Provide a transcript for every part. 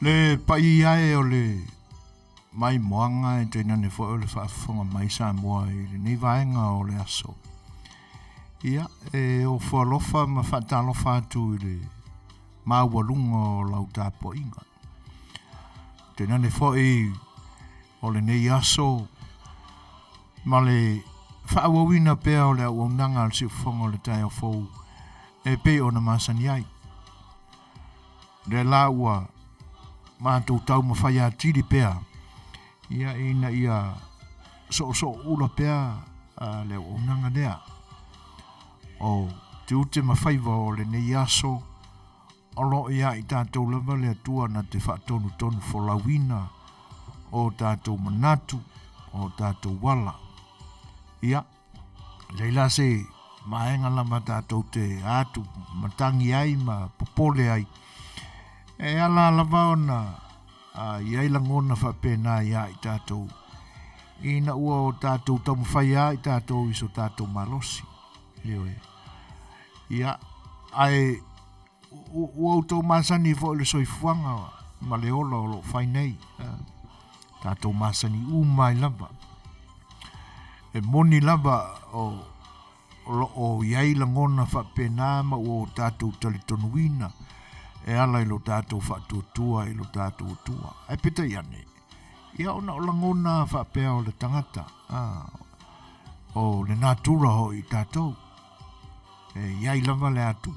Le paia e o le maimoaga e tainane foi o le faafofoga mai Samoa i lenei vaega o le aso. Ia, e ofo alofa ma faatalofa atu i le maualuga o lau tapuaiga. Tainane foi o lenei aso ma le faaauauina pea o le auaunaga a le Siufofoga o le Taeao Fou e pei ona masani ai. Lea la ua matou taumafai atili pea ia ina ia soosoo ula pea le auaunaga lea. O tiute ma faiva o lenei aso o lo o ia i tatou lava le Atua na te faatonutonu folauina o tatou manatu, o tatou ala. Ia, lei la se vaega lava tatou te atu matangi ai ma popole ai. E ala lava ona i ai lagona faapena ia i tatou, ina ua o tatou taumafai lava i tatou i so tatou malosi. Ioe. Ia, ae ua outou masani foi i le soifuaga ma le ola o lo o fai nei. Tatou masani uma ai lava. E moni lava o lo o i ai lagona faapena ma ua o tatou talitonuina e ala i lo tatou faatuatua i lo tatou Atua. Ae peitai ane, ia ona o lagona faapea o le tagata, a, o le natura hoʻi i tatou. E i ai lava le atu,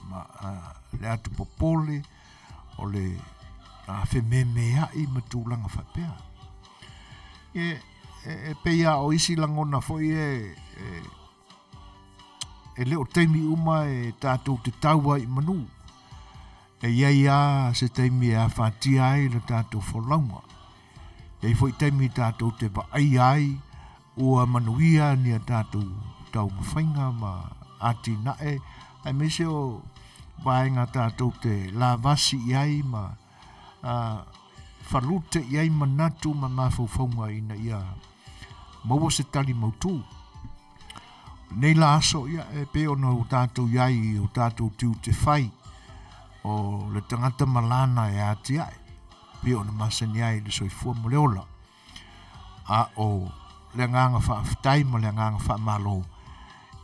ma, a, le atu popole, o le fememeaʻi ma tulaga faapea. E, e, e pei lava o isi lagona foi e, e, e le o taimi uma e tatou te tau ai i manu. E i ai lava se taimi e afatia ai le tatou folauga. E i ai foi taimi tatou te vaaia ai ua manuia ni a tatou taumafaiga ma atinae aemaise o vaega tatou te lavasi i ai ma falute i ai manatu ma mafaufauga ina ia maua se tali mautu. Nei la aso, ia, e pei ona ua tatou i ai i o tatou tiute fai o le tagata ma lana e atiae, pei ona masani ai le soifua ma le ola. A o le agaga faafetai ma le agaga faamalo,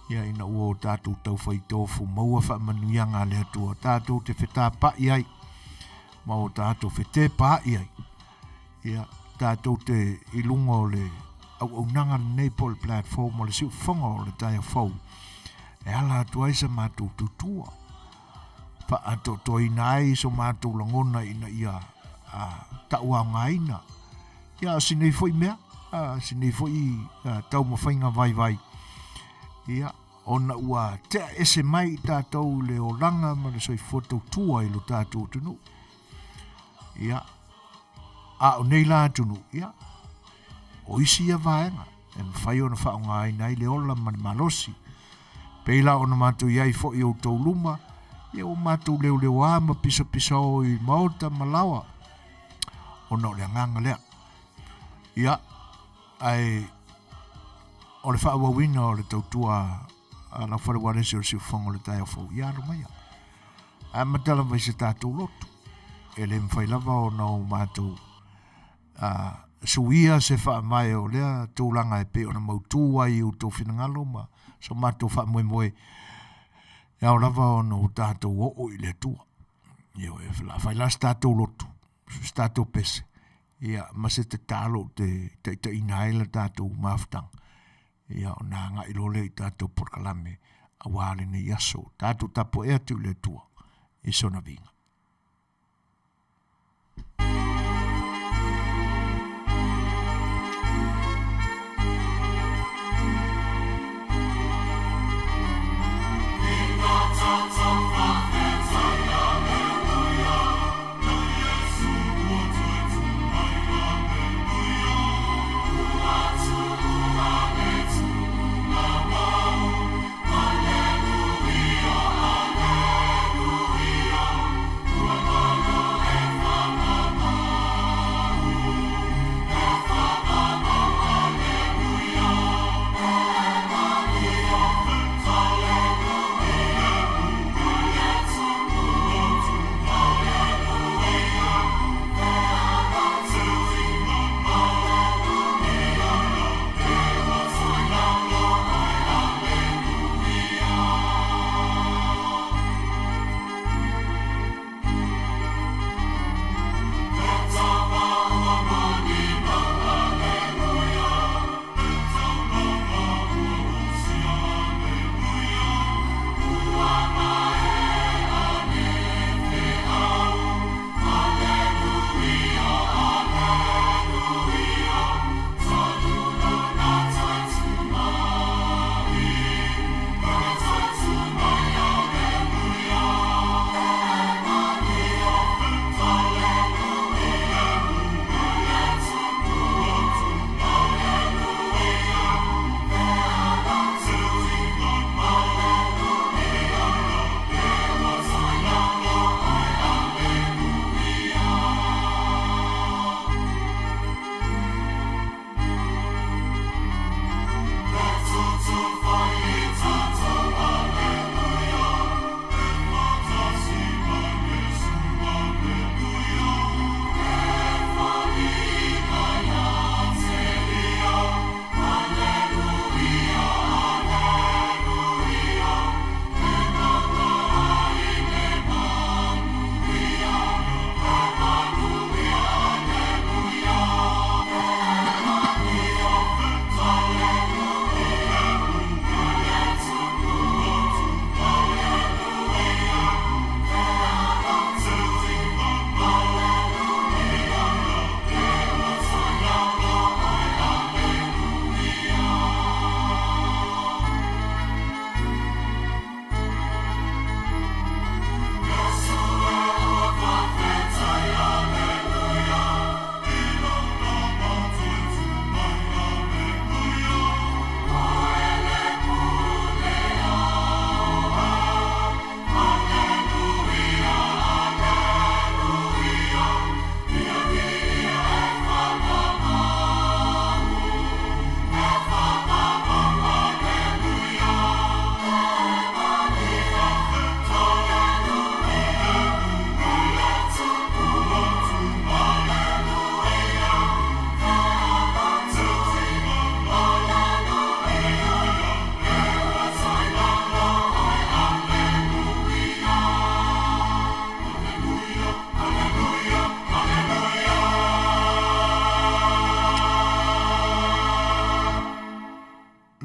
ia ina ua o tatou taufai tofu maua faamanuiaga a le Atua, tatou te fetapaʻi ai ma o tatou fetepaʻi ai, ia tatou te i luga o le auaunaga lenei po o le platform o le siufofoga o le taeao fou e ala atu ai sa matou tautua faaatoatoaina ai so matou lagona ina ia tauaogaina ia si nei foi mea si nei foi taumafaiga vaivai ia ona ua tea ese mai i tatou le olaga ma le soifua tautua i lo tatou atunuu. Ia, a o nei la atunuu, ia, o isi ia vaega e mafai ona faaaogaina ai le ola ma le malosi. Pei la ona matou i ai foi i outou luma, ia ua matou leoleoā ma pisapisao i maota ma laoa, ona o le agaga lea. Ia, ae o le faaauauina o le tautua a lau fale ualesi o le siufofoga o le taeao fou, ia alo maia. Ae amata lava i se tatou lotu. E le mafai lava ona o matou suia se faavae o lea tulaga e pei ona mautu ai i outou finagalo ma so matou faamoemoe e ao lava ona o tatou oo i le Atua. Ioe, o le a fai la se tatou lotu, se tatou pese, ia ma se tatalo ou te taitaiina ai le tatou mafutaga, ia ona agai loa lea i tatou polokalame aua lenei aso. Tatou tapuai atu i le Atua i sona viiga.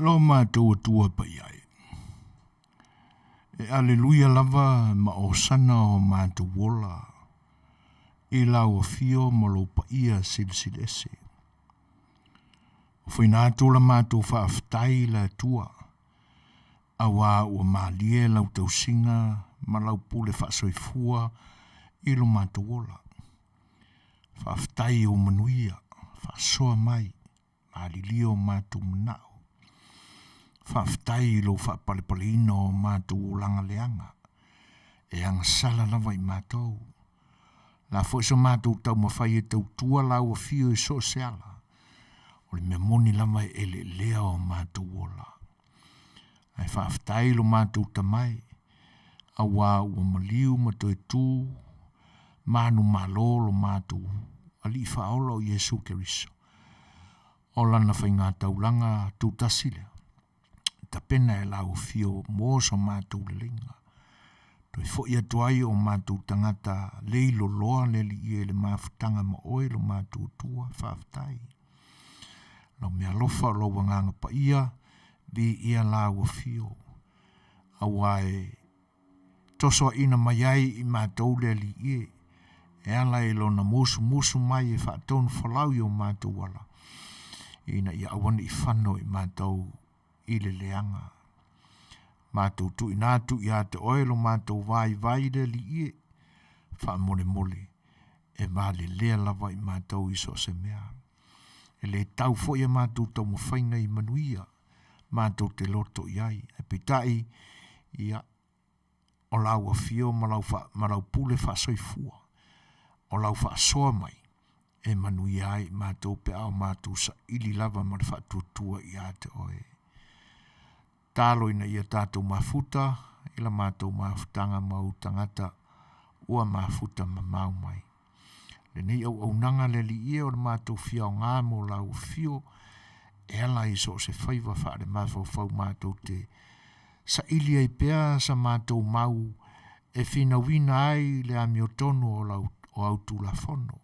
Lo matou Atua paia e. E aleluia lava ma osana o matou ola i lau afio ma lou paia silisili ese. Ofoina atu la matou faafetai i le Atua, auā ua malie lau tausiga ma lau pule faasoifua i lo matou ola. Faafetai i ou manuia, faasoa mai, malilie o matou manao. Faafetai i lou faapalepaleina o matou olaga leaga, e agasala lava i matou. La foi so matou taumafai e tautua lau afio i so o se ala, o le mea moni lava e eleelea o matou ola. Ae faafetai lo matou tamae, auā ua maliu ma toe tu manumalo lo matou Alii Faaola o Iesu Keriso. O lana faiga taulaga tutasi lea, tapena e lau afio mo so matou leleiga. Toe foi atu ai o matou tagata leiloloa le Alii e le mafutaga ma oe lo matou Atua, faafetai. Lau mealofa o lou agaga paia, viia lau afio, auā e tosoaina mai ai i matou le Alii e, e ala i lona musumusu mai e faatonufolau i o matou ala, ina ia aua ne i fano i matou i le leaga. Matou tuuina atu ia te oe lo matou vaivai le Alii e, faamolemole e valelea lava i matou i so o se mea. E le tau foi a matou taumafaiga i manuia matou te loto i ai, ae peitai, ia, o lau afio ma lau, fa, ma lau pule faasoifua, o lau faasoa mai, e manuia ai matou pe a o matou saili lava ma le faatuatua ia te oe. Talo ina ia tatou mafuta i la matou mafutaga ma ou tagata ua mafuta mamao mai. Lenei auaunaga le Alii e o le matou fiaoga mo lau afio e ala i so o se faiva faale-mafaufau matou te saili ai pea sa matou mau e finauina ai le amiotonu o lau o au Tulafono.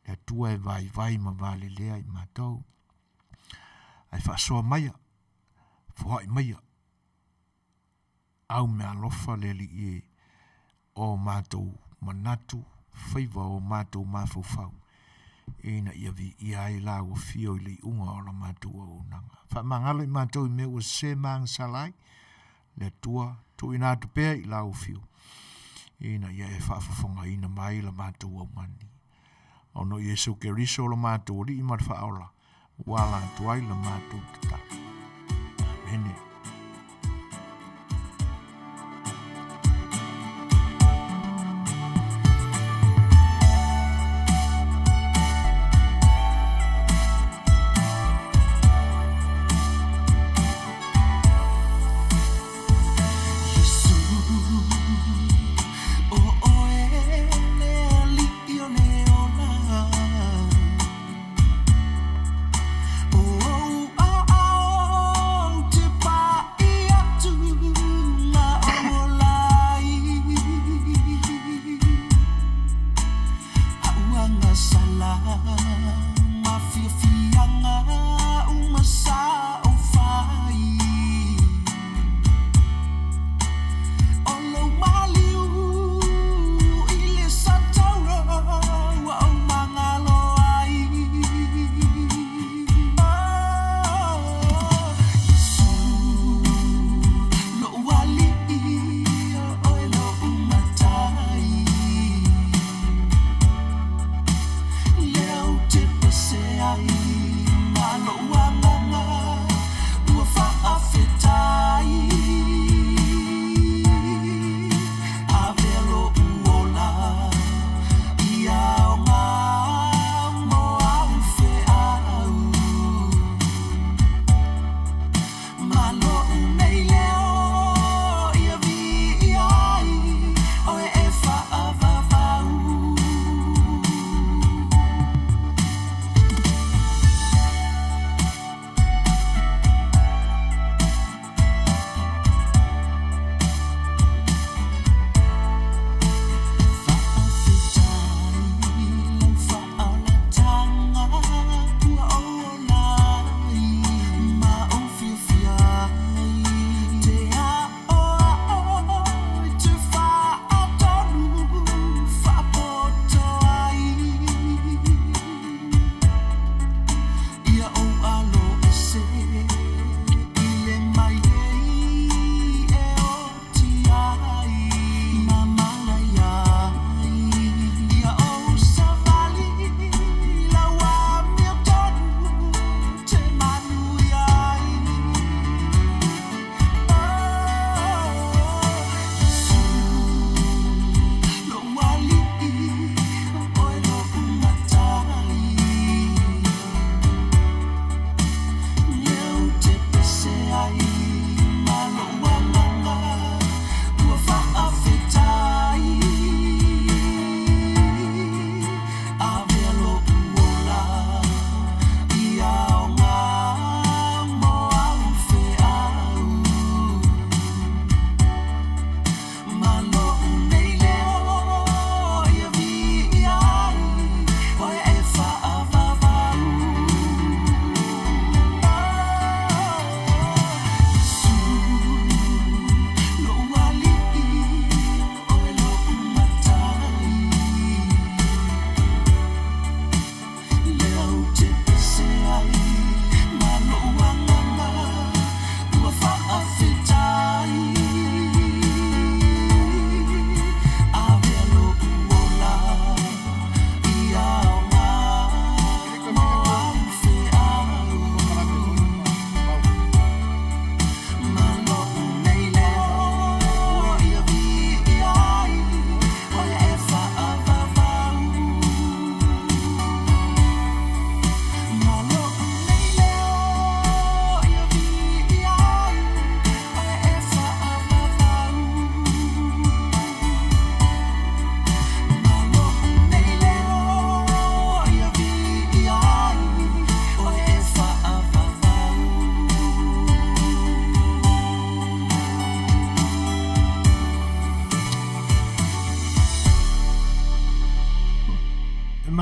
Le Atua e vaivai ma valelea i matou. Ae faasoa maia, foai maia, au meaalofa le Alii e, o matou manatu, faiva o matou mafaufau, ina ia viia ai lau afio i le iuga o la matou auaunaga. Faamagalo i matou i mea ua sese ma agasala ai, le Atua, tuuina atu pea i lau afio, ina ia e faafofogaina mai la matou aumani. Ona o Iesu Keriso lo matou Alii ma le Faaola, ua ala atu ai la matou tatalo. Amene.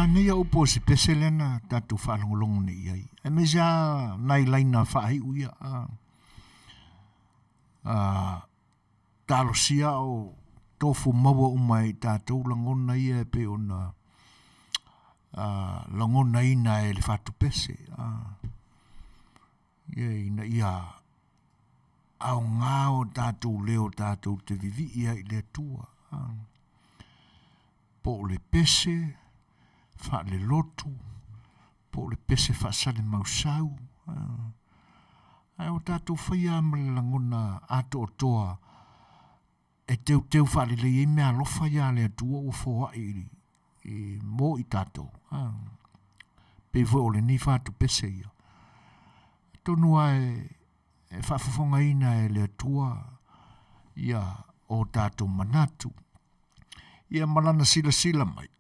Manaia upu o se pese lea na tatou faalogologo nei i ai, aemaise lava nai laina faaiu ia, a, a, talosia o tofu maua uma e i tatou lagona ia e pei ona a, lagonaina e le fatupese, a, ia ina ia aoga o tatou leo tatou te vivii ai i le Atua. A. Po o le pese faalelotu, po o le pese faasalemausau, ae o tatou faia ma le lagona atoatoa e teuteu faalelei ai meaalofa ia a le Atua ua foai i, mo i tatou. Pei foi o lenei fatupese ia. Atonu lava e faafofogaina e le Atua ia o tatou manatu. Ia ma lana silasila mai,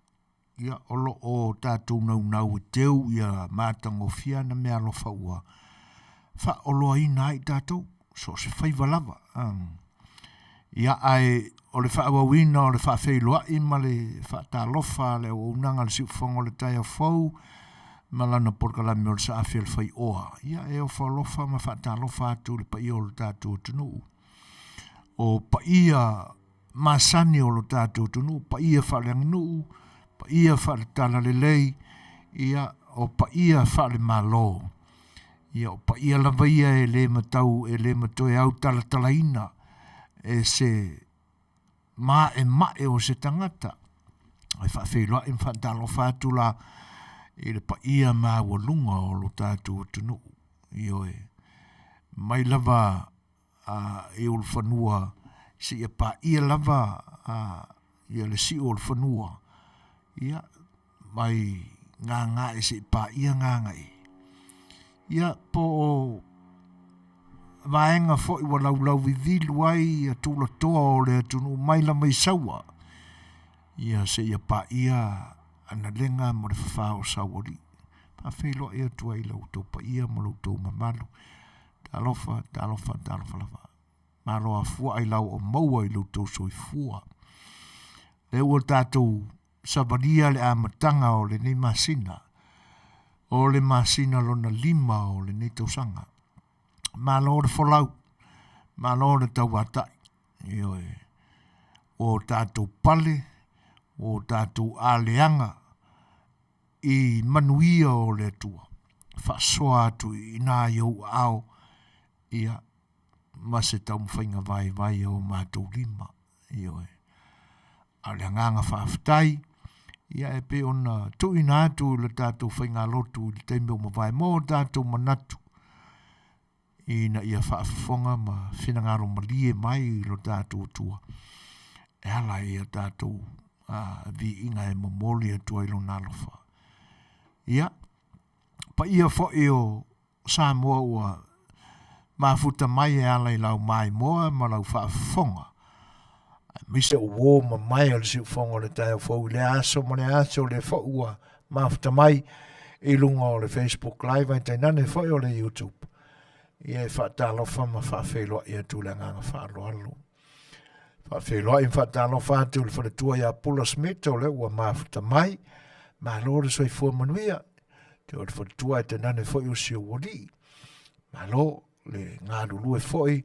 ia o lo o tatou naunau e teu ia matagofie ana meaalofa ua faaoloaina ai tatou, so o se faiva lava. Ia ae o le faaauauina o le faafeiloai ma le faatalofa a le auaunaga a le Siufofoga o le Taeao Fou ma lana polokalame o le Saafi a le Faioa. Ia e ofo alofa ma faatalofa atu i le paia o le tatou atunuu. O paia masani o lo tatou atunuu, paia faaleaganuu, paia faaletalalelei, ia o paia faalemalo. Ia o paia lava ia e le matau e le matoe autalatalaina e se maemae o se tagata. E faafeiloai ma faatalofa atu la i le paia maualuga o lo tatou atunuu. Ioe, mai lava i ulufanua seia paia lava ia le siu o le fanua, ia, mai Gagae seia paia Gagae. Ia, po o vaega foi ua laulauvivilu ai ia tulatoa o le atunuu mai lava i Saua, ia seia paia Analega ma le Fafā o Saualii. Faafeiloai atu ai i lo outou paia ma lo outou mamalu. Talofa, talofa, talofa lava. Malo afuaa i lau o maua i lo outou soifua. Lea ua tatou savalia le amataga o lenei masina, o le masina lona lima o lenei tausaga. Malo le folau, malo le tauatai. Ioe, ua o tatou pale, ua o tatou aleaga i manuia o le Atua. Faasoa atu i ina i ou aao, ia, ma se taumafaiga vaivai a o matou lima. Ioe. A o le agaga faafetai, ia e pei ona tuuina atu i le tatou faigalotu i le taimi ua mavae mo o tatou manatu ina ia faafofoga ma finagalo malie mai i lo tatou Atua e ala i a tatou viiga e momoli atu ai lona alofa. Ia, paia foi o Samoa ua mafuta mai e ala i lau maimoa ma lau faafofoga, aemaise o uo mamae o le siufofoga o le taeao fou i lea aso ma lea aso, o lea foi ua mafuta mai i luga o le Facebook Live ae tainane foi o le YouTube. Ia e faatalofa ma faafeiloai atu le agaga faaaloalo. Faafeiloai ma faatalofa atu i le faletua ia Pula Smith o lea ua mafuta mai. Malo le soifua manuia. Te o le faletua e tainane foi o si ou alii. Malo le galulue foi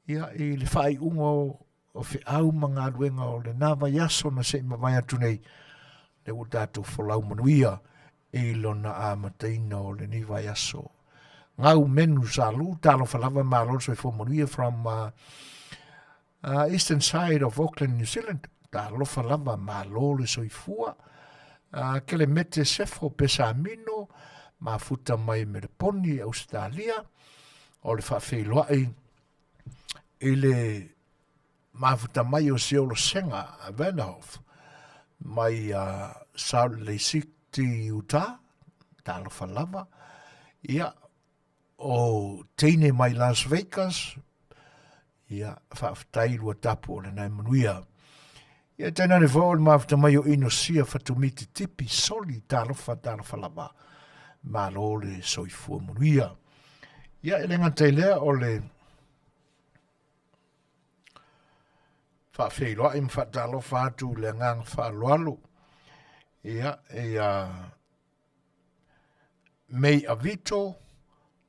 ia, i le faaiuga o, o feau ma galuega o lena vaiaso na se i mavae atu nei, lea ua tatou folau manuia i lona amataina o lenei vaiaso. Gau menu salu, talofa lava, malo le soifua manuia from uh, uh, eastern side of Auckland, New Zealand. Talofa lava, malo le soifua. Uh, Kelemete Sefo Pesamino, mafuta mai Meleponi, Australia. O le faafeiloai i le mafuta mai o Siolosega Vanderhoff mai uh, Salt Lake City, Utah. Talofa lava. Ia, o teine mai Las Vegas, ia, faafetai lua tapu o lena e manuia. Ia, tainane foi o le mafuta mai o Inosia Fatumiti Tipi Soli, talofa, talofa lava. Malo le soifua manuia. Ia, e le gata i lea o le faafeiloai ma faatalofa atu i le agaga faaaloalo. Ia, ia Mei Avito,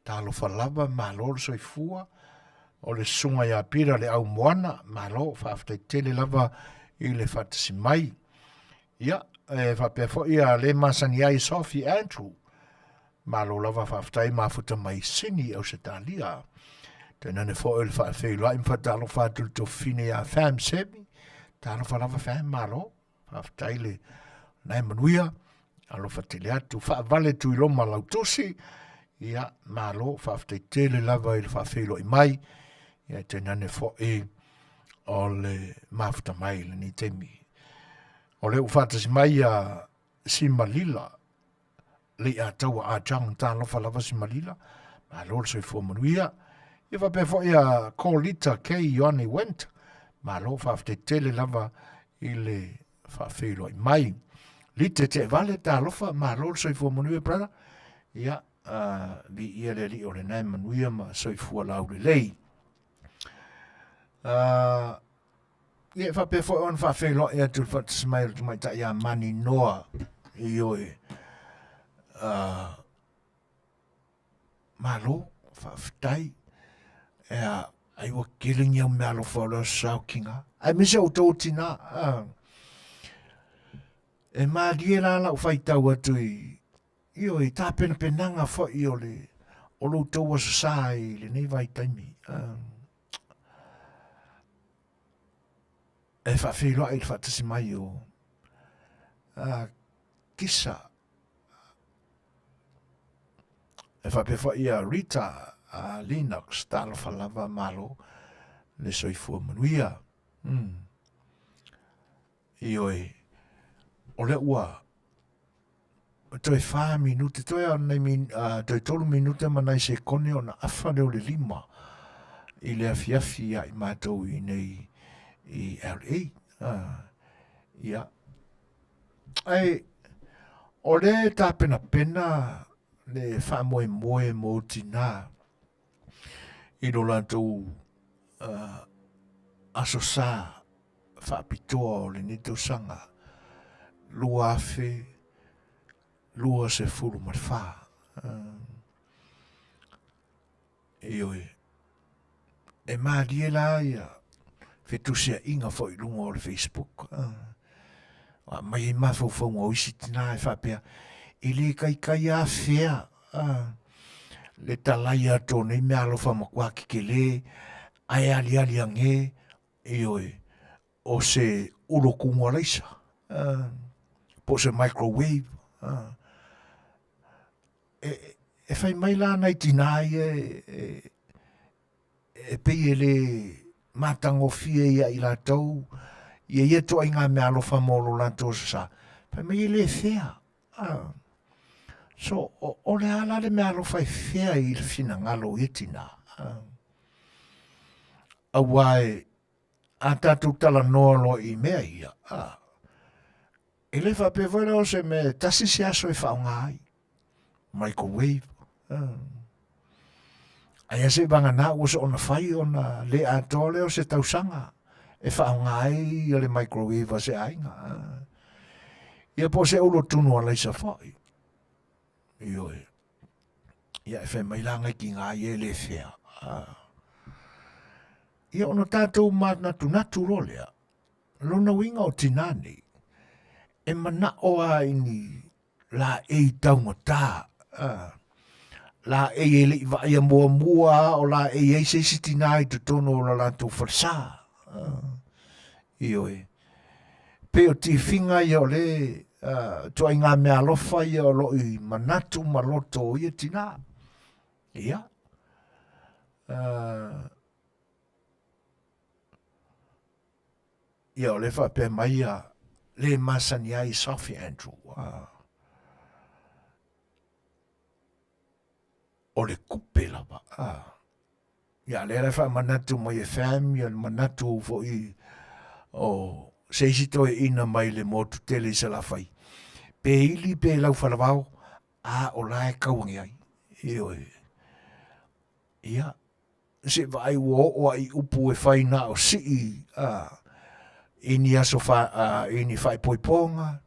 talofa lava, malo le soifua. O le susuga ia Pira le Aumoana, malo, faafetai tele lava i le faatasi mai. Ia, e faapea foi ia le masani ai Sophie Andrew, malo lava faafetai mafuta mai Sini Ausetalia. Tainane foi le faafeiloai ma faatalofa atu le tofine ia Fam Semi, talofa lava Fam, malo. Faafetai le nae manuia, alofa tele atu, faavale Tuiloma Lautusi, ia malo, faafetai tele lava i le faafeiloai mai, ia tainane foi o le mafuta mai i lenei taimi. O lea ua faatasi mai ia Simalila, Leiataua Ah Chang, talofa lava Simalila, malo le soifua manuia. Ia faapea foi a Kolita K. Ioane Went, malo faafetai tele lava i le faafeiloai mai. Lite Teevale, talofa, malo le soifua manuia, brother. Ia, uh, viia le alii o lena e manuia ma soifua laulelei. Uh, Ia e faapea foi ona faafeiloai atu le faatasi mai o le tamaitai ia Mani Noa ioe. Uh, malo, faafetai. Ea, ai ua kele ni au mea alofa o le aso sa o kinga. Aemaise outou o tinā. Uh, e malie la lau faitau atu i ioe, i tapenapenaga foi o le o lo outou aso sa i lenei vaitaimi. Uh, e faafeiloai i le faatasi mai o Kisa e faapea foi ia Rita Lennox talofa lava malo le soifua manuia. Ioe, o lea ua toe whā minute, toe a nei min, uh, toe tolu minute ma nai sekone ona afa leo le lima i le afiafi ia i mātou i nei i LA. Uh, ia. Ai, o le tāpenapena le whaamoemoe mō tinā i lo lātou uh, aso sā faapitoa o lenei tausaga 2024. Ioe, e mālie la ia fetusiaiga foi i luga o le Facebook. A mai ai mafaufauga o isi tinā e faapea, e le kaikai afea le talai atu o nei meaalofa matua kekelē ae aliali age Ioe, o se ulo kumu alaisa, po o se microwave. E, e fai mai la nai tinā ia e, e, e pei e le matagofie ia i latou, ia ia ituaiga mea alofa mo lo latou aso sa. Fai mai e le fair. So, o, o le a la le mea alofa e fair i le finagalo o ia tinā? Auā e, a tātou talanoa loa i mea ia, ā, e le faapea foi lea o se mea e tasi se aso e faaaoga ai, microwave, ā. Ai a se vagana ua soona fai ona le atoa lea o se tausaga e faaaoga ai ia le microwave a se aiga, ā. Ia po o se ulo tunu alaisa foi. Ioe. Ia e fai mai la ngai ki ngā ia e le whea. Ah. Ia ona tātou mānatunatu ro lea, lona uiga o tinā nei, e manao a i ni la ei taugata, ah, la ei e lei vaaia muamua a o la ei ai se isi tinā i totonu o la latou falesa. Ah. Ioe. Pei o tifiga ia o le uh, ituaiga mea alofa ia o loo i manatu ma loto o ia tinā. Ia. Uh, ia o le faapea mai ia le masani ai Sophie Andrew. Uh, o le kupe lava. Uh, Ia, lea la e faamanatu mai e Fam, ia le manatu foi o se isi toeaina mai le motu tele i Salafai. Pe ili pe laufalavao, a o la e tauagi ai. Ioe. Ia, se vaai ua oo a i upu e fai na o sii a, i ni aso fa, a, i ni faaipoipoga,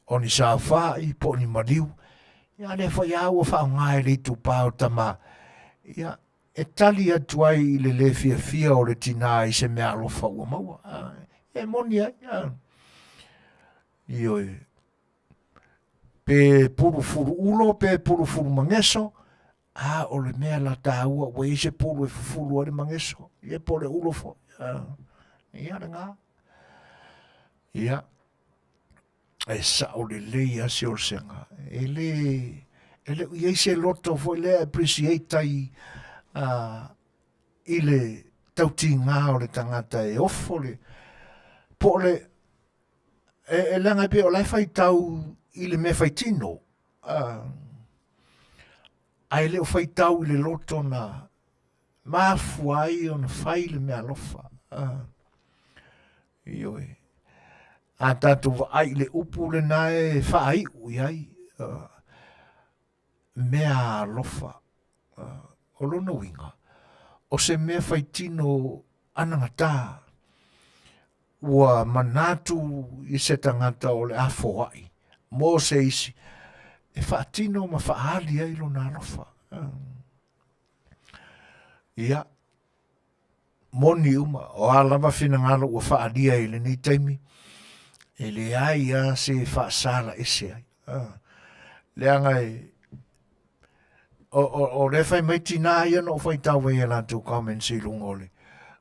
O ni saofai po o ni maliu, ia lea foi lava ua faaaoga e le itupa o tama, ia e tali atu ai i le le fiafia o le tinā i se meaalofa ua maua. E moni ai, ioe, pe pulufulu ulo pe pulufulu mageso, a o le mea la taua ua i ai se pulu e fufulu ai le mageso, ia po o le ulo foi. Ia lena. Ia, e sao lelei lava si Olosega, e le e le o i ai se loto foi lea e appreciate ai i le tautiga o le tagata e ofo le po o le e leaga e pei o la e faitau i le mea faitino, ae le o faitau i le loto na mafua ai ona fai le meaalofa. Ioe. A tatou vaai i le upu lena e faaiu i ai, meaalofa. O lona uiga, o se mea faitino anagata ua manatu i se tagata o le a foai mo se isi e faatino ma faaali ai lona alofa. Ia, moni uma, o a lava finagalo ua faaalia i lenei taimi, e leai lava se faasala ese ai. Leaga e, o, o, o lea fai mai tinā ia na ou faitau ai i a latou comments i luga o le,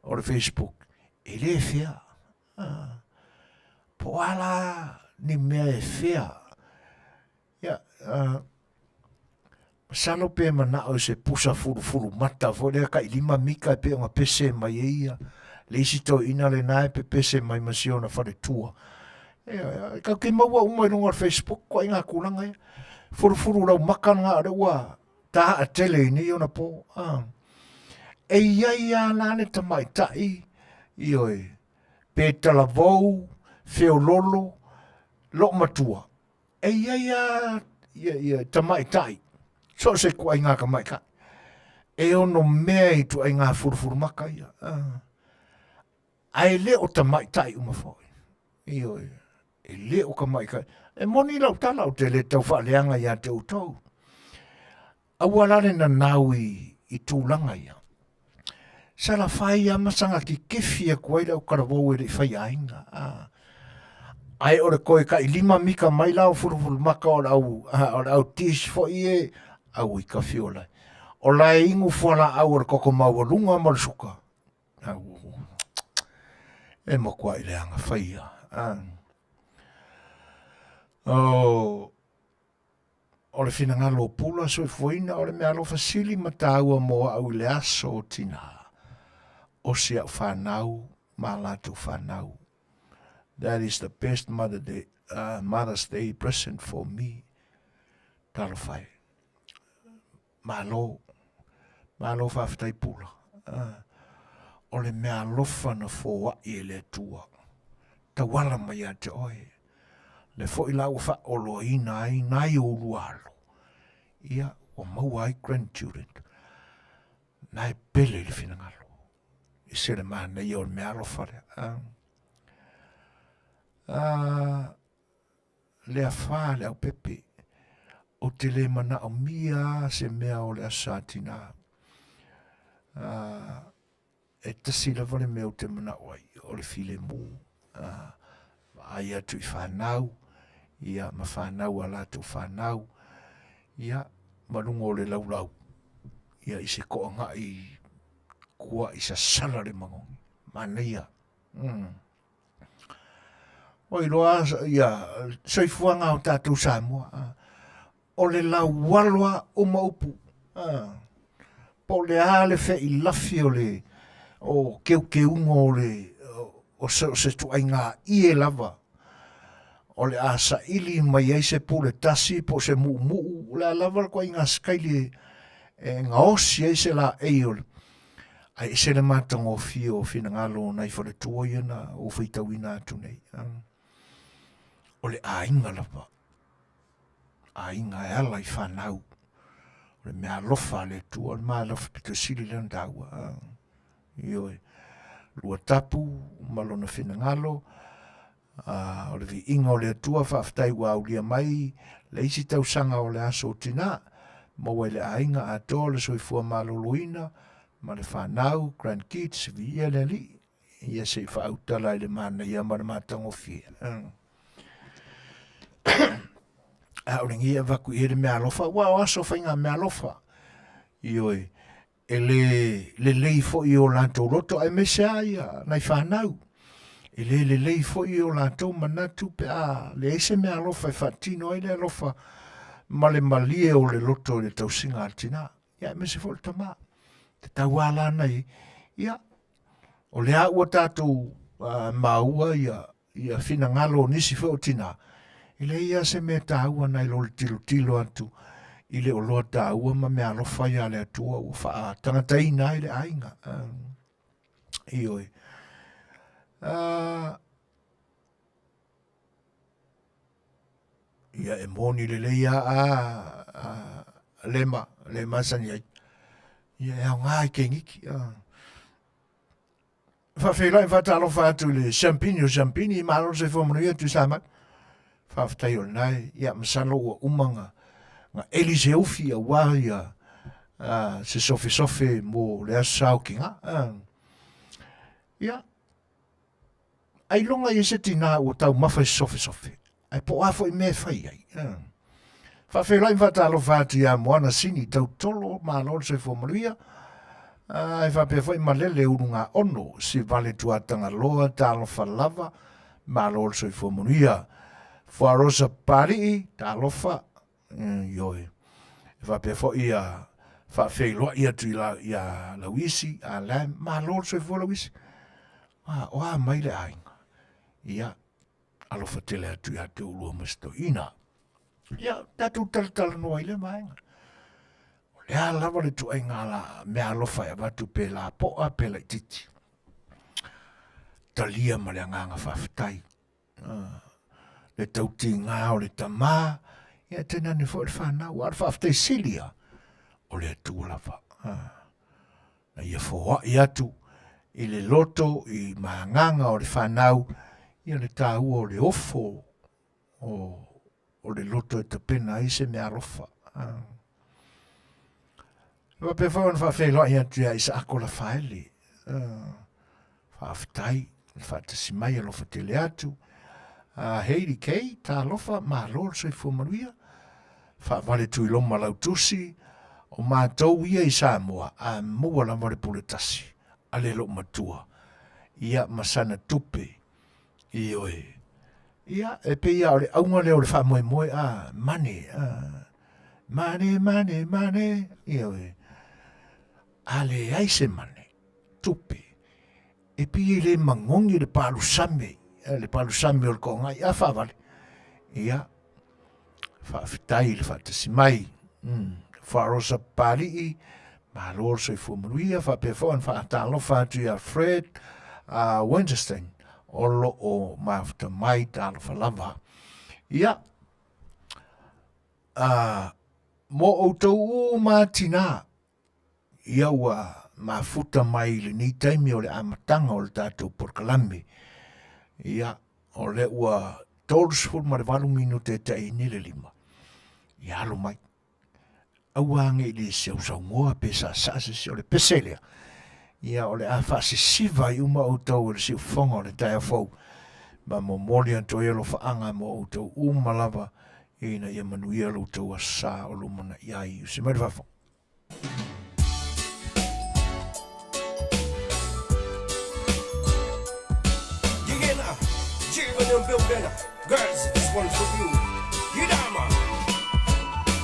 o le Facebook, e le fair. Po o a la ni mea e fair. Ia, masalo pe manao i se pusa fulufulu mata foi lea tai 5 mita e pei ona pese mai ai ia le isi toeaina lena e pepese mai ma si ona faletua. Ia, e tatou te maua uma i luga o le Facebook ituaiga tulaga ia. Fulufulu laumata lena o lea ua taaa tele i nei ona po. E i ai lava la le tamaitai, ioe, pe talavou, feololo, loomatua, E i ai lava ia tamaitai, so o se ituaiga tamaitai, e ono mea i ituaiga fulufulumata ia, ae le o tamaitai uma foi. Ioe, e le o tamaitai. E moni lau tala, ou te le tau faaleaga ia te outou. Aua la le nanau i, i tulaga ia. Sala fai lava ma saga kekefi atu ai le autalavou e le i faiaiga. A. Ae o le toe tai 5 mita mai la o fulufulumata o le au, o le au dish foi e au i tafiola. O la e inu fualaau o le toto maualuga ma le suka. Au, e matuai leaga faia. A. Oh, O le finagalo o Pula soifuaina o le meaalofa sili ma taua mo au i le aso o Tinā, o si au fanau ma a latou fanau. That is the best mother day, Mother's Day present for me. Talofa e. Malo. Malo faafetai Pula. O le meaalofa na foai e le Atua. Tauala mai ia te oe. Le foi la ua faaoloaina ai nai ou lua alo. Ia, ua maua ai grandchildren. Na e pele i le finagalo. I se le manaia o le meaalofa lea. Le afa le aupepe, ou te le manaomia lava se mea o le Aso Sa Tinā. E tasi lava le mea ou te manao ai, o le filemu. Vaai atu i fanau, ia ma fanau a latou fanau, ia ma luga o le laulau, ia i se toagai tuai sasala le manogi. Manaia. Ua iloa ia soifuaga o tatou Samoa, o le laualo lava uma upu. Po o le a le feilafi o le o keukeuga o le o se, o se ituaiga ie lava o le a saili mai ai se pule tasi po o se muumuu, o le a lava le ituaiga sikaili e gaosi ai se laei o le Ae ese le matagofie o finagalo o nai faletua ia na ou faitauina atu nei. O le aiga lava, aiga e ala i fanau, o le mea alofa a le Atua, o le meaalofa pito sili lea ona taua. Ioe, Luatapu ma lona finagalo. O le viiga o le Atua, faafetai ua aulia mai le isi tausaga o le aso o tinā, maua i le aiga atoa le soifua maloloina ma le fanau, grandkids, viia le Alii, ia se i faautala i le manaia ma le matagofie. A o lenei e avatu i ai le meaalofa, aua o aso faigameaalofa, ioe, e le lelei foi i o latou loto aemaise lava ia nai fanau. E le lelei foi i o latou manatu pe a leai se meaalofa e faatino ai le alofa ma le malie o le loto i le tausiga a le tina, ia aemaise foi le tama. Tatau lava la ona i ai. Ia, o lea ua tatou maua ia ia finagalo o nisi foi o tinā, e leai lava se mea taua nai lo le tilotilo atu i le oloa taua ma meaalofa ia a le Atua ua faatagataina ai le aiga. Ioe. Ia e moni lelei a a lema, le masani ai. Ia e aoga i keniki. Faafeiloai ma faatalofa atu i le Siampini o Siampini, malo le soifua manuia Tuisamau. Faafetai o lena e, ia masalo ua uma na, na eli se ufi aua ia se sofesofe mo le aso Sa o Kina. Ia, ailoga ia se tinā ua taumafa i se sofesofe, ae po o a foi mea e fai ai. Faafeiloai ma faatalofa atu ia Moana Sini Tautolo, malo le soifua manuia. Ae faapea foi Malele Ulugaono, Sivale Tuatagaloa, talofa lava, malo le soifua manuia. Fuarosa Papalii, talofa, ioe. E faapea foi ia faafeiloai atu ia Lauisi, Alan, malo le soifua Lauisi. O a mai le aiga? Ia, alofa tele atu ia te oulua ma si toeaina. Ia, tatou talatalanoa i lea vaega. O le a lava le ituaiga la meaalofa e avatu pe lapoa pe laitiiti. Talia ma le agaga faafetai. Le tautiga o le tama, ia tainane foi le fanau. A o le faafetai sili lava, o le Atua lava. Na ia foai atu i le loto i ma agaga o le fanau, ia le taua o le ofo o le loto e tapena ai se meaalofa. E faapea foi ona faafeiloai atu ia Isaako Lafaele. Faafetai le faatasi mai, alofa tele atu. Heidi Kay, talofa, malo le soifua manuia. Faavale Tuiloma Lautusi, o matou ia i Samoa, a maua lava le pule tasi a le lou matua, ia ma sana tupe. Ioe. Ia, e pei lava o le auga lea o le faamoemoe, a, money, a, money, money, money, ioe. A leai se money, tupe, e pei e le magogi le palusame, le palusame o le toagai, a faavale. Ia, Faafetai i le faatasi mai. Faarosa Papalii, malo le soifua manuia, faapea foi ona faatalofa atu ia Fred Winterstein o lo o mafuta mai, talofa lava. Ia, mo outou uma tinā, ia ua mafuta mai i lenei taimi o le amataga o le tatou polokalame. Ia, o lea ua 38 minute e tai i le 5. Ia alo mai. Aua ne i le sausaunoa pe saasaa se isi, o le pese lea. Ia, o le a faasisiva ai uma outou e le siufofoga o le taeao fou ma momoli atu ai alofaaga mo outou uma lava ina ia manuia lo outou aso sa o lumanai ai. Usi mai le faafofoga. Girls, this one's for you. You dama.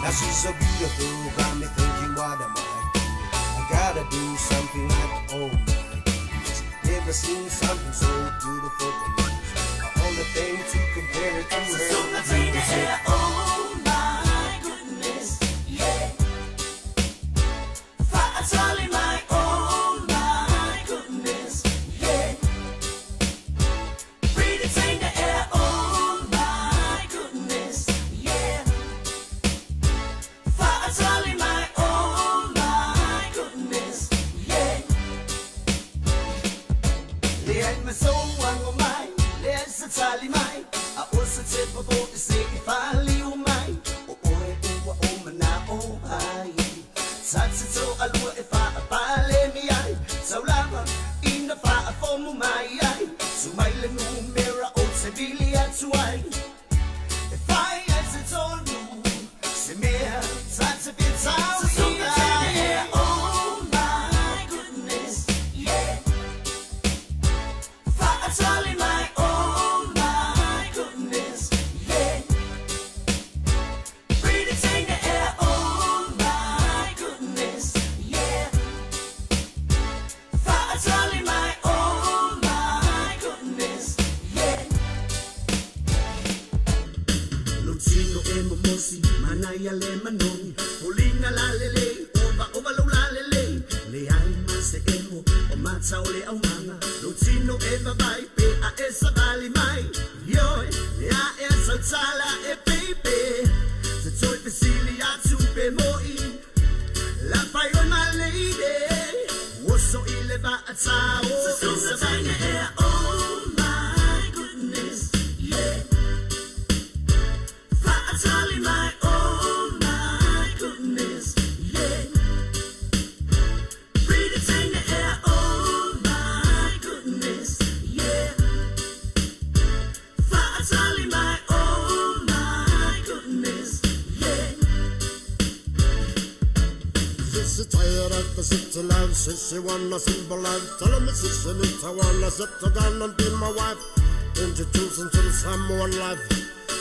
Now she's so beautiful, got me thinking, what am I do? I gotta do something like, oh my goodness. Never seen something so beautiful than this. The only thing to compare it to her. Oh my goodness, yeah. Fa'atali mai, oh my goodness, yeah. Breathe it in the air, oh my goodness, yeah. Fa'atali mai, oh my goodness, yeah. Leai ma sou ago mai, faatali mai A o se tepa foʻi se i faliu mai ʻO ʻoe ua ou manaʻo ai Ta te toalua e faapaleni ai Taulava ina faafomu mai ai Tu mai le numera ou te vili atu ai E fai ai se tonu Se mea ta te fetauia Oh my goodness, yeah Faatali mai Oh my goodness, yeah Breathe it in the air Oh my goodness, yeah Faatali mai Oh my goodness, yeah Lou tino e momosi, manaia le manogi Foliga lalelei, ovaova lou lalelei Leai ma se emo, o mata o le aumaga Lou tino e vavai, pe a e savali mai Ioe, le ae a tautala e baby Se toe fesili atu pe mo'i Lafai oe my lady Oso i le vaa tao Oh my goodness, yeah Faatali mai Oh my goodness, yeah Breathe it in the air Oh my goodness, yeah Faatali mai Oh my goodness, yeah She tired of the city life, says she want a simple life. Tell her Mrs. Shanita wanna settle down and be my wife. Introducing to the Samoan life.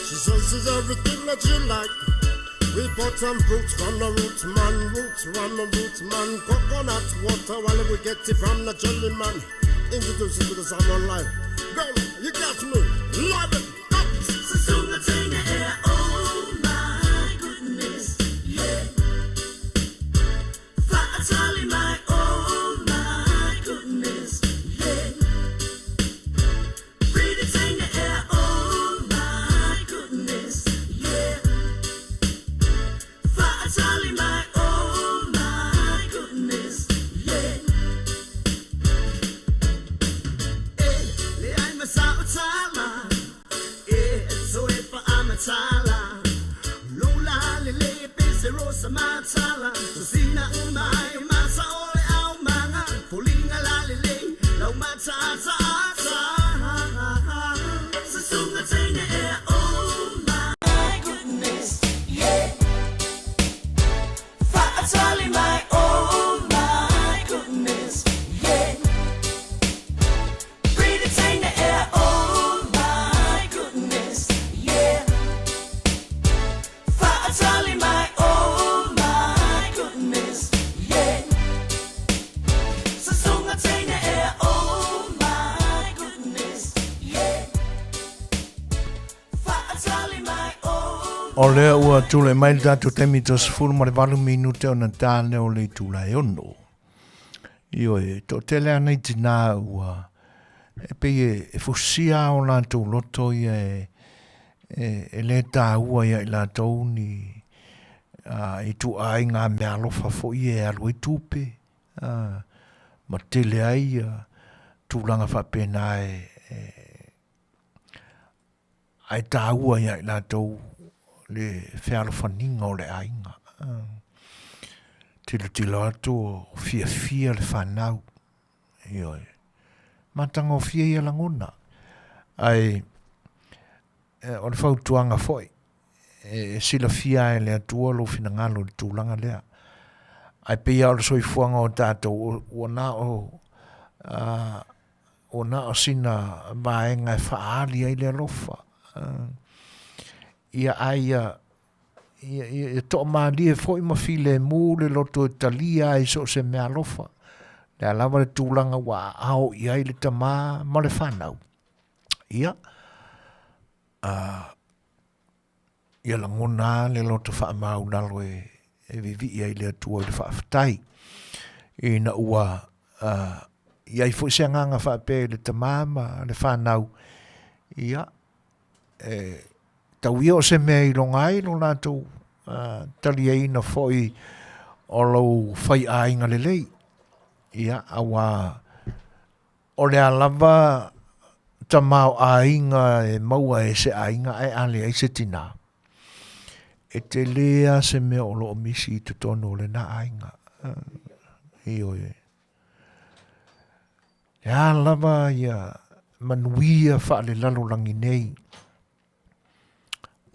She says she's everything that you like. We bought some fruits from the roots man, roots from the roots man. Coconut water, while we get it from the jelly man. Introducing to the Samoan life. Girl, you got me. Love it. Go. Susunga in the air Oh my goodness, yeah Faatali mai Oh my goodness, yeah Breathe it in the air Oh my goodness, yeah Faatali mai Oh my goodness, yeah E leai ma sa'u tala E toe faamatala Lou lalelei pe se rosa matala Tosina umai o mata o le aumaga Foliga lalelei lau mataataata Susunga teine ea Oh my goodness, yeah Faatali mai Oh my goodness, yeah Breathe it in the air Oh my goodness, yeah Faatali mai Oh my goodness, yeah Susunga teine ea Oh my goodness, yeah Faatali mai Oh O lea ua tulai mai le tatou taimi 38 minute ona ta lea o le itula e 6. Ioe, toatele ana i tinā ua e pei e, e fusia o latou loto ia e, e, e lē tāua ia i latou ni a, i tuʻai ngā mea alofa foʻi e alu ai tupe, a, ma tele ai ia tulaga faapena e, e ae tāua ia i latou le fealofaniga o le aiga. Tilotilo atu o fiafia le fanau. Ioe. Matagofie ia lagona. Ae o le fautuaga foi, e silafia e le Atua lou finagalo i le tulaga lea. Ae pei lava o le soifuaga o tatou, ua na o, uh, ua na o sina vaega e faaali ai le alofa. Uh, ia ai ia, ia, ia, ia toamalie foi ma filemu le loto e talia ai so o se mea alofa. Le a lava le tulaga ua aao i ai le tamā ma le fanau. Ia, uh, ia lagona le loto faamaulalo e, e vivii ai le Atua i le faafetai. Ina ua uh, i ai foi se agaga faapea i le tamā ma le fanau, ia, e, tau ia o se mea i loga ai lo latou uh, taliaina foi o lou faiaiga lelei. Ia, auā o le a lava tamaoaiga e maua e se aiga ae a leai se tinā, e tele lava se mea o lo o misi i totonu o lena aiga. Ioe. E a lava ia manuia faalelalolagi nei,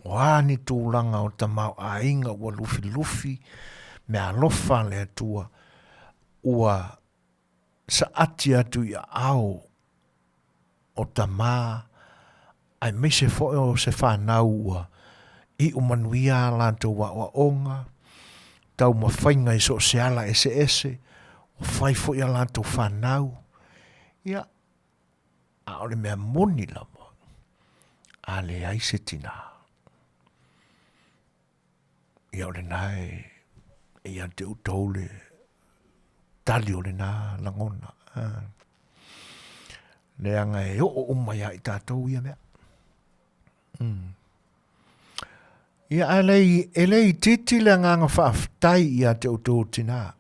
o a ni tulaga o tamaoaiga ua lufilufi, meaalofa a le Atua, ua saati atu i aao o tama aemaise foi o se fanau ua iu manuia a latou aoaoga, taumafaiga i so o se ala eseese, ua fai foi a latou fanau, ia, a o le mea moni lava, a leai se tinā, ia o lena e ia te outou le tali o lena lagona. Leaga e oo uma ia i tatou ia mea. Ia ae le, e le itiiti le agaga faafetai ia te outou tinā.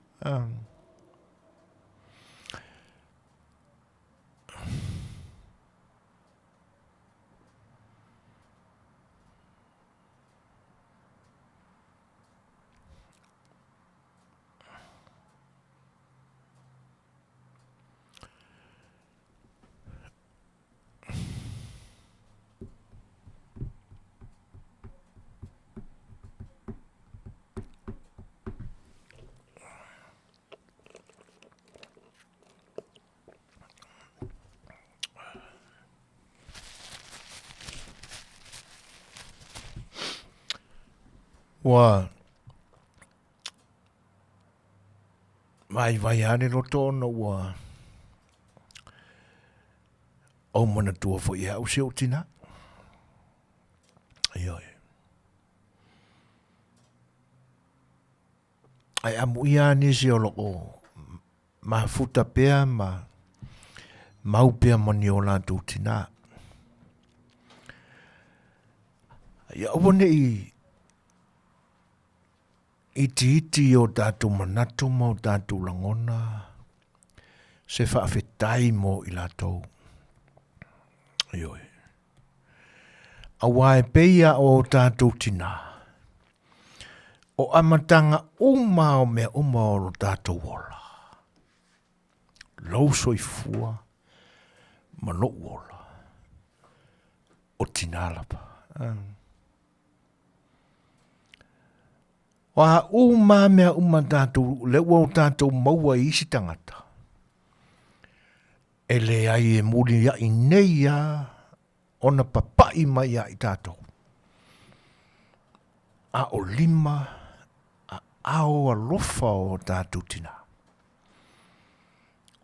Ua vaivai lava le loto ona ua ou manatua foi e au si ou tinā. Ioe. Ae amuia lava nisi o lo o mafuta pea ma mau pea ma ni o latou tinā. Ia aua ne i itiiti i o tatou manatu ma o tatou lagona se faafetai mo i latou. Ioe. Aua e pei a o tatou tinā, o amataga uma o mea uma o lo tatou ola. Lou soifua ma lou ola, o tinā lava. O a uma mea uma tatou, le ua o tatou maua i isi tagata, e leai e muliaʻi nei a ona papaʻi mai iā i tatou. A o lima aao alofa o tatou tinā,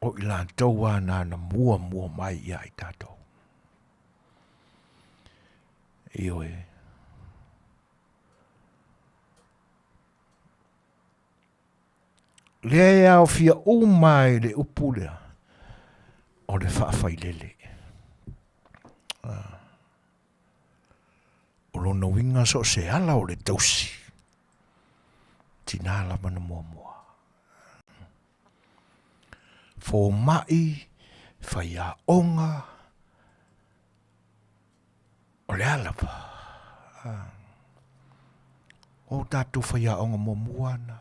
o i latou a nāna muamua mai iā i tatou. Ioe. Lea e aofia uma ai le upu lea, o le faafailele. Ah. O lona uiga so o se ala o le tausi, tinā lava na muamua. Fomai, faiaoga, O le a lava? O tatou faiaoga muamua na.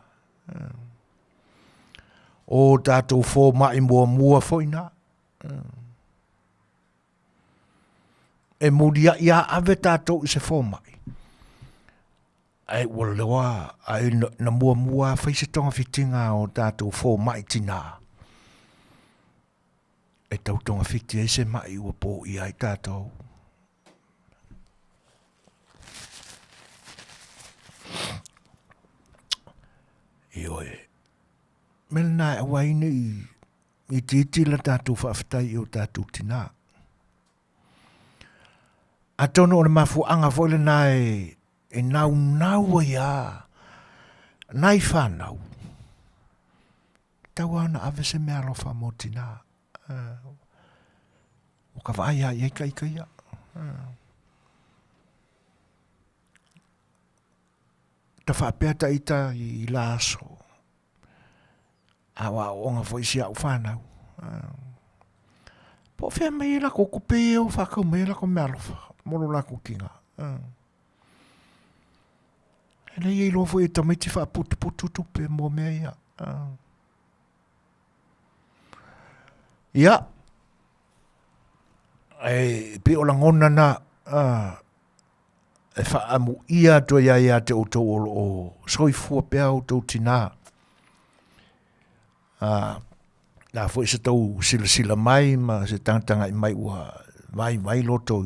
O tatou fomai muamua foi na. E muliai a ave tatou i se fomai. Ae ua lewa, ae na muamua fai se togafitiga o tatou fomai tinā. E tau togafiti ai se maʻi ua pōʻia ai tatou. Ioe. Mea lena e aua ai ne i itiiti la tatou faafetai i o tatou tinā. Atonu o le mafuaaga foi lena e, e naunau ai a nai whanau Tau lava ona ave se meaalofa mo tinā. Ua ka vaai lava i ai ka ika ia. Ta faapea ta ita i la aso, a o aoaoga foi i si au whanau. Po o fea mai ai lakou tupe ia e faatau mai ai lakou meaalofa mo lo latou tiga. E leai e iloa foi e tamaiti faaputuputu tupe mo mea ia. Ia, e pei o lagona na e faaamuia atu ai ia te outou o lo o soifua pea outou tinā. A, la foi se tou silasila mai ma se tagatagai mai ua vaivai lo tou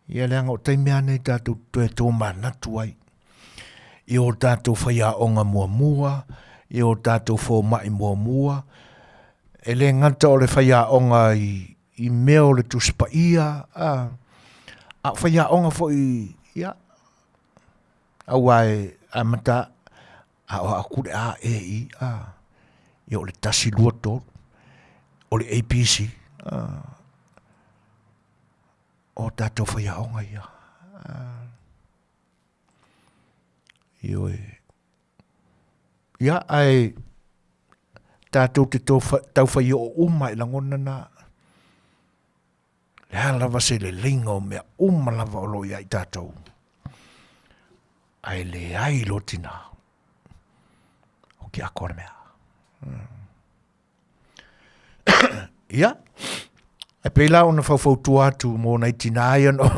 ia leaga o taimi lava nei tatou te toe tomanatu ai i o tatou faiaoga muamua, i o tatou fomai muamua, e le gata o le faiaoga i, i mea o le Tusi Paia, a, a o faiaoga foi, ia, aua e amata a o atu le A, E, I, a, ia o le 1, 2, 3, o le ABC, a, o tatou faiaoga ia. A, ioe. Ia, ae tatou te tauwhai oo uma i lagona na. Le a lava se leleiga o mea uma lava o lo o ia i tatou. Ae leai lo tina. O ke ako le mea. Ia, e pei la ona faufautua atu mo nai tinā ia no,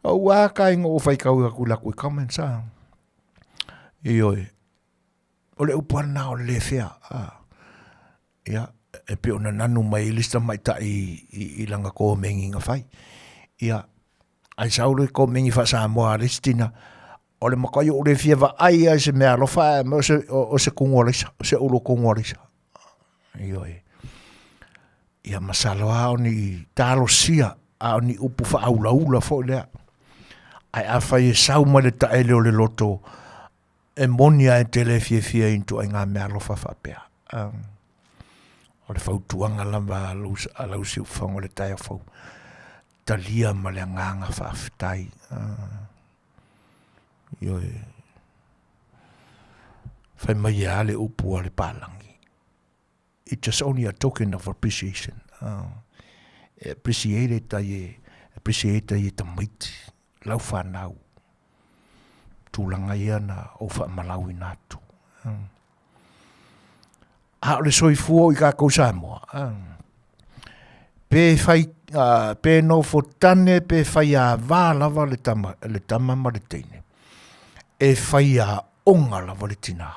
o ua ka ingo o whaikau aku laku i comments, a. Ioe, o le upu ana o le le fea, a. Ia, e pei ona nanu mai ai le isi tamaitai i, i lana komeni na fai. Ia, ae sau le komeni faa-Samoa a le isi tina, o le matuai ou le fia vaai lava i se meaalofa ae o se, o se kugu alaisa, o se ulu kugu alaisa. Ioe. Ia masalo lava o ni talosia, a o ni upu faaulaula foi lea. Ae afai e sau mai le taele o le loto, e moni lava e te le fiafia i ni ituaiga meaalofa faapea. Um, o le fautuaga lava a lau siufofoga o le taeao fou, talia ma le agaga faafetai. Uh, ioe. Fai mai e a le upu a le palagi. It's just only a token of appreciation. E appreciate ai e, appreciate ai e tamaiti, lau whanau. Tulaga ia na ou faamalauina atu. A o le soifua o i kākou Samoa, pe whai, pe nofo tane, pe whai a vā lava le tama, le tama ma le teine. E whai a onga lava le tinā.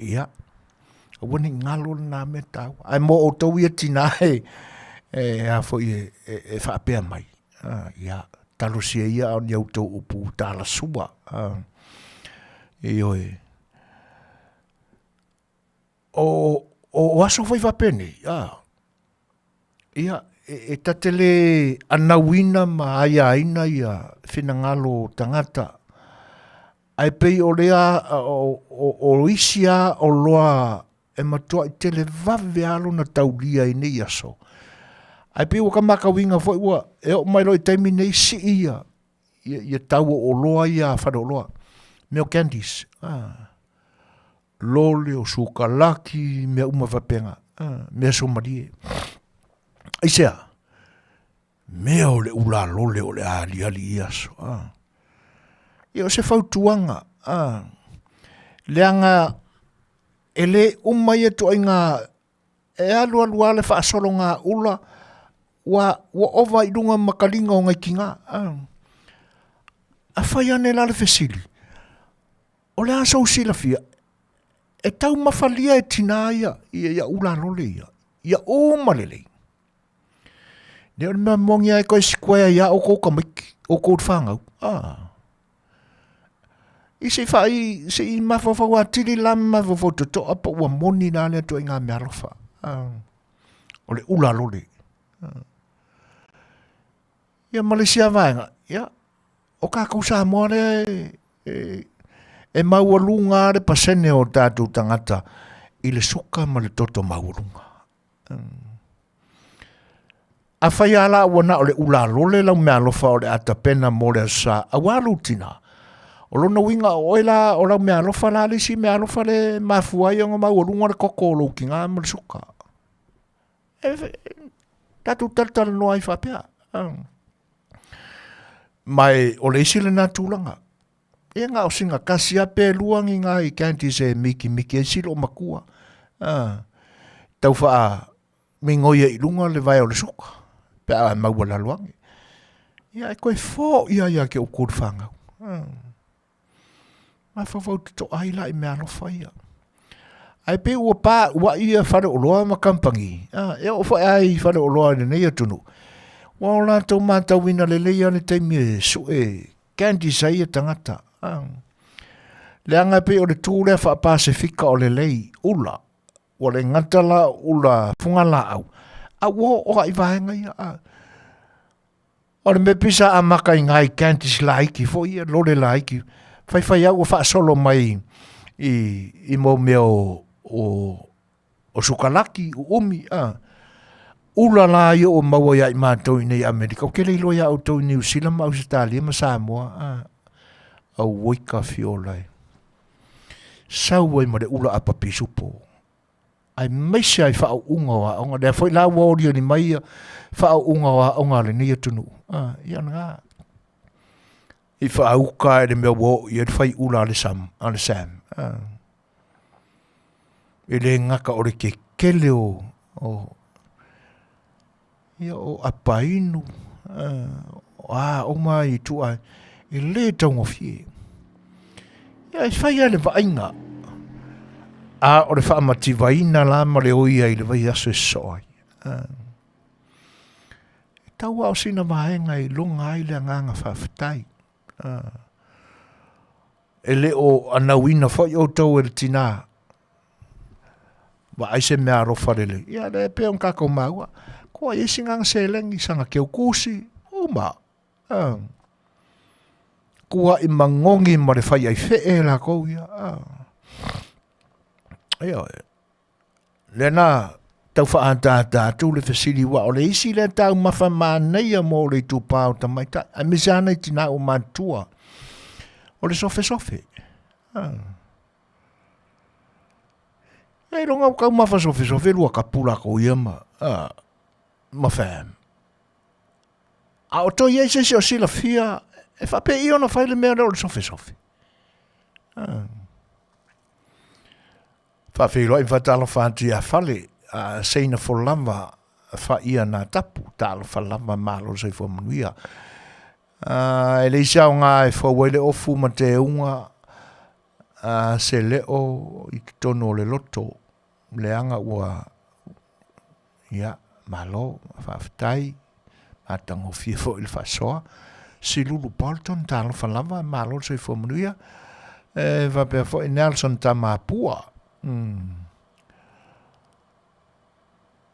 Ia, aua ne i ngalo lena mea taua. Ae mo outou ia tinā e, e a foi e, e, e faapea mai. Ia, talosia ia a o ni outou upu talasua. Ioe. O, o aso foi faapenei, a, ia, e, e ta te le anauina ma aiaina ia finagalo o tagata, ae pei o lea, o, o, o isi a oloa e matuai televave lava lona taulia i nei aso. Ae pei ua ka matauina foi ua e oo mai loa i taimi nei sii ia ia, ia tau o oloa ia a faleoloa. Mea o candies. Ah. Lole, o sukalaki, mea uma faapena. Ah, mea somalie. Aisea? Mea o le ula lole o le a aliali i aso. Ah. Ia o se fautuaga. Ah. Leaga e le uma ia ituaiga e alualu lava le faasologa ula ua, ua ova i luga ma kaliga o nai tiga. Ah. Afai ane la le fesili, o le a sou silafia, e taumafalia e tinā ia, ia, ia ula lole ia, ia uma lelei. Ne o le mea moni ai koe square ia o kou tamaiti, o kou whanau. Ah. I se i whai, se i mafaufau atili la mafaufau totoa po ua moni la lea ituaiga mea alofa. Ah. O le ula lole. Ah. Ia ma le isi lava vaega, ia, o kākou Samoa lea e, e, e maualuga lava le pasene o tatou tagata i le suka ma le toto maualuga. Afai lava la ua na o le ula lole lau meaalofa o le a tapena mo le Aso Sa, auā lou tinā. O lona uiga o oe la, o lau meaalofa la le isi meaalofa le mafua ai ona maualuga le koko o lou tinā ma le suka. E, tatou talatalanoa ai faapea. Ma e, o le isi lena tulaga. Ia na o sina tasi lava pe lua ni nai candies e mikimiki ai si loomatua. Tau faamigoi ai i luga le vae o le suka pe a maualalo ane. Ia e toe fo'i lava ia te outou le fanau. Mafaufau totoa ai la i meaalofa ia. Ae pei ua paauai ia faleoloa ma kamupani, e oo foi lava i faleoloa i lenei atunuu, ua o latou matauina lelei lava le taimi e sue candies ai ia tagata. Leaga e pei o le tu lea faa-Pasefika o le lei ula, ua le gata la o ula fugalaau, a ua oo lava i vaega ia. O le mea pei sa amata i nai candies laiti foi ia, lole laiti, faifai lava ua faasolo mai i, i mau mea o, o, o sukalaki, uumi, a. Ula la ia ua maua ia i matou i nei Amerika. Ou te le iloa ia outou i Niu Sila ma Ausetalia ma Samoa, a. Auoi ka fiola e. Sau ai ma le ula apa pisupo. Aemaise ai faauuga o aoga. Lea foi la ua olioli mai ia faauuga o aoga a lenei atunuu. Ah, ia na. I faauka e le mea ua oo i ai le faiula a le Sam. A le Sam. Ah. E le gata o le kekele o, o ia o apainu, o a uma i tua, e le taugofie. Ia e fai lava le vaaiga, a o le faamativaina la ma le oi ai i le vaiaso e sosoo ai. E tau lava o sina vaega e iloga ai le agaga faafetai. E le o anauina foi outou e le tinā, vaai se mea alofa lelei. Ia lea e pei ona tatou maua, kua i ai sina seleni, sana keukusi, uma. Kuaʻi magogi ma le fai ʻaifeʻe lakou ia. Ioe. Lea na tau faaataata atu le fesili aua o le isi lea taumafa manaia mo le itupa o tamaitai, aemaise lava nai tinā ua matutua, o le sofesofe. Ailoga ua taumafa sofesofe lua kapu lakou ia ma, ma fam. A o toe i ai se isi o silafia e faapei ona fai le mea lea o le sofesofe. Faafeiloai ma faatalofa atu ia Fale, a seina folava faia nā tapu, talofa lava malo le soifua manuia. E leai se aoga e fou ai le ofu ma teuga a se leo i totonu o le loto, leaga ua, ia, malo, faafetai, matagofie foi le faasoa. Silulu Bolton, talofa lava, malo le soifua manuia. E faapea foi Nelson Tamapua.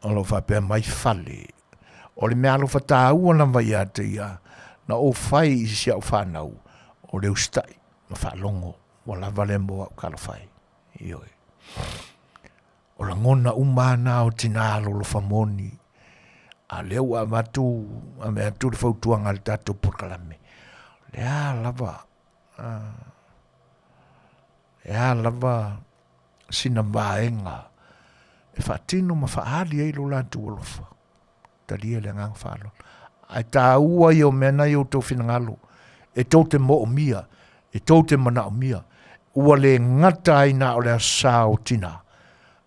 O lo o faapea mai Fale. O le mea alofa taua lava ia te ia, na ou fai i si au fanau, o le usitai ma faalogo, ua lava lea mo au talofa e. Ioe. O lagona uma lava na o tinā alolofa moni, a o lea ua avatu, ave atu le fautuaga a le tatou polokalame, o le a lava, le a lava sina vaega e faatino ma faaali ai lo latou alofa. Talia le agaga faaaloalo. Ae taua ia o mea na i outou finagalo, e tou te moomia, e tou te manaomia, ua le gata ai na o le Aso Sa o Tinā,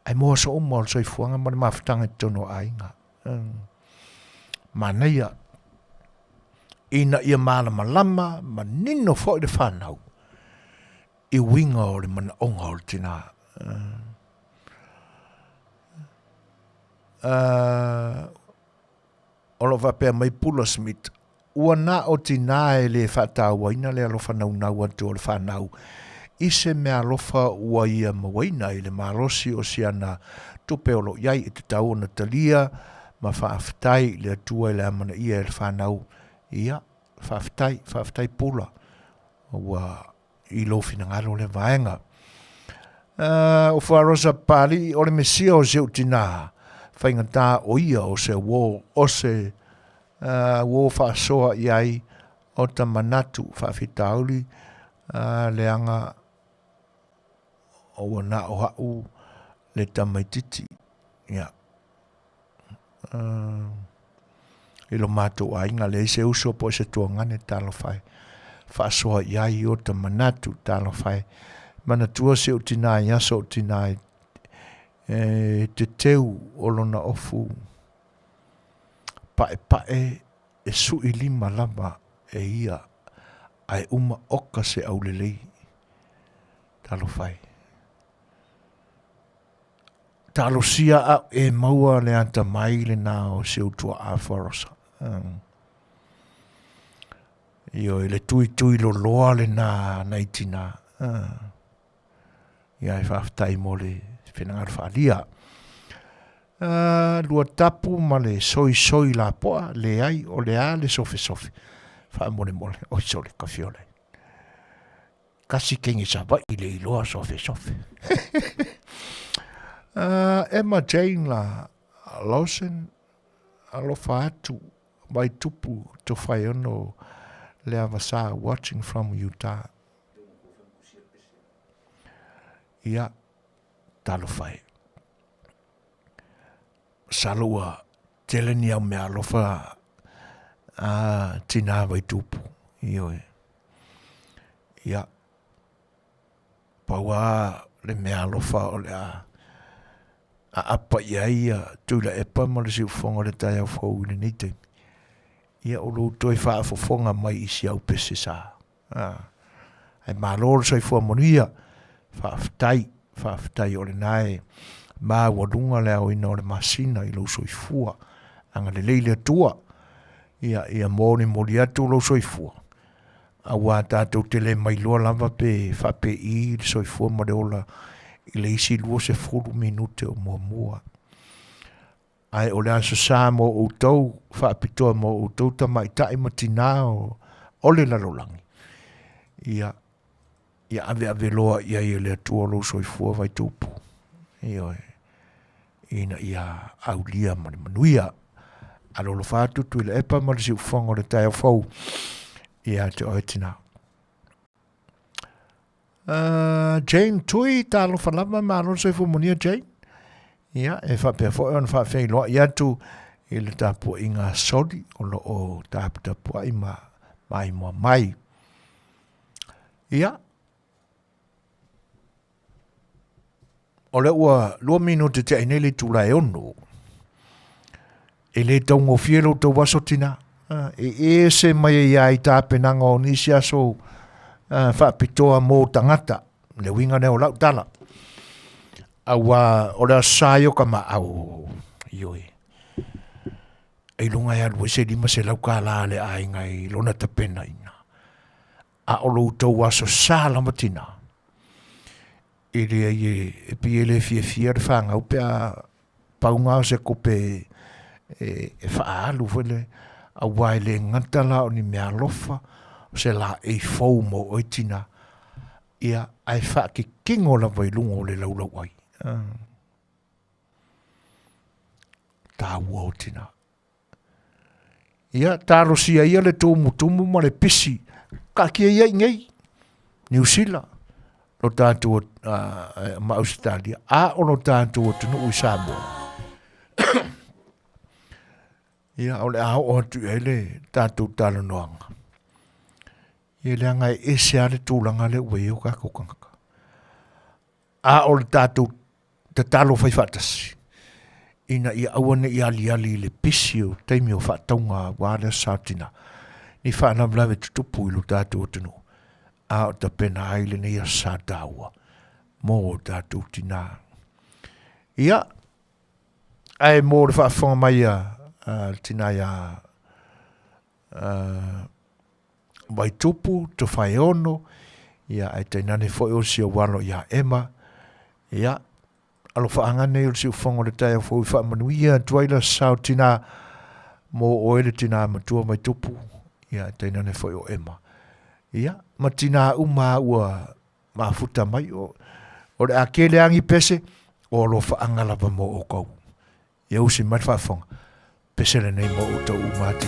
ae mo aso uma o le soifuaga ma le mafutaga i totonu o aiga. Manaia, ina ia malamalama manino foi le fanau i uiga o le manaoga o le tinā. O lo o faapea mai Pula Smith, ua na o tinā e le faatauaina le alofa naunau atu o le fanau i se meaalofa ua ia mauaina i le malosi o si ana tupe o lo o i ai e tatau ona talia ma faafetai i le Atua i le amanaia e le fanau. Ia, faafetai, faafetai Pula, ua i lou finagalo lea vaega. O Fuarosa Papalii, o le Mesia o si ou tinā, faigata o ia o se uō, o se uō faasoa i ai o ta manatu faafitauli, leaga ua na o a'u le tamaititi. Ia. I lo matou aiga, leai se uso po o se tuagane, talofa e faasoa i ai o ta manatu, talofa e manatua si ou tinā i aso o tinā i e te teu o lona ofu paepae e sui lima lava e ia ae uma oka se aulelei. Talofa e. Talosia au e maua le atamai lena o si ou tuaa Forosa. Ioe, le tuitui loloa lena nai tinā. Ia e faafetai mo le finagalo faaalia. Lua tapu ma le soisoi lapoa, leai o le a le sofesofe. Faamolemole, oi sole kafiola. Kasi kenge Savaii le iloa sofesofe. Emma Jane la Lawson, alofa atu, Vaitupu, Tofaeono, Leavasa, watching from Utah. Ia, talofa e. Masalo ua tele ni au mea alofa a tinā Vaitupu, ioe. Ia, pau lava le mea alofa o le a aapa i ai ia Tuilaepa ma le siufofoga o le taeao fou i lenei taimi. Ia, o lou toe faafofoga mai i si au pese sa. Ae malo le soifua manuia. Faafetai, faafetai o lena e maualuga le aoina o le masina i lou soifua. Agalelei le Atua. Ia, ia molimoli atu lou soifua. Aua tatou te le mailoa lava pe faapei le soifua ma le ola i le isi 20 minute o muamua. Ae o le Aso Sa mo outou, faapitoa mo outou tamaitai ma tinā o le lalolagi, ia, ia aveave loa i ai e le Atua lou soifua vaitupu, ioe, ina ia aulia ma le manuia. Alolofa atu Tuilaepa ma le siufofoga o le taeao fou ia te oe tinā. Jane Tui, talofa lava, malo le soifua manuia Jane. Ia, e faapea foi ona faafeiloai atu i le tapuaiga a Soli o lo o taputapuai ma maimoa mai. Ia, o lea ua 2 minute tea nei le itula e 6. E le taugofie lo outou aso tina. E ese mai ai lava i tapenaga o nisi aso faapitoa mo tagata. Le uiga lea o lau tala. Aua o le aso sa ia o ka maau, ioe. E iloga e alu ai se 500 kālā a le aiga i lona tapenaina. A o lo outou aso sa lava tina, e leai e pei e le fiafia le fanau pe a pau na o se kope e faaalu foi le aua e le gata la o ni mea alofa o se laei fou mo oe tina ia ae faakikino lava i luga o le laulauai. Taua o tina. Ia, talosia ia le tumutumu ma le pisi. Kaatia ia i nei, Niu Sila, lo tātou ma Ausetalia, a o lo tātou atunuu i Samoa. Ia, o le a oo atu i ai le tātou talanoaga. Ia, leaga e ese lava le tulaga lea ua i ai o tātou tagata. A o le tatou tatalo fai faatasi, ina ia aua ne i aliali i le pisi o taimi o faatauga aua le aso Satina, ni faalavelave tutupu i lo tatou atunuu, a o tapena ai lenei aso sa taua mo o tatou tinā. Ia, ae mo le faafofoga mai a le tinā iā Vaitupu, Tofaeono, ia ae tainane foi o si ou alo ia Emma, ia, alofaaga nei o le siufofoga o le taeao fou i faamanuia atu ai le sao tinā mo oe le tinā matua Vaitupu, ia ae tainane foi o Emma. Ia, ma tinā uma ua mafuta mai, o, o le a kele agi pese, o alofaaga lava mo oukou. Ia usi mai le faafofoga. Pese lenei mo outou uma atu.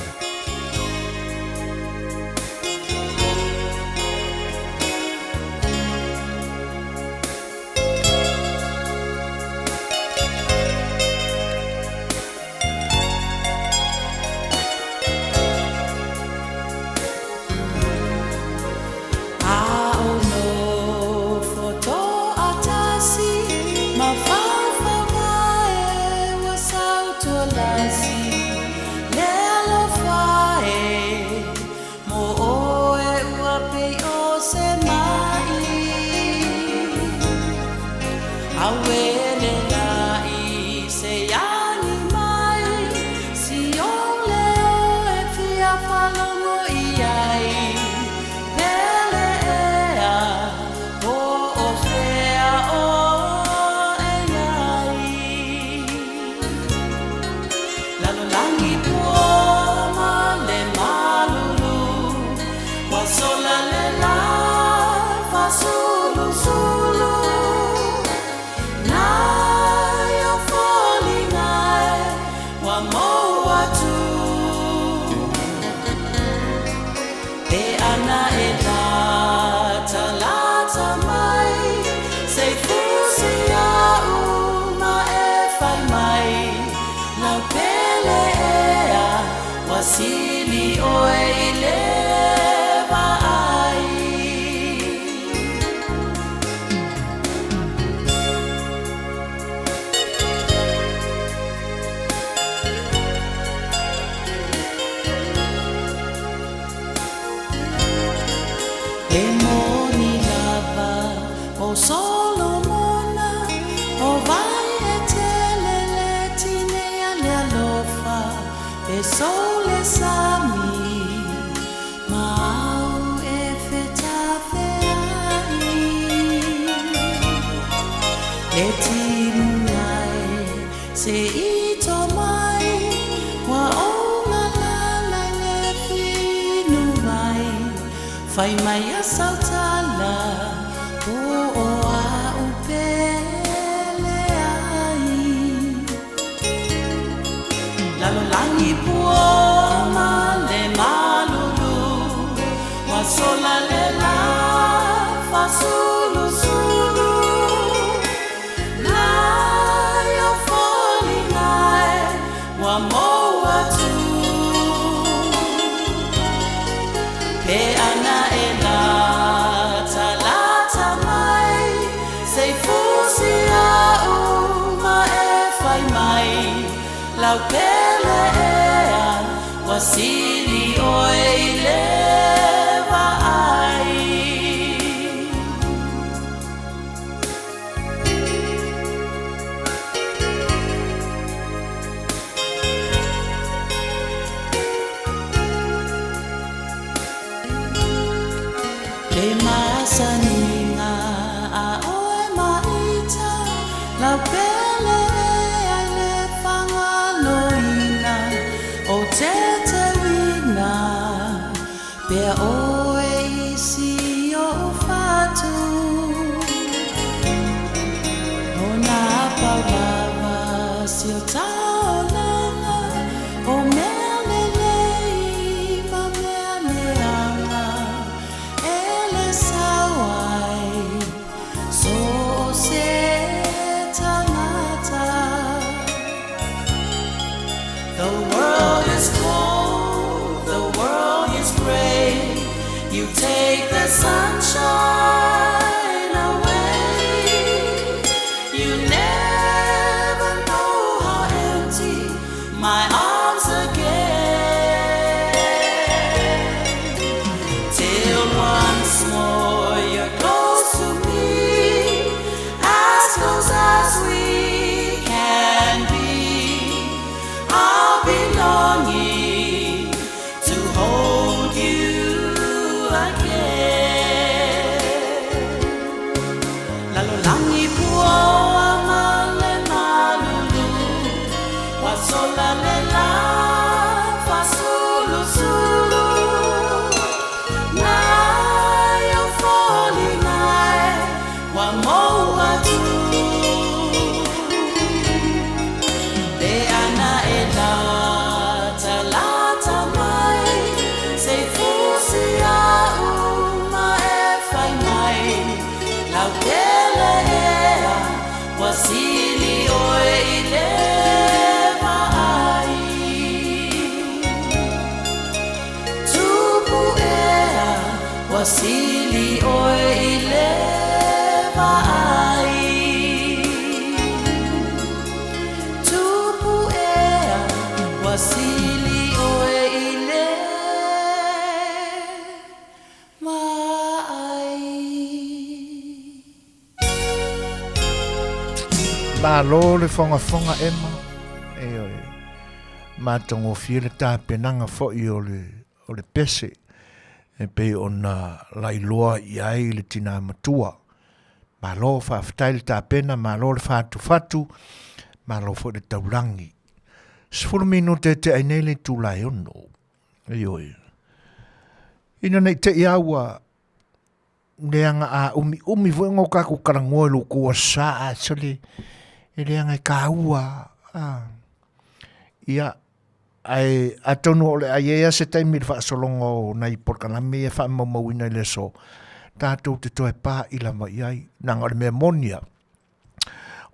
Fai mai a sau tala po o a'u pele ai. Lalolagi pua ma le malulu Ua sola le la fasulusulu Nai o foliga e ua mou atu Pe ana e latalata mai Se i fusi a'u ma e fai mai Lau pele ea ua sili ʻoe i le vaai. Le masaniga a ʻoe ma ita Lau pele ea i le Fagaloina O Teteuina Pea ʻoe i si oʻu fatu O nā pau lava si o taulaga O mea lelei ma mea leaga E le sao ai so o se tagata. The world is cold, the world is gray. You take the sunshine away. You never know how empty my arms again. Till once more you're close to me, as close as we can be. I'll be longing to hold you again. Lalolagi pua ma le malulu Ua sola le la fasulusulu Nai o foliga e ua mou atu Pe ana e latalata mai Se i fusi a'u ma e fai mai Lau pele ea ua sili ʻoe i le vaai Tupu ea ua sili ʻoe i le vaai Tupu ea ua sili ʻoe i le vaai. Malo le fogafoga Emma, ioe, matagofie le tapenaga foi o le, o le pese e pei ona lailoa i ai le tinā matua. Malo faafetai le tapena, malo le fatufatu, malo foi le taulagi. 10 minute e tea ai nei le itula e 6. Ioe. Ina nei te i ua leaga a umi umi foi ngo kaku kalangoa i lo kua sa a sole e leaga e kāua. Ah. Ia, ae atonu o le a i ai lava se taimi i le faasologa o nai polokalame ia e faamaumauina i le aso, tatou te toe pa'i lava i ai, leaga o le mea moni lava,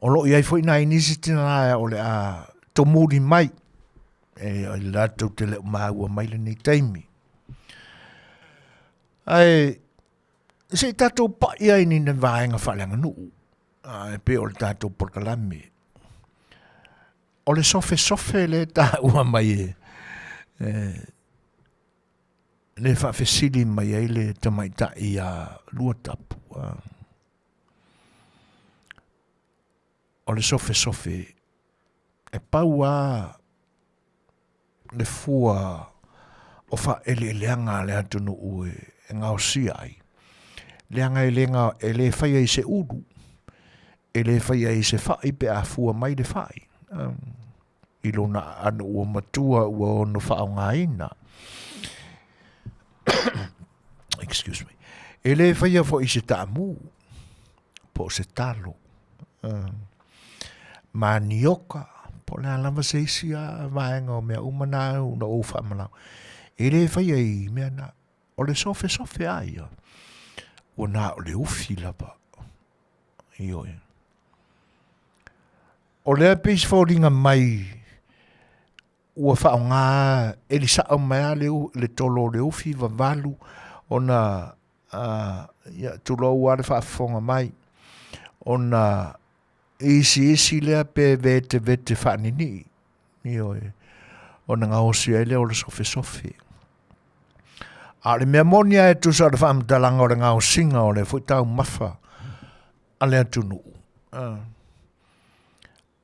o lo o i ai foi nai nisi tina o le a tomuli mai, e latou te le o maua mai lenei taimi. Ae se i tatou pa'i ai i ni vaega faaleaganuu, e pei o le tatou polokalame. O le sofesofe lea e taua mai e, e le faafesili mai ai le tamaitai ia Luatapu. O le sofesofe e pau lava le fua o faaeleeleaga a le atunuu e gaosia ai, leaga e le, e le faia i se ulu, e le faia i se fai pe a fua mai le fai i lona aano ua matua ua ono faaaogaina. Excuse me. E le faia foi i se taamu po o se talo. Manioka, po o le a lava se isi a vaega o mea uma na na ou faamalau. E le faia i mea na. O le sofesofe a ia, ua na o le ufi lava. Ioe. O lea pei se foliga mai ua faaaoga eli sao mai lava le, le tolo o le ufi vavalu ona ia, tulou lava le faafofoga mai, ona isiisi lea pe vetevete faaninii, ioe, ona gaosi ai lea o le sofesofe. A o le mea moni lava e tusa o le faamatalaga o le gaosiga o lea foi taumafa a le atunuu,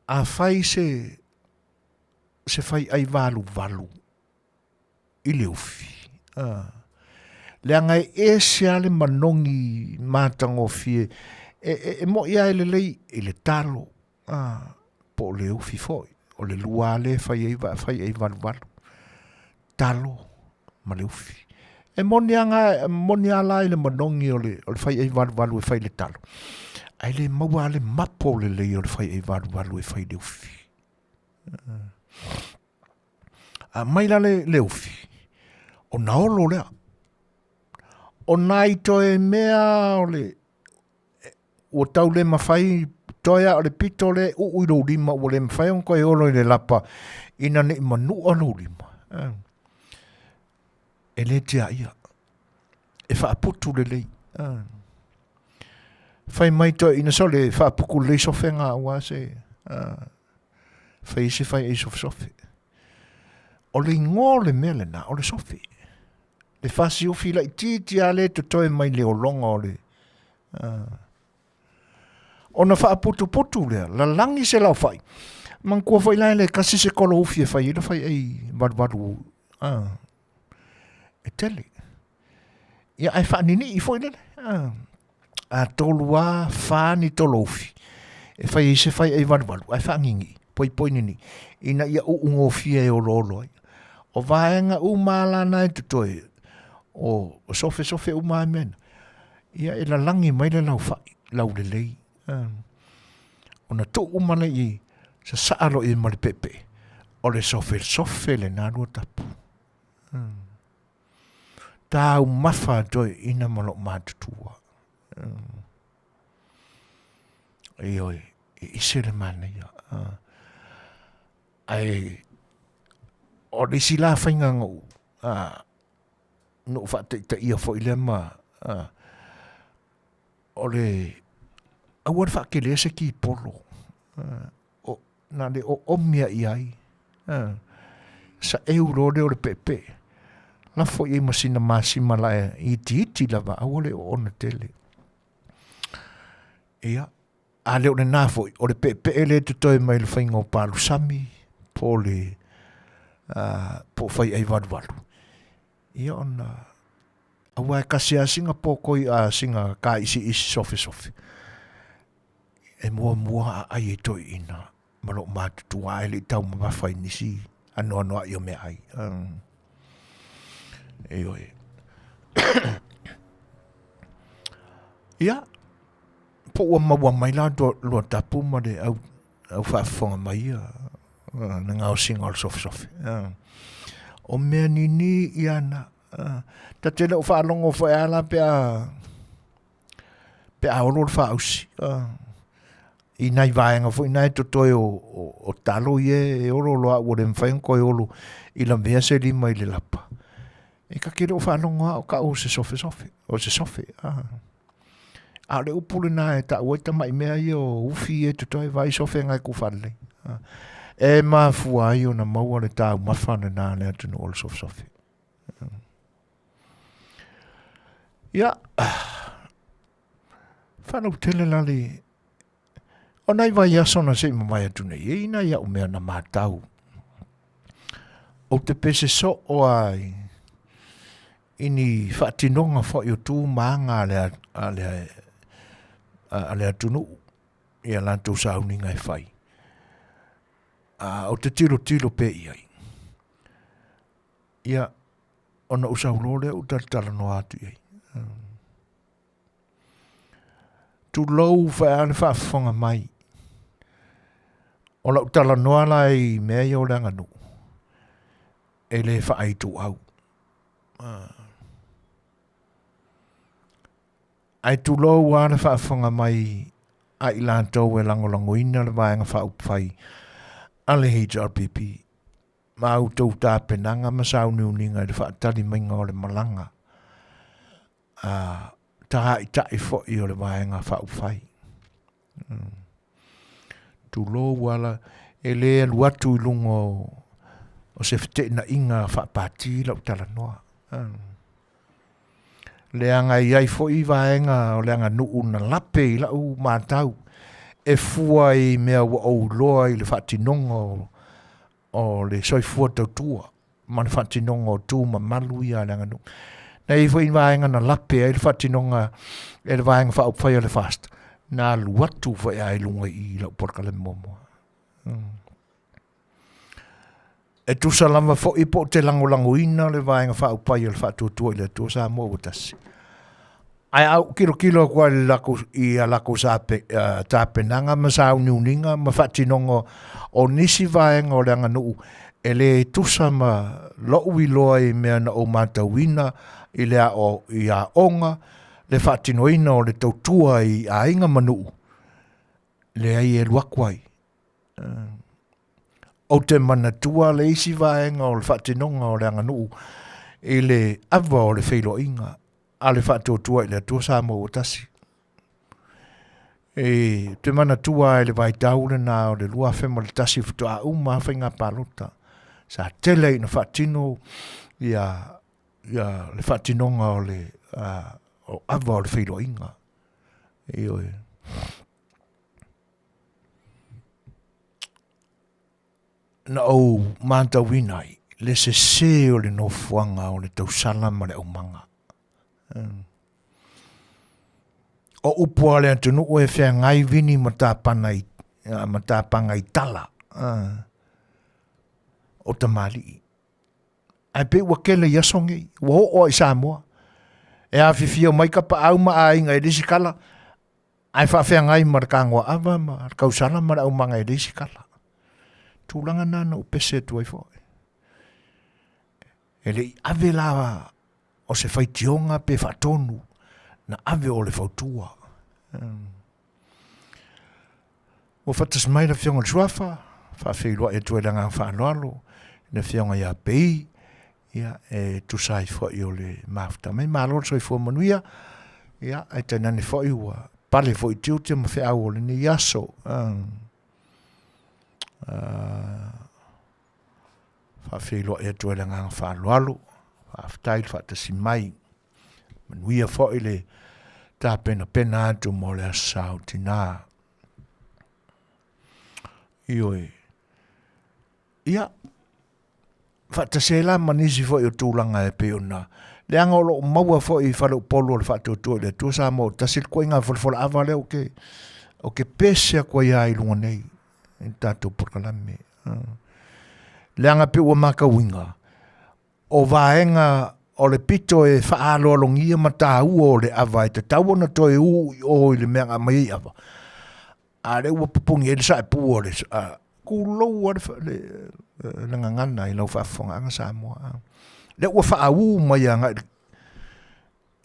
afai se se faiai valuvalu i le ufi, leaga e ese lava le manogi matagofie e, e, e moi lava e lelei i le talo, po o le ufi foi, o le lua lava lea e fai ai, fai ai valuvalu, talo ma le ufi. E moni lava, moni lava la i le manogi o le, o le faiai valuvalu e fai i le talo, ae le maua lava le mapo lelei o le faiai valuvalu e fai i le ufi. A mai la le, le ufi, ona olo lea. O nai toe mea o le, ua tau le mafai toe a o le pito le uu i lou lima ua le mafai ona toe olo i le lapa ina ne i manua lou lima. E le tiaia. E faaputu lelei. Fai mai toeaiina sole e faaputu lelei sofega aua se fai se fai ai sofesofe. O le igoa o le mea lena, o le sofe. Le fasiufi laitiiti lava lea e totoe mai le ologa o le... Ona faaputuputu lea, lalagi se laofai. Manatua foi la e le tasi se tolo ufi e fai ai le faiai valuvalu e tele. Ia ae faaninii foi lele. A tolu a, fa ni tolo ufi e fai ai se faiai valuvalu ae faaninii, poipoi ninii ina ia uugofie e oloolo ai. O vaega uma lava la na e totoe, o sofesofe uma lava mea na, ia e lalagi mai le laufai, laulelei. Ona tuu uma lea i ai, sasaa loa i ai ma le peepee, o le sofesofe lena lua tapu. Taumafa toeaiina ma lou matutua. Ioe, e ese le manaia. Ae o le isi la faiga na ou, na ou faataitaia foi lea ma, o le aua le faakelea se kipolo. O, na le oomi lava i ai. Saeu loa lea o le peepee, lafo i ai ma sina masima la itiiti lava, aua le oona tele. Ia, a le o lena foi, o le peepee lea e totoe mai le faiga o palusami, po o le po o faiai valuvalu. Ia ona, aua e tasi lava sina pokoi a sina kāisiisi sofesofe, e muamua aai ai toeaiina ma lou matutua ae le i taumamafa i nisi anoanoai o meaai. Ioe. Ia, po ua maua mai la lua tapu ma le au, au faafofoga mai ia le gaosiga o le sofesofe. O mea nini ia na. Ta te le o faalogo foi a la pe a pe a olo le faausi. I nai vaega foi na e totoe o, o, o talo ia e olo loa ua le mafai ona toe olo i lavea se lima i le lapa. E ta te le o faalogo lava o tau o se sofesofe, o se sofe. A o le upu lena e tau ai tamai mea ia o ufi ia e totoe vaai sofe na e tu faalelei. E mafua ai ona maua le taumafa lena a le atunuu o le sofesofe. Ia, faalautele la le o nai vaiaso na se i mavae atu nei, e i nai au mea na matau. Ou te pese soo lava i, i ni faatinoga foi o tu ma aga a le, a le, a le atunuu i a latou sauniga e fai. A ou te tilotilo pea i ai. Ia, ona ou sau loa lea ou talatalanoa atu i ai. Tulou faia le faafofoga mai. O lau talanoa la i mea ia o le aganuu, e le faaituau. Ae tulou lava le faafofoga mai a i latou e lagolagoina le Vaega Faaupufai a le HRPP ma a outou tapenaga ma sauniuniga i le faatali maiga o le malaga a tāita'i foi o le Vaega Faaupufai. Tulou lava, e le alu atu i luga o se feteenaiga faapati lau talanoa. Leaga e i ai foi vaega o le aganuu na lape i lau matau e fua i mea ua ou iloa i le faatinoga o le soifua tautua ma le faatinoga o tu mamalu ia a le aganuu. Na i ai foi vaega na lape ai le faatinoga e le Vaega Faaupufai a le FAST, na alu atu foi lava i luga i i lau polokalame muamua. E tusa lava foi po o te lagolagoina le Vaega Faaupufai o le Faatuatua i le Atua Samoa ua tasi. Ae a ou tilotilo atu lava i le latou, i a latou sape, tapenaga ma sauniuniga ma faatinoga o nisi vaega o le aganuu e le tusa ma lou iloa i mea na ou matauina i le ao, i aoga, le faatinoina o le tautua i aiga ma nuu, leai e alu atu ai. Ou te manatua le isi vaega o le faatinoga o le aganuu i le ava o le feiloaiga a le Faatuatua i le Atua Samoa ua tasi. E te manatua i le vaitau lena o le 2001 faatoa uma lava faiga palota. Sa tele ina faatino ia, ia le faatinoga o le o ava o le feiloaiga. Ioe. Na ou matauina ai le sese o le nofoaga o le tausala ma le aumaga. O upu a le atunuu e feagai vini ma tapana i, ma tapaga i tala o tamalii. Ae pei ua tele i aso nei, ua oo lava i Samoa. E afifio mai tapaau ma aiga i le isi tala, ae faafeagai ma le tagoaava ma le tausala ma le aumaga e leai se tala. Tulaga na na ou pese atu ai foi. E le i ave la o se faitioga pe faatonu, na ave o le fautua. Ua faatasi mai le Afioga i le Suafa, faafeiloai atu ai le agaga faaaloalo i le Afioga ia Pei, ia, e tusa ai foi o le mafuta mai. Malo le soifua manuia, ia, ae tainane foi ua pale foi i tiute ma feau o lenei aso. Faafeiloai atu ai le agaga faaaloalo, faafetai le faatasi mai. Manuia foi le tapenapena atu mo le Aso Sa o Tina. Ioe. Ia, faatasi ai la ma nisi foi o tulaga e pei ona leaga o lo o maua foi i faleupolu o le Faatuatua i le Atua Samoa ua tasi le ituaiga folafolaava lea ou te ou te pese atu ai lava i luga nei i le tatou polokalame. Leaga pei ua matauina o vaega o le pito e faaaloalogia ma taua o le ava e tatau ona toe u i o i le mea na aumai ai ava, a lea ua pupuni ai le saepu o le tulou lava le, le gagana i lau faafofogaaga Samoa. Lea ua faaū mai agai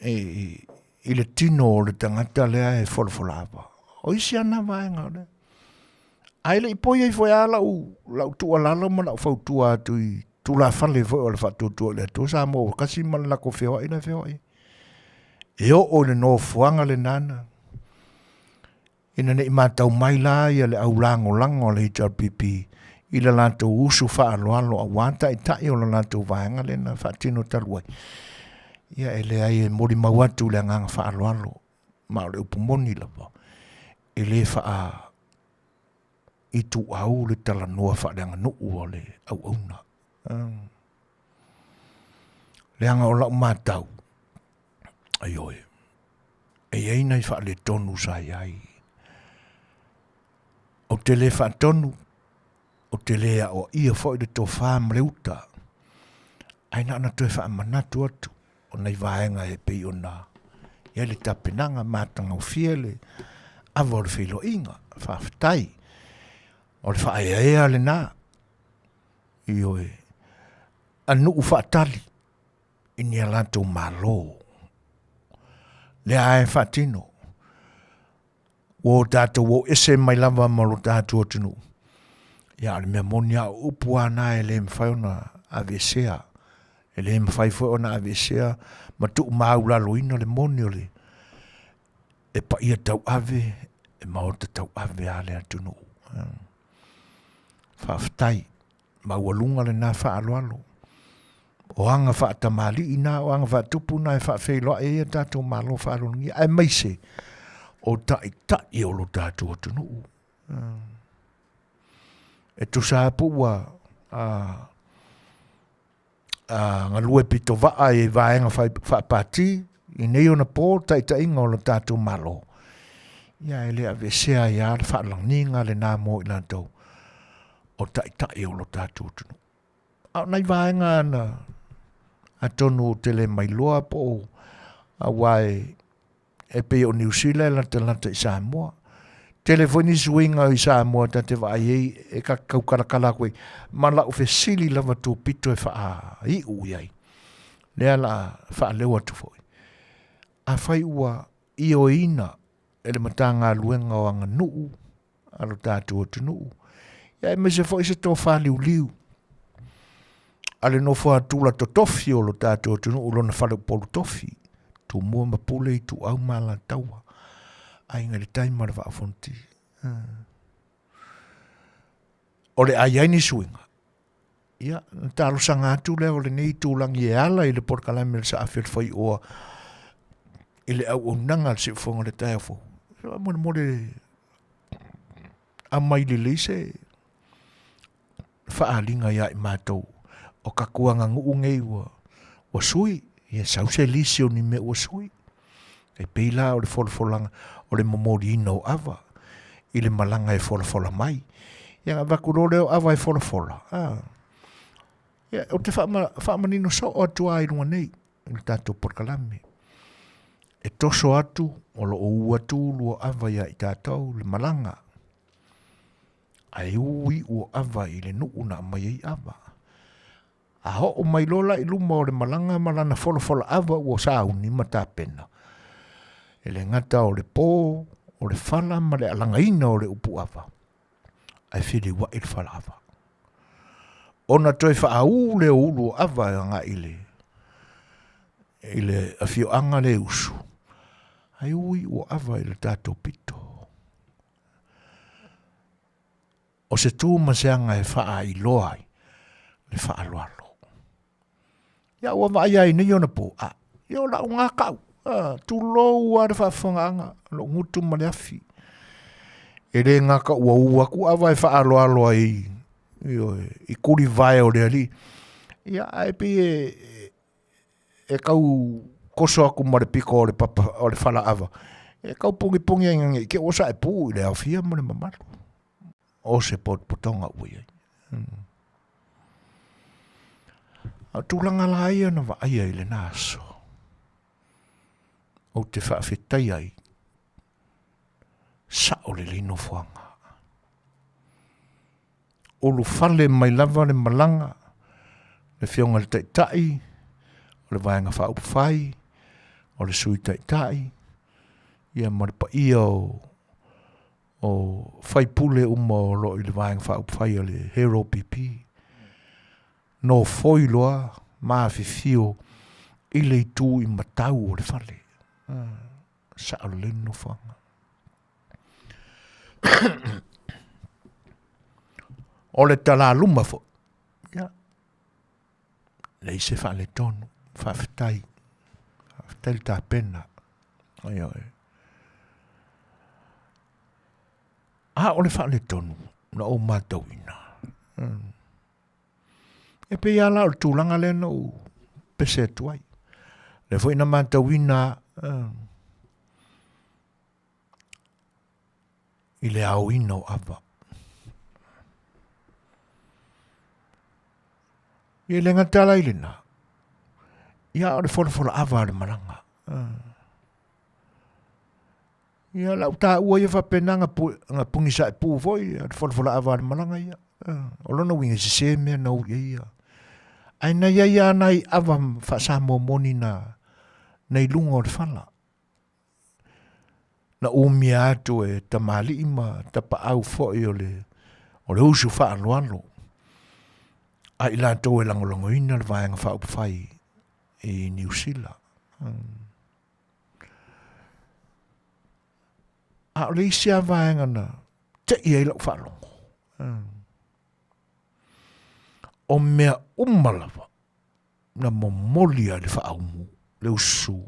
i, i le tino o le tagata lea e folafola ava. O isi ana vaega o lea. Ae le i poi ai foi lava lau, lau tuualalo ma lau fautua atu i tulafale foi o le Faatuatua i le Atua Samoa ua tasi ma le latou feoai la e feoai ai. E oo i le nofoaga lena na, ina ne i matau mai la ia le au lagolago a le HRPP i le latou usu faaaloalo aua taitai o le latou vaega lea na faatino talu ai. Ia e leai e molimau atu le agaga faaaloalo, ma o le upu moni lava, e le faa ituau le talanoa faaleaganuu a le auauna. Leaga o lau matau, ioe, e i ai nai faaletonu sa i ai. Ou te le faatonu, ou te le aoaia foi le tofa ma le uta, ae na ona toe faamanatu atu o nai vaega e pei ona I ai le tapenaga matagofie le ava o le feiloaiga. Faafetai. O le faaeaea lena. Ioe. A nuu faatali i ni a latou malo. Lea e faatino. Ua o tatou o ese mai lava ma lo tatou atunuu. Ia, o le mea moni a o upu lava na e le mafai ona aveesea. E le mafai foi ona aveesea ma tuumaulaloina le moni o le e paia tauave, e maota tauave lava le atunuu. Faafetai. Maualuga lena faaaloalo. O aga faatamalii na, o aga faatupu na e faafeiloai ai a tatou Malo faaloalogia, aemaise o taitai o lo tatou atunuu. E tusa lava po ua galue pitovaa i vaega faapati i nei ona po taitaiga o lo tatou Malo, ia e le aveesea ai lava le faalagiga lena mo i latou o taitai o lo tatou atunuu. A o nai vaega na atonu ou te le mailoa po o aua e e pei o Niu Sila e latalata i Samoa. Tele foi nisi uiga i Samoa ta te vaai ai e ka tau kalakala atu ai ma lau fesili lava tupito e faaiu i ai. Lea la faaleo atu foi. Afai ua ioeina e le Matagaluega o Aganuu a lo tatou atunuu, ia aemaise foi se tofa liuliu a le nofo a tula totofi o lo tatou atunuu lona faleupolu tofi, Tumua ma Pule, Ituau ma Alataua, Aiga i le Tai ma le Vaa o Fonoti. O le a i ai ni suiga, ia, na talosaga atu lea o lenei itulagi e ala i le polokalame a le Saafi o le Faioa i le auaunaga a le Siufofoga o le Taeao Fou. Faamolemole aumai lelei se faaaliga ia i matou o tatou aganuu nei ua, ua sui, ia sau se lisi o ni mea ua sui. E pei la o le folafolaga o le momoliina o ava i le malaga e folafola mai. Ia na avatu loa lea o ava e folafola, a, ia, ou te faamanino soo atu lava i luga nei i le tatou polokalame. E toso atu, o lo o u atu ulu o ava ia i tatou le malaga. Ae u iu o ava i le nuu na aumai ai ava. A oo mai loa la i luma o le malaga ma lana folafola ava ua sauni ma tapena, e le gata o le po, o le fala ma le alagaina o le upu ava, ae feliuai le fala ava. Ona toe faaū lea o ulu o ava e agai i le, i le afioaga le usu, ae ui ua ava i le tatou pito. O se tu ma se aga e faailoa ai le faaaloalo. Ia ua vaai ai nei ona po, a, ia o lau gakau, a, tulou lava le faafofogaaga, lou gutu ma le afi. E le gata ua u atu ava e faaaloalo ai ioe, i tulivae o le alii. Ia, ae pei e, e tau koso atu ma le pito o le papa o le fala ava e tau pogipogī ai nei te ua saepū i le aofia ma le mamalu o se potopotoga ua i ai. A o tulaga la ia na vaaia i lena aso, ou te faafetai ai sao lelei nofoaga. Ulufale mai lava le malaga, le Afioga i le Taitai o le Vaega Faaupufai, o le Sui Taitai, ia ma le paia o o faipule uma o lo o i le Vaega Faaupufai a le Hero PP. Nofoi loa ma afifio i le itu i matau o le fale. Sao lelei le nofoaga. O le talaluma foi, ia, leai se faaletonu, faafetai, faafetai le tapena. Ioe. A o le faaletonu na ou matauina, e pei lava la o le tulaga lea na ou pese atu ai. Lea foi na matauina i le aoina o ava. E le gata la i lena, ia o le folafola ava a le malaga. Ia lau taua ia faapena na pu, na pugisaepū foi le folafolaava a le malaga ia. O lona uiga e sesē mea na o i ai ia. Ae na i ai lava nai ava faa-Samoa moni na, na i luga o le fala. Na umia atu e tamalii ma tapaau foi o le, o le usu faaaloalo a i latou e lagolagoina le Vaega Faaupufai i Niu Sila. A o le isi lava vaega na tei ai lau faalogo, o mea uma lava na momoli ai le faaumu, le usu.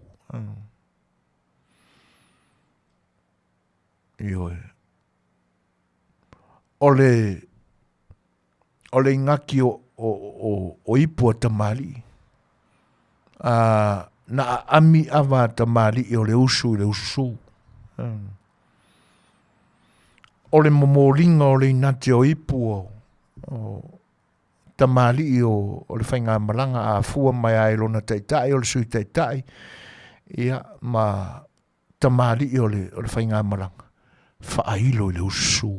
Ioe. O le o le igaki o, o, o, o ipu a tamalii. A, na aami ava a tamalii o le usu i le ususu. O le momoliga o le inati o ipu o, o tamalii o, o le faigamalaga a fua mai ai lona taitai o le sui taitai, ia, ma tamalii o le, o le faigamalaga, faailo i le ususu.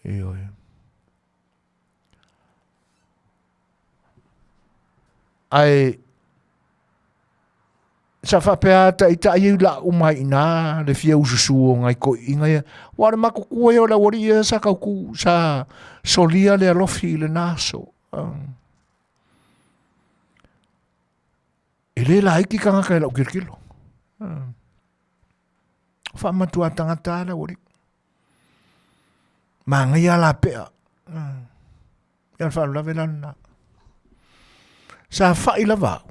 Ioe. Ae sa faapea taitai ai la uma ai ina le fia ususu o ngai toeaiina ia. Aua o le matutua ia o le aualii ia sa tautu, sa solia le alofi i lena aso. E le laiti tagata i lau tilotilo. Faamatua tagata lava le aualii. Manaia la pea. Ia le faalavelave la lena. Sa fai lava au.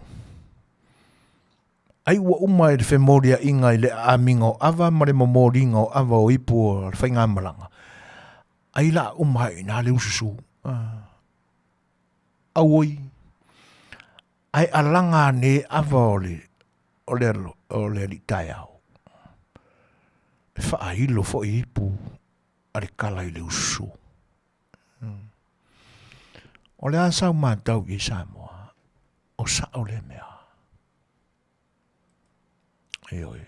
Ai ua uma i le femoliaiga i le aamiga o ava ma le momoliga o ava o ipu o le faigamalaga. Ai la uma ai ina le ususu. Auoi. Ae alaga ane ava o le o le o le alii taeao. E faailo foi ipu a le kala i le ususu. O le a sau matau i Samoa, o sao lea mea. Ioe.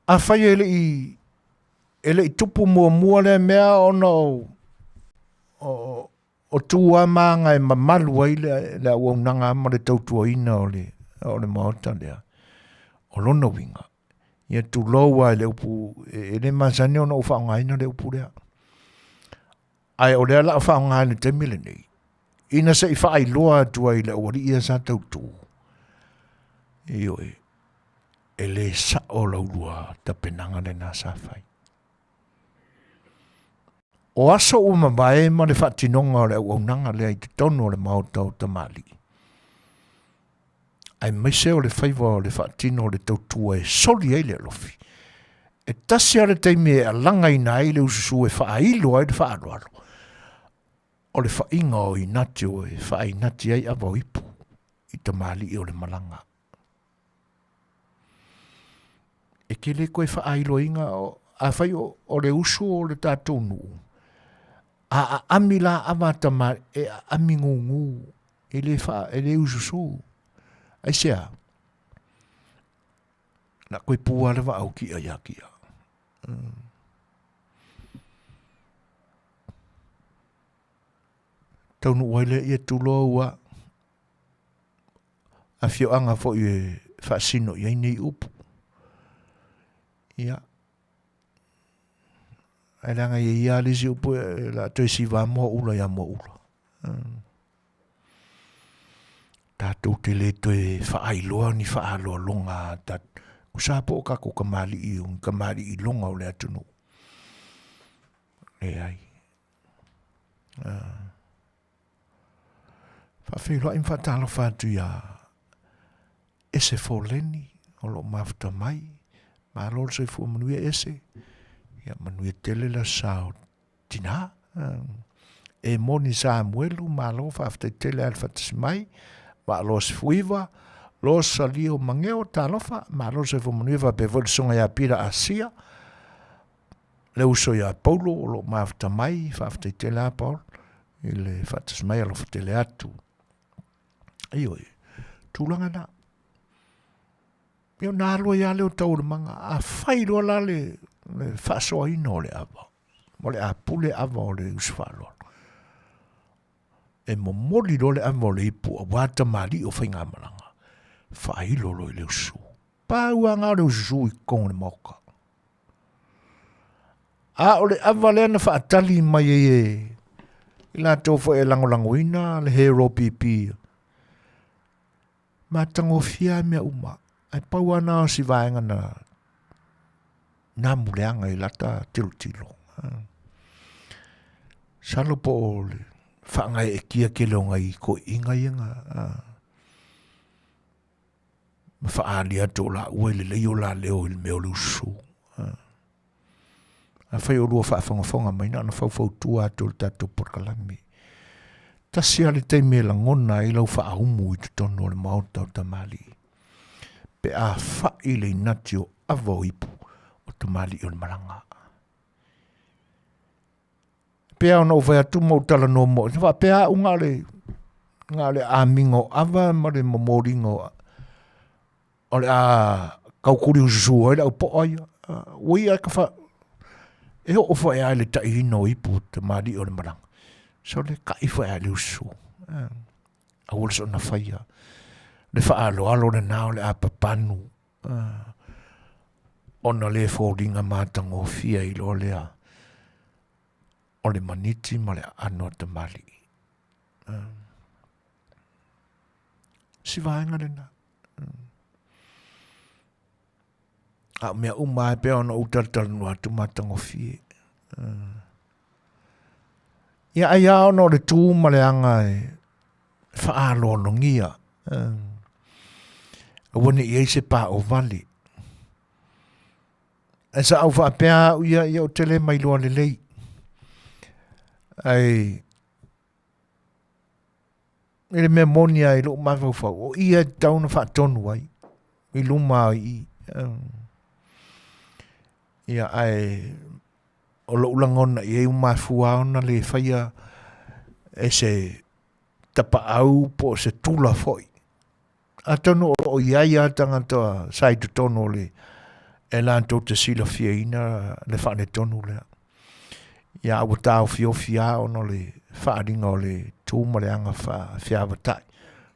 Afai e le i e le i tupu muamua lea mea ona o, o, o tu lava ma aga e mamalu ai le, le auaunaga ma le tautuaina o le, o le maota lea. O lona uiga, ia tulou lava i le upu, e le masani ona ou faaaogaina le upu lea. Ae o lea o le a faaaoga i le taimi lenei, ina se i faailoa atu ai i le aualii ia sa tautu, ioe, e le sao la ulua tapenaga lena sa fai. O aso ua mavae ma le faatinoga o le auaunaga lea i totonu o le maota o tamalii, aemaise o le faiva o le faatino o le tautua e soli ai le alofi. E tasi lava le taimi e alagaina ai le ususu e faailo ai le faaaloalo, o le faiga o inati o e faainati ai ava o ipu i tamalii o le malaga. E te le toe faailoina, afai o le usu o le tatou nuu, a aami la ava a tamalii, e aami gugu, e le, faa, e le ususu. Aisea? Na koe pū a le vaau kia ia kia. Taunuu ai lea ia tulou a afioaga foi e faasino i ai nei upu. Ia, ae leaga e i ai lava le isi upu e la toe siva moa ula ia moa ula. Tatou te le toe faailoa ni faaaloaloga ta tusa po o tatou kamali'i o ni kamali'i iloga o le atunuu. Leai. Faafeiloai ma faatalofa atu iā Ese Foleni o lo o mafuta mai. Malo le soifua manuia Ese. Ia manuia tele le aso sa o tinā. E moni Samuelu, malo faafetai tele lava le faatasi mai. Vaaloa Sefuiva, Losa Lio Mageo, talofa, malo le soifua manuia faapea foi le susuga ia Pita Asia. Le uso ia Paulo o lo o mafuta mai, faafetai tele lava Paul i le faatasi mai, alofa tele atu. Ioe. Tulaga na. Ia ona alu ai lava lea o taualumaga, a fai loa la le, le faasoaina o le ava, o le a pule ava o le usu faaaloalo. E momoli loa le ava o le ipu aua tamalii o faigamalaga, faailo loa i le usu. Pau lava na o le ususu i totonu o le maota. A o le ava lea na faatali mai ai e i latou foi e lagolagoina le Hero PP, matagofie lava mea uma. Ae pau lava na o si vaega na na muleaga i lata tilotilo. Masalo po o le faagaeetia tele o nai toeaiina ia na ma faaali atu o laua e lelei o la leo i le mea o le usu. Afai o lua faafogafoga mai, na ona faufautua atu o le tatou polokalame. Tasi lava le taimi e lagona ai lau faaumu i totonu o le maota o tamalii, pe a fai le inati o ava o ipu o tamalii o le malaga. Pei lava ona ou fai atu ma ou talanoa mua, e faapea au na o le, na o le amiga o ava ma le momoliga o, o le a tautuliususu ai le au poa ia. Ua ia ka fa, e oo foi lava i le taiina o ipu tamalii o le malaga. So le kai foi lava i le ususu. Aua le soona faia. Le faaaloalo lena o le a papanu ona le foliga matagofie ai loa lea o le maniti ma le aano a tamalii. Si vaega lena. A o mea uma lava e pei ona ou talatalanoa atu matagofie. Ia ai lava ona o le tu ma le aga e faaaloalogia. Aua ne i i ai se paovale. Ae sa ou faapea au ia, ia ou te le mailoa lelei. Ae i le mea moni lava i lou mafaufau, o ia e tatau ona faatonu ai i luma i i. Ia, ae o lou lagona i ai ua mafua ona le faia e se tapaau po o se tula foi. Atonu o lo o i ai lava tagata sa i totonu o le e latou te silafiaina le faaletonu lea. Ia, a ua taofiofi lava ona o le faaaliga o le tu ma le aga feavatai,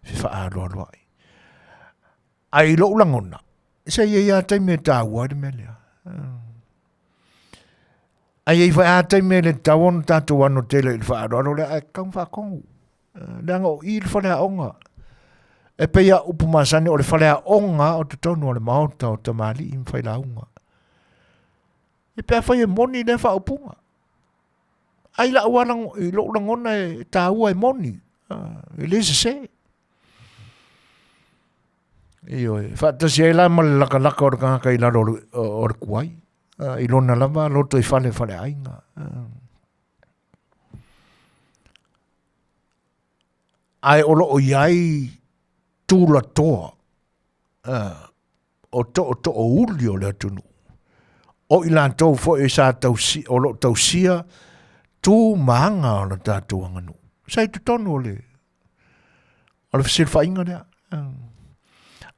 fefaaloaloai. Ae i lou lagona, se i ai lava taimi e taua ai le mea lea. Ae i ai foi lava taimi e le tatau ona tatou ano tele i le faaaloalo lea, ae tatau ona faatonu. Leaga o i le faleaoga. E pei a upu masani o le faleaoga o totonu o le maota o tamalii ma failauga. E pe afai e moni lea faaupuga. Ai lau i lou lagona e taua e moni, e le sese. Ioe, faatasi ai la ma le lakalaka o le tagata i lalo o le kuai, i lona lava loto i fale faleaiga. Ae o lo o i ai tulatoa o tootoouli o le atunuu, o i latou foi sa tausi, o lo o tausia tu ma aga o le tatou aganuu. Sa i totonu o le, o le fesilafaiga lea.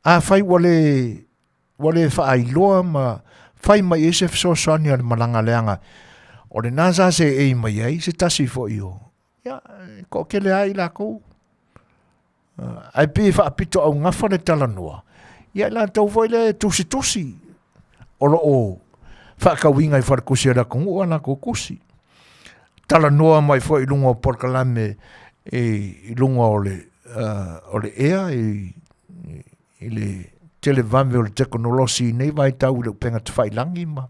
Afai ua le, ua le faailoa ma fai mai ai se fesoasoani a le malaga leaga o lena sa seei mai ai se tasi foi o, ia, e toatele lava i latou. Ae pei e faapito augafa le talanoa, ia i latou foi lea e tusitusi o lo o faatauina i faletusi a le atunuu a latou tusi. Talanoa mai foi i luga o polokalame i luga o le, o le ea i, i le televave o le tekonolosi i nei vaitau i le upega tafailagi ma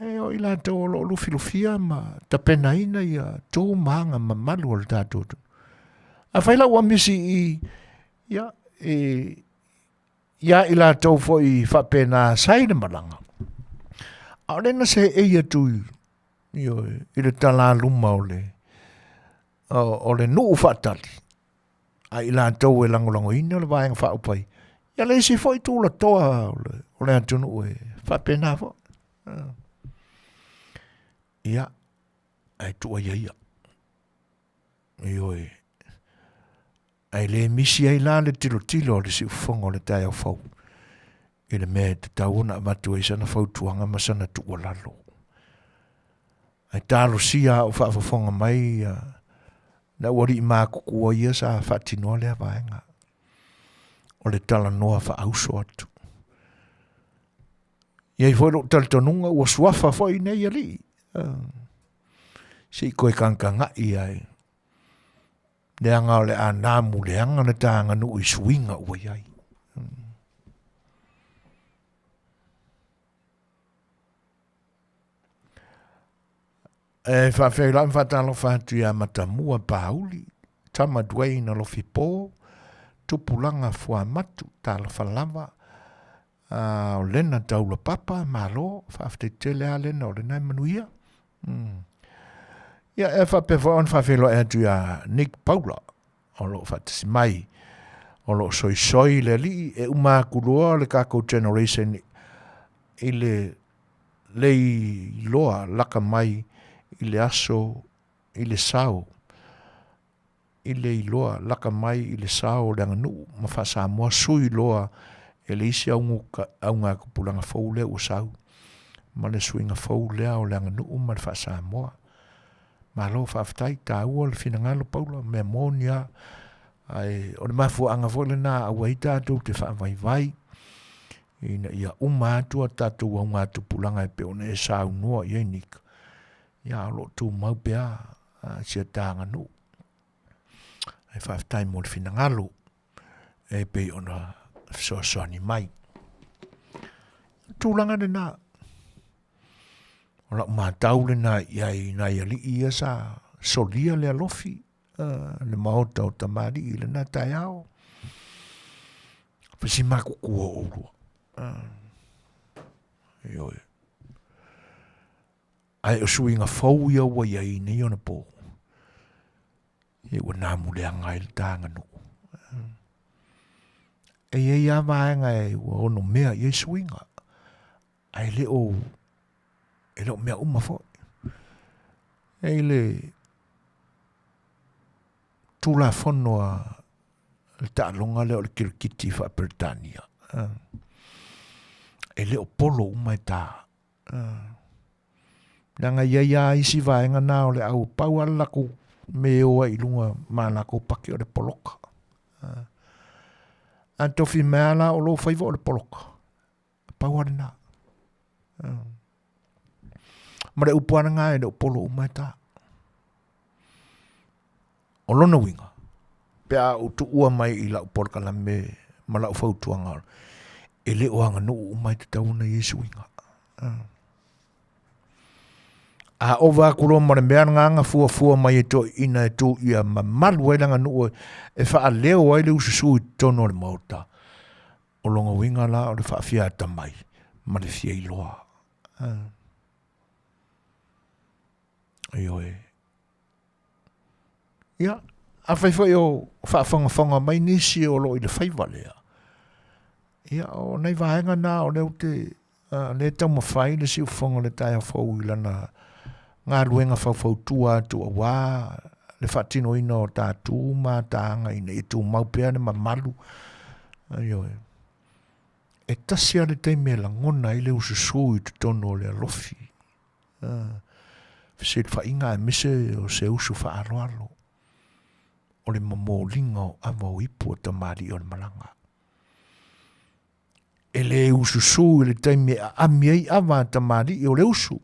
e o i latou o lo o lufilufia ma tapenaina ia tu ma aga mamalu o le tatou atunuu. Afai la ua misi i, ia, i, ia i latou foi faapena sa i le malaga, ʻaʻole na seei atu i, ioe, i le talaluma o le, o le nuu faatali, a i latou e lagolagoina le Vaega Faaupufai, ia le isi foi tulatoa o le atunuu e faapena foi. Ia, ae tuuaia ia. Ioe. Ae le misi ai la le tilotilo a le siufofoga o le taeao fou i le mea e tatau ona avatu ai sana fautuaga ma sana tuualalo. Ae talosia a o faafofoga mai ia le aualii matutua ia sa faatinoa lea vaega o le talanoa faaauso atu. I ai foi lou talitonuga ua suafa foi nei alii. Se i toe kagakai ai. Leaga o le a namu leaga le ta aganuu i suiga ua i ai. E faafeiloai ma faatalofa atu ia Matamua Pauli, Tama Dwayne Alofipo, Tupulaga Fuamatu, talofa lava, o Lena Taula Papa, malo, faafetai tele lava Lena o lena e manuia. Ia, e faapea foi ona faafeiloai atu ia Nick Paula, o lo o faatasi mai, o lo o soisoi le alii, e uma atu loa le tatou generation i le leiloa laka mai i le aso i le sao i le iloa laka mai i le sao o le aganuu ma faa-Samoa sui loa e le isi augatupulaga fou lea ua sau ma le suiga fou lea o le aganuu ma le faa-Samoa. Malo faafetai, taua le finagalo Paula, mea moni lava. Ae o le mafuaaga foi lena aua ai tatou te faavaivai ina ia uma atu a tatou augatupulaga e pei ona e saunoa i ai Nick, ia o lo o tumau pea si a ta aganuu. Ae faafetai mo le finagalo e pei ona fesoasoani mai. O tulaga lena, o lau matau lena i ai i nai alii ia sa solia le alofi le maota o tamalii i lena taeao. Fesimakuku o oulua. Ioe. Ae o suiga fou ia ua i ai nei ona po. Ia ua namu leaga ai le ta aganuu. E i ai lava vaega e ua ono mea i ai suiga, ae le o, e le o mea uma foi. E i le Tulafono a le taaloga lea o le kirikiti faa-Peretania, e le o polo uma e ta. Leaga e i ai lava isi vaega na o le au pau lava le latou mea e o ai i luga ma latou paki o le poloka. A tofi mai lava la o lou faiva o le poloka, pau lava lena. Ma le upu lava lena e le o polo uma e ta. O lona uiga, pe a ou tuua mai i lau polokalame ma lau fautuaga, e le o aganuu uma e tatau ona i ai suiga. A ova atu loa ma le mea lena na fuafua mai e toeaiina e tu ia mamalu ai le aganuu e faaleo ai le ususu i totonu o le Maota, o lona uiga la o le faafia atamai ma le fia iloa. Ioe. Ia, afai foi o faafogafoga mai nisi o lo o i le faiva lea, ia, o nai vaega na o lea ou te, uh, lea e taumafai le siufofoga o le taeao fou i lana galuega faufautua atu auā le faatinoina o ta tu ma ta aga ina ia tumau pea le mamalu. Ioe. E tasi lava le taimi e lagona ai le ususu i totonu o le alofi. Fesilafaiga aemaise o se usu faaaloalo o le momoliga o ava o ipu a tamalii o le malaga. E le ususu i le taimi e aami ai ava a tamalii o le usu.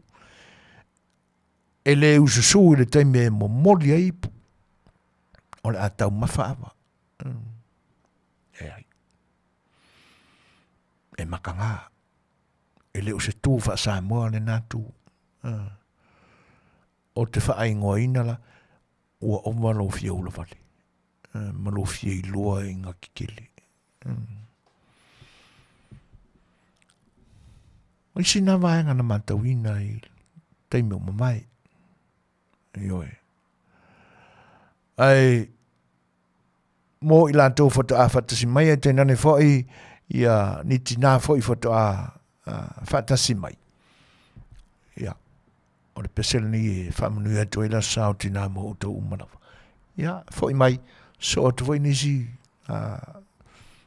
E le ususu i le taimi e momoli ai ipu. O le a taumafa ava. E ai. E makaga. E le o se tu faa-Samoa lena tu. O te faaigoaina la, ua ova lou fia ulavale ma lou fia iloa i ngā kekele. O isi nā vaega na matauina i taimi o mamae. Ioe. Ae mo i latou faatoa faatasi mai ae tainane foi ia ni tinā foi faatoa faatasi mai. Ia, o le pese lenei e faamanuia atu ai le aso sa o tinā mo outou uma lava. Ia, foi mai, Sosoo atu foi nisi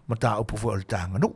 mataupu foi o le ta aganuu.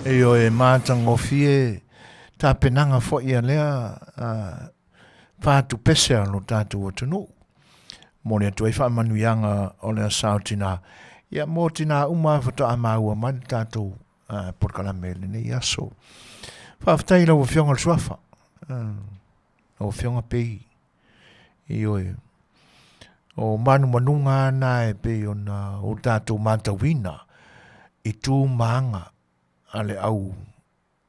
Ioe, matagofie tapenaga foi a lea fatupese a lo tatou atunuu. Momoli atu ai faamanuiaga o le Asa o Tina, ia mo tina uma faatoa maua mai le tatou polokalame i lenei aso. Faafetai i lau Afioga le Suafa, lau Afioga Pei, ioe, o manumanuga lava na e pei ona o tatou matauina i tu ma aga a le au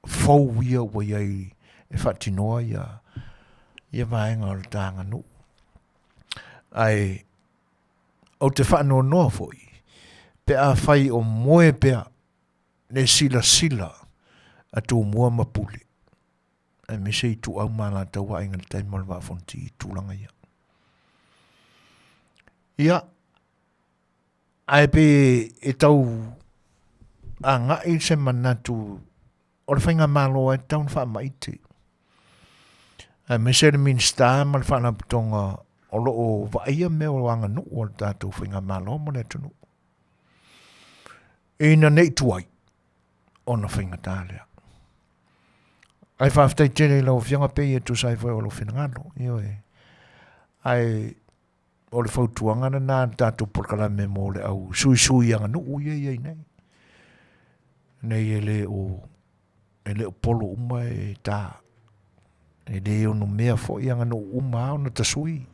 fou ia ua i ai e faatinoa ia ia vaega o le ta aganuu. Ae ou te faanoanoa foi, Pe afai o moe pea le silasila a Tumua ma Pule, aemaise Ituau ma Alataua Aiga i le Tai ma le Vaa o Fonoti i tulaga ia. Ia, ae pe e tau agai se manatu o le faigamalo e tatau ona faamaite, aemaise le Minisita ma le Faalapotopotoga o lo o vaaia mea o aganuu a le tatou faigamalo ma le atunuu, ina ne i tuai ona faigata lea. Ae faafetai tele i lau Afioga pei e tusa ai foi o lou finagalo. Ioe. Ae o le fautuaga lena a le tatou polokalame mo le au suisui aganuu ia e i ai nei. Nei e le o, e le o polo uma e ta. E le ono mea foi aganuu uma lava ona tasui.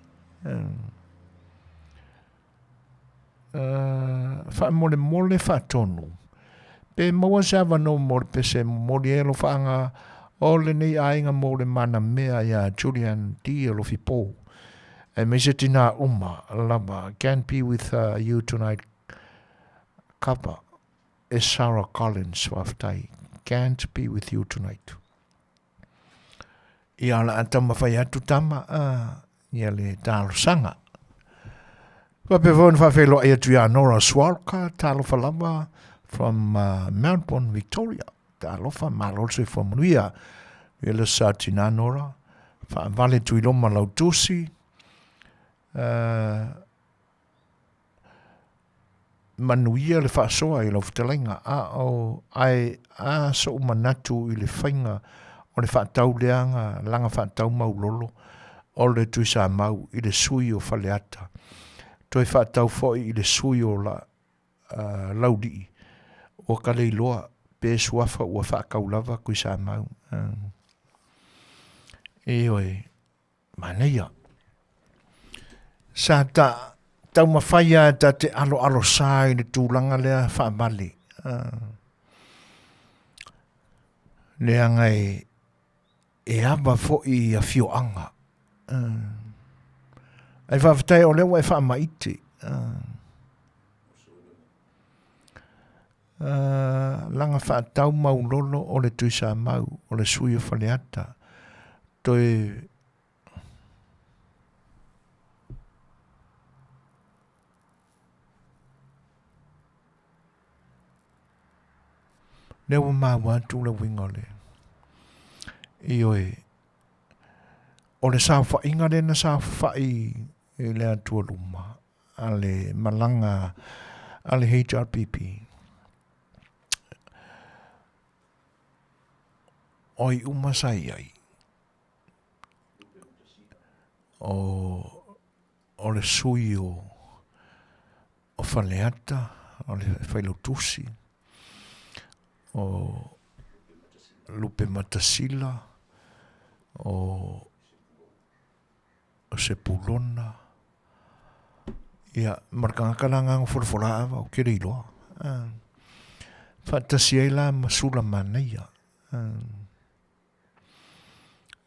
Faamolemole faatonu, pe maua se avanoa mo le pese e momoli ai alofaaga o lenei aiga mo le manamea iā Julian D. Alofipo, aemaise tinā uma lava. Can't be with you tonight cover e Sarah Collins, faafetai. Can't be with you tonight. Ia o le a taumafai atu tama a ia le talosaga. Faapea foi ona faafeiloai atu ia Nora Swalka, talofa lava from uh, Melbourne, Victoria. Talofa, malo le soifua manuia. Ia le sa tina Nora, faavale tuiloma lau tusi. Uh, Manuia le faasoa i lau fetalaiga, a o ae a so'u manatu i le faiga o le faatauleaga laga faatau maulolo o le Tuisamau i le sui o Faleata, toe faatau foi i le sui o la, uh, Laulii, ua ka le iloa pe suafa ua faakau lava Tuisamau. Uh. Ioe. Manaia. Sa ta taumafai lava ta te aloalosā i le tulaga lea faavale. Uh, leaga e, e ava foi i afioaga. Uh, ai faafetai o lea ua e faamaite. Uh, uh, laga faatau maulolo o le Tuisamau, o le sui o Faleata, toe Lea ua maua atu le uiga o le Ioe, o le saofaiga lea na saofai i le Atua luma a le malaga a le HRPP. O ai uma sa i ai? O, o le sui o, o Faleata, o le Failautusi, o Lupe Matasila, o o Sepulona, ia, ma le tagata la na folafola ava ou te le iloa. Faatasi ai la ma Sula Manaia.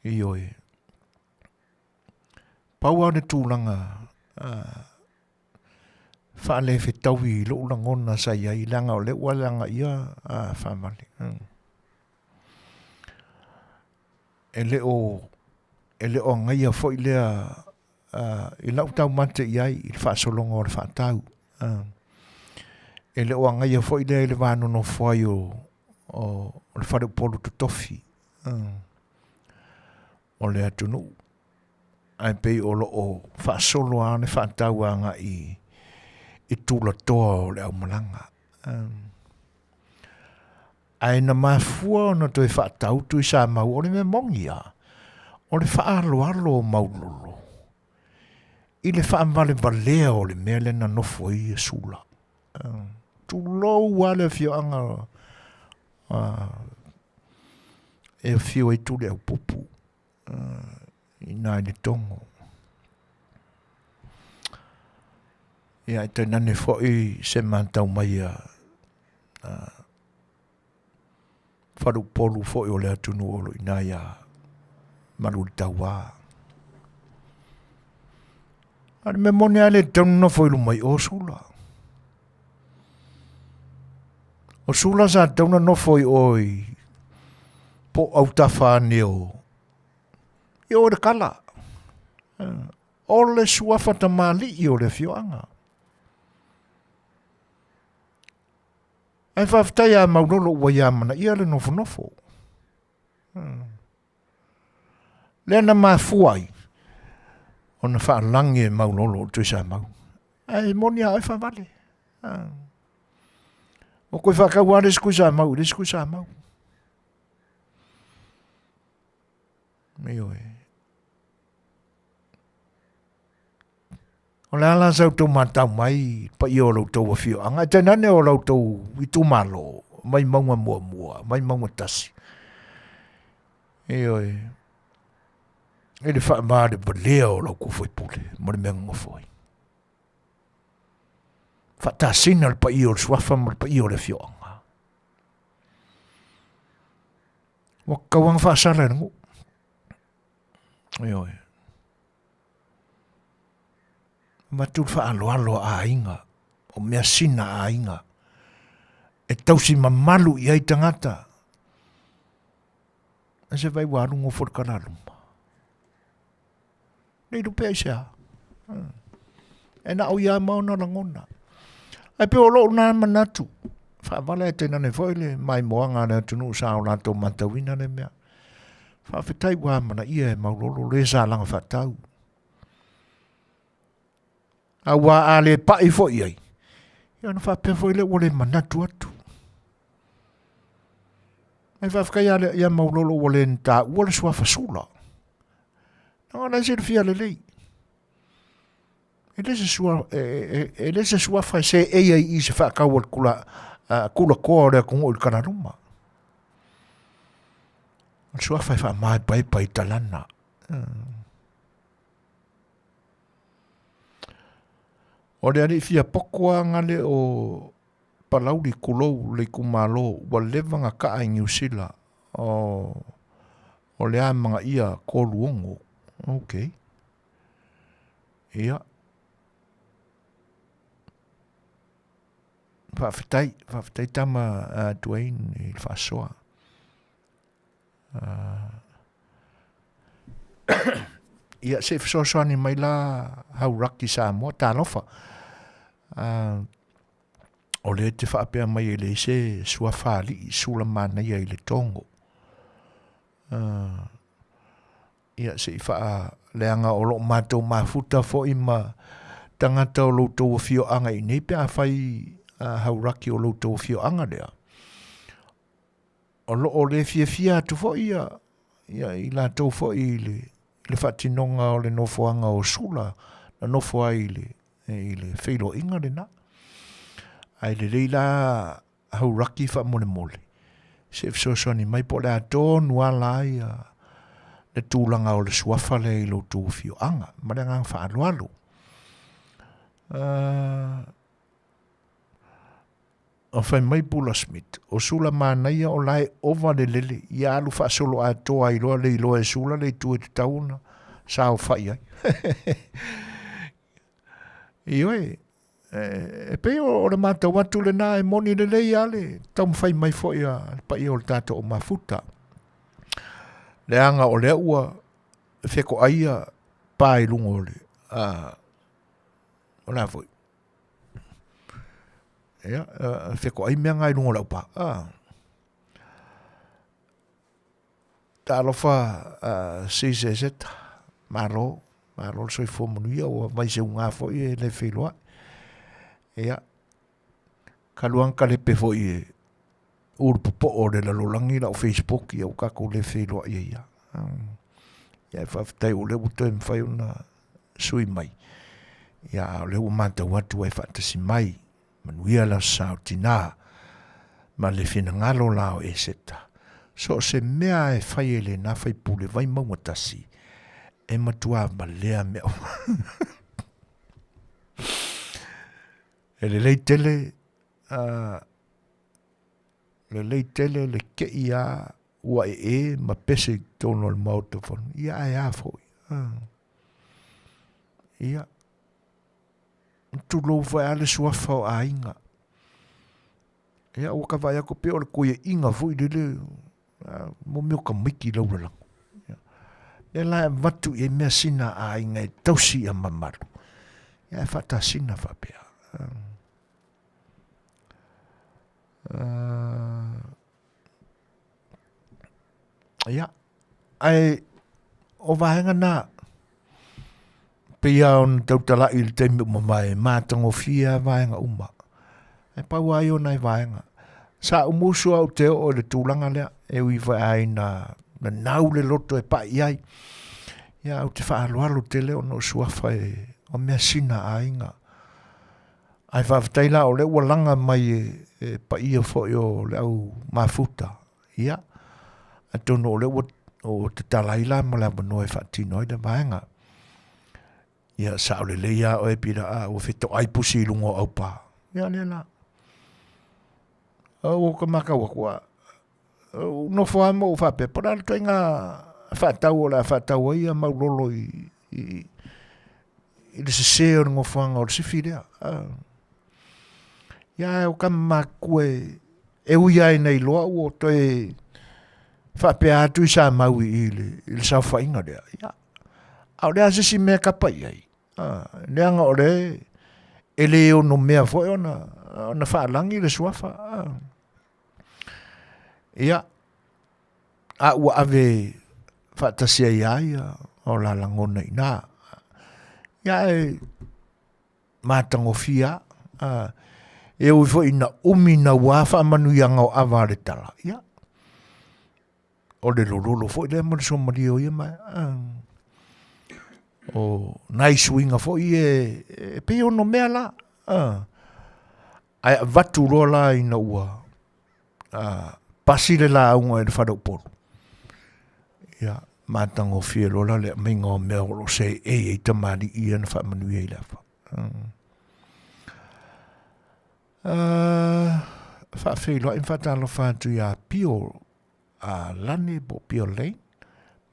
Ioe. Pau lava o le tulaga faalefetaui i lou lagona sa i ai, leaga o lea ua leaga ia faavale. E le o e le o agaia foi lea i lau taumate i ai i le faasologa o le faatau. E le o agaia foi lea i le va nonofo ai o, o, o le faleupolu totofi o le atunuu. Ae pei o lo o faasolo lava le faatau agai i tulatoa o le aumalaga. Ae na mafua ona toe faatau Tuisamau o le mea moni lava, o le faaaloalo o Maulolo i le faavalevalea o le mea lea na nofo ai Sula. Tulou lava le afioaga e afio ai Tuliaupupu i ina i Letogo. Ia, e tainane foi se matau mai a faleupolu foi o le atunuu o lo o i ina ia Maluelitaua. A o le mea moni lava e le tatau ona nofo i luma i o Sula. O Sula sa tatau ona nofo i o i po o autafa ane o i o i le kala. O le suafa tamalii o le afioaga. Ae faafetai ia Maulolo ua ia amanaia le nofonofo. Lea na mafua ai ona faalagi e Maulolo o le Tuisamau. Ae moni a oe faavale. Ua toe faatau lava le isi Tuisamau i le isi Tuisamau. Ioe. O le a la sa outou matau mai i paia o lo outou afioaga, ae tainane o lo outou itumalo, Vaimauga 1, Vaimauga 1. Ioe. I le faavalevalea o la outou faipule ma le mea nonofo ai. Faatasina le paia o le suafa ma le paia o le afioaga. Ua tatau lava ona faasala e le nuu. Ioe. Avatu le faaaloalo a aiga, o measina a aiga, e tausi mamalu i ai tagata. Ae se vai ua alu nofo i le kalaluma. Nei lupe ai se a. E na o ia ma ona lagona. Ae pei o lou na manatu, faavale ae tainane foi le maimoaga a le atunuu sa o latou matauina le mea. Faafetai ua amanaia e Maulolo le sa laga faatau. Aua a le pai foi i ai, ia ona faapea foi lea ua le manatu atu. Ae faafetai ia, ia Maulolo ua le taua le suafa Sula. Leaga o la e silafia lelei. E le se sua, e, e, e le se suafa e seei ai i se faatau a le kula, a, kulakoa o le atunuu i le kalaluma. O le suafa e faamaepaepa i talana. O le alii fia poto lava gale o Palauli tulou le itumalo ua leva na taa i Niu Sila o, o le amanaia 36. Okay. Ia. Faafetai, faafetai tama uh, Dwayne i le faasoa. Uh, ia, se i fesoasoani mai la Hauraki Samoa, talofa. Uh, o lea te faapea mai e leai se suafa alii sula manaia i le Togo. Uh, ia se i faaleaga o loo matou mafuta foi ma tagata o lo outou afioaga i inei pe afai Hauraki o lo outou afioaga lea o loo le fiafia atu foi ia ia i latou foi i le i le faatinoga o le nofoaga o Sula na nofo ai i le i le feiloaiga lena. Ae lelei la Hauraki faamolemole, se i fesoasoani mai po o le a tonu lava la ia le tulaga o le suafa lea i lo outou afioaga. Ma le agaga faaaloalo. Uh, o fai mai Pula Smith, o Sula manaia o la e ova le lele, ia alu faasolo atoa ai loa le iloa e Sula le itu e tatau ona saofai ai. Ioe, e pei o le matau atu lena e moni lelei lava le taumafai mai foi a le paia o le tatou mafuta. Leaga o lea ua fetoai ia pa i luga o le, o le a foi? Ia, fetoai mea na i luga o le aupa. Talofa uh, CZZ, malo, malo le soifua manuia, ua mai seuga foi e le feiloai. Ia, kaluanga kalepe foi e ulu popo'o o le lalolagi lau Facebook, ia ua tatou le feiloai ai lava. Ia, e faafetai o lea ua toe mafai ona sui mai. Ia, a o lea ua matau atu ua e faatasi mai. Manuia le aso sa o tinā ma le finagalo la o Eseta. So o se mea e fai e lena faipule Vaimauga 1, e matuā valea mea uma. E lelei tele, uh, lelei tele le kei a ua ee ma pese i totonu o le Maota Fono. Ia ae a foi. Uh. Ia. Tulou foi a le suafa o aiga. Ia, ua ka vaai aku pei o le koiaʻiga foi lele, mo mea o ka maiki i lau lalago. Ia, lea la e avatu i ai mea sina a aiga e tausi ia mamalu, ia e faatasina faapea. Ia, ae o vaega na, pei lava ona tautalai i le taimi ua mavae, e matagofie lava vaega uma. Ae pau lava ia o nai vaega. Sa ou musu lava ou te oo i le tulaga lea, e ui foi lava ina nanau le loto e pai i ai. Ia, ou te faaaloalo tele ona o suafa e, o measina a aiga. Ae faafetai la o lea ua laga mai e, e paia foi o le au mafuta. Ia, atonu o lea ua o tatala ai la ma le avanoa e faatino ai le vaega. Ia, sao lelei lava oe Pita, a ua fetoai pusi i luga o aupa. Ia, lea la. Ua ka makau aku a, ou nofo lava ma ou faapea, po o le a le ituaiga faatau o le a faatau ai ia maulolo i, i, i le sese o le nofoaga o le sifi lea. Ia, ae o tama matutua e, e ui lava ina iloa ua toe faapea atu i sa mau i, i, le, i le saofaiga lea. Ia, a o le a se isi mea e kapa i ai? Leaga o le e le ono mea foi ona, ona faalagi le suafa. Ia, a ua ave faatasi ai lava ia o la lagona i ina. Ia e matagofie lava. E ui foi ina umi naua faamanuiaga o ava a le tala, ia, o le lololo foi lea ma le suamalie o ia maea. O nai suiga foi ia e pei ono mea la. Ae avatu loa la ina ua pasi le lauga i le fale o Upolu, ia, matagofie loa la le aumaiga o mea o lo o seei ai tamalii ia na faamanuia i le afa. Faafeiloai ma faatalofa atu ia Pio a Lani po o Pio Lane,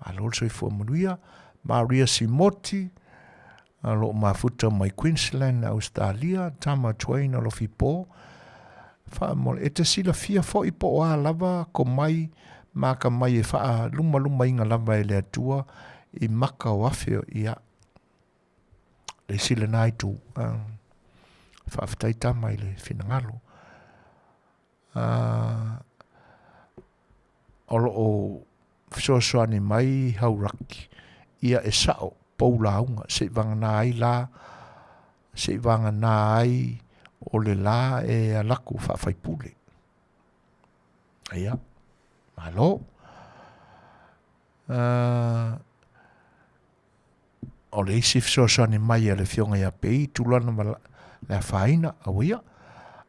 malo le soifua manuia, Maria Simoti, o lo o mafuta mai Queensland, Ausetalia, Tama Twain Alofipo, faamole, e te silafia foi po o a lava ko mai ma ka mai e faalumalumaina lava e le Atua i maka o afe ia le isi lena itu. Faafetai tama i le finagalo. O lo o fesoasoani mai Hauraki, ia e sao pou lauga se i vagana ai la, se i vagana ai o le la e alaku faafaipule. Ia, malo. O le isi fesoasoani mai a le Afioga ia Pei, tulaga ma le afaina, aua ia.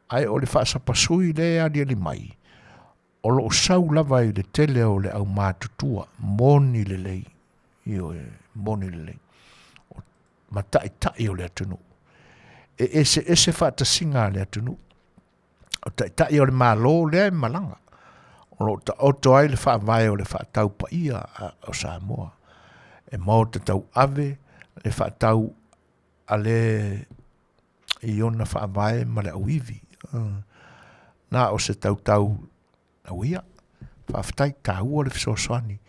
Ae o le faasapasui lea e aliali mai, o lo o sau lava i le tele o le aumatutua, moni lelei, ioe, moni lelei, o ma taitai o le atunuu. E eseese faatasiga a le atunuu. O taitai o le Malo lea e malaga, o lo o taoto ai le faavae o le faatau paia o Samoa. E maota tauave le faatau a le i ona faavae ma le auivi. Na o se tautau auia, faafetai, taua le fesoasoani.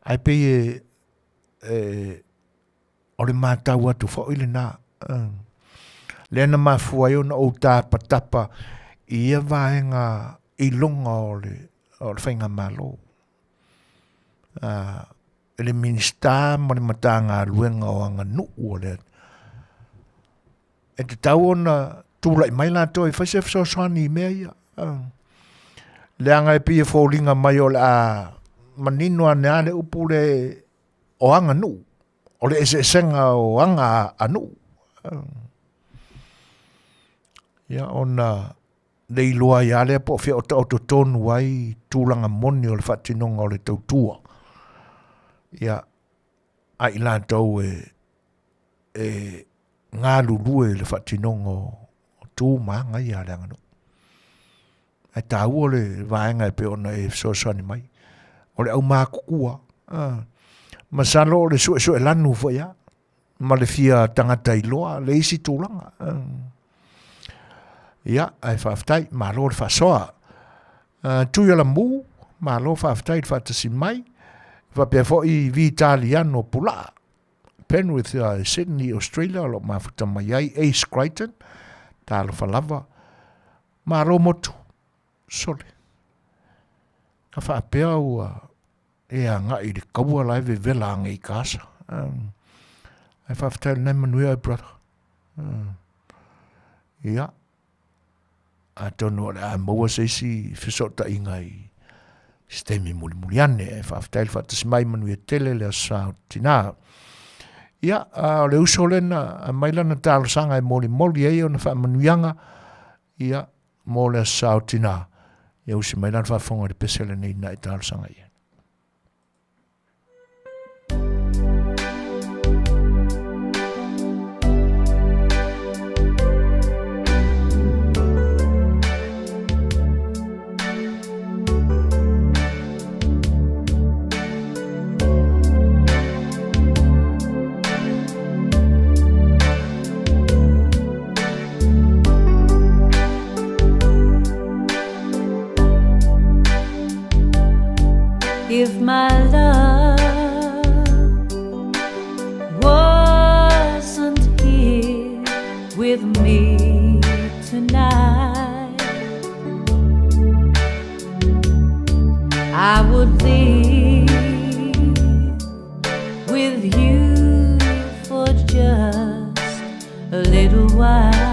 Ae pei e, e o le matau atu foi lena. Lea na mafua ai ona ou tapatapa i ia vaega iloga o le, o le faigamalo. I le Minisita ma le Matagaluega o Aganuu o le e tatau ona tulai mai latou e fai se fesoasoani i mea ia. Leaga e pei e foliga mai o le a manino ane lava le upu le o aganuu, o le eseesega o aga a nuu. Ia ona le iloa ai lava lea po o fea o taoto tonu ai tulaga moni o le faatinoga o le tautua. Ia, a i latou e, e galulue i le faatinoga o tu ma aga ia a le aganuu. Ae taua le vaega e pei ona e fesoasoani mai. O le aumatutua, masalo o le suesuelanu foi lava, ma le fia tagata iloa le isi tulaga. Ia, ae faafetai, malo le faasoa. Tuialamu, malo faafetai i le faatasi mai. Faapea foi Vitaliano Pulaa, Penrith, Sydney, Australia, o lo o mafuta mai ai Ace Crichton, talofa lava, malo motu, sole. Ka faapea ua e agai i le kaua la e vevela age i Kasa. Ae faafetai o lena e manuia oe brother. Ia, atonu o le a maua se isi fesootaiga i se taimi mulimuli ane. Ae faafetai le faatasi mai, manuia tele le aso Sa o Tina. Ia, a o le uso lena aumai lana talosaga e molimoli ai ona faamanuiaga, ia, mo le aso Sa o Tina. Ia usi mai la le faafofoga i le pese lenei na e talosaga i ai. If my love wasn't here with me tonight, I would leave with you for just a little while.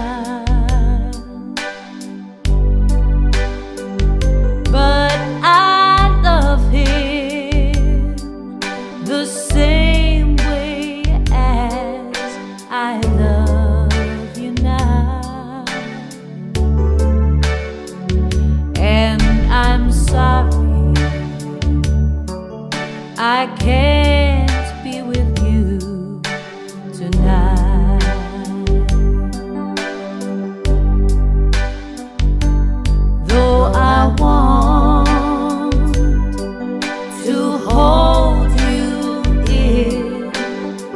But I love him the same way as I love you now. And I'm sorry I can't be with you tonight. Though I want to hold you in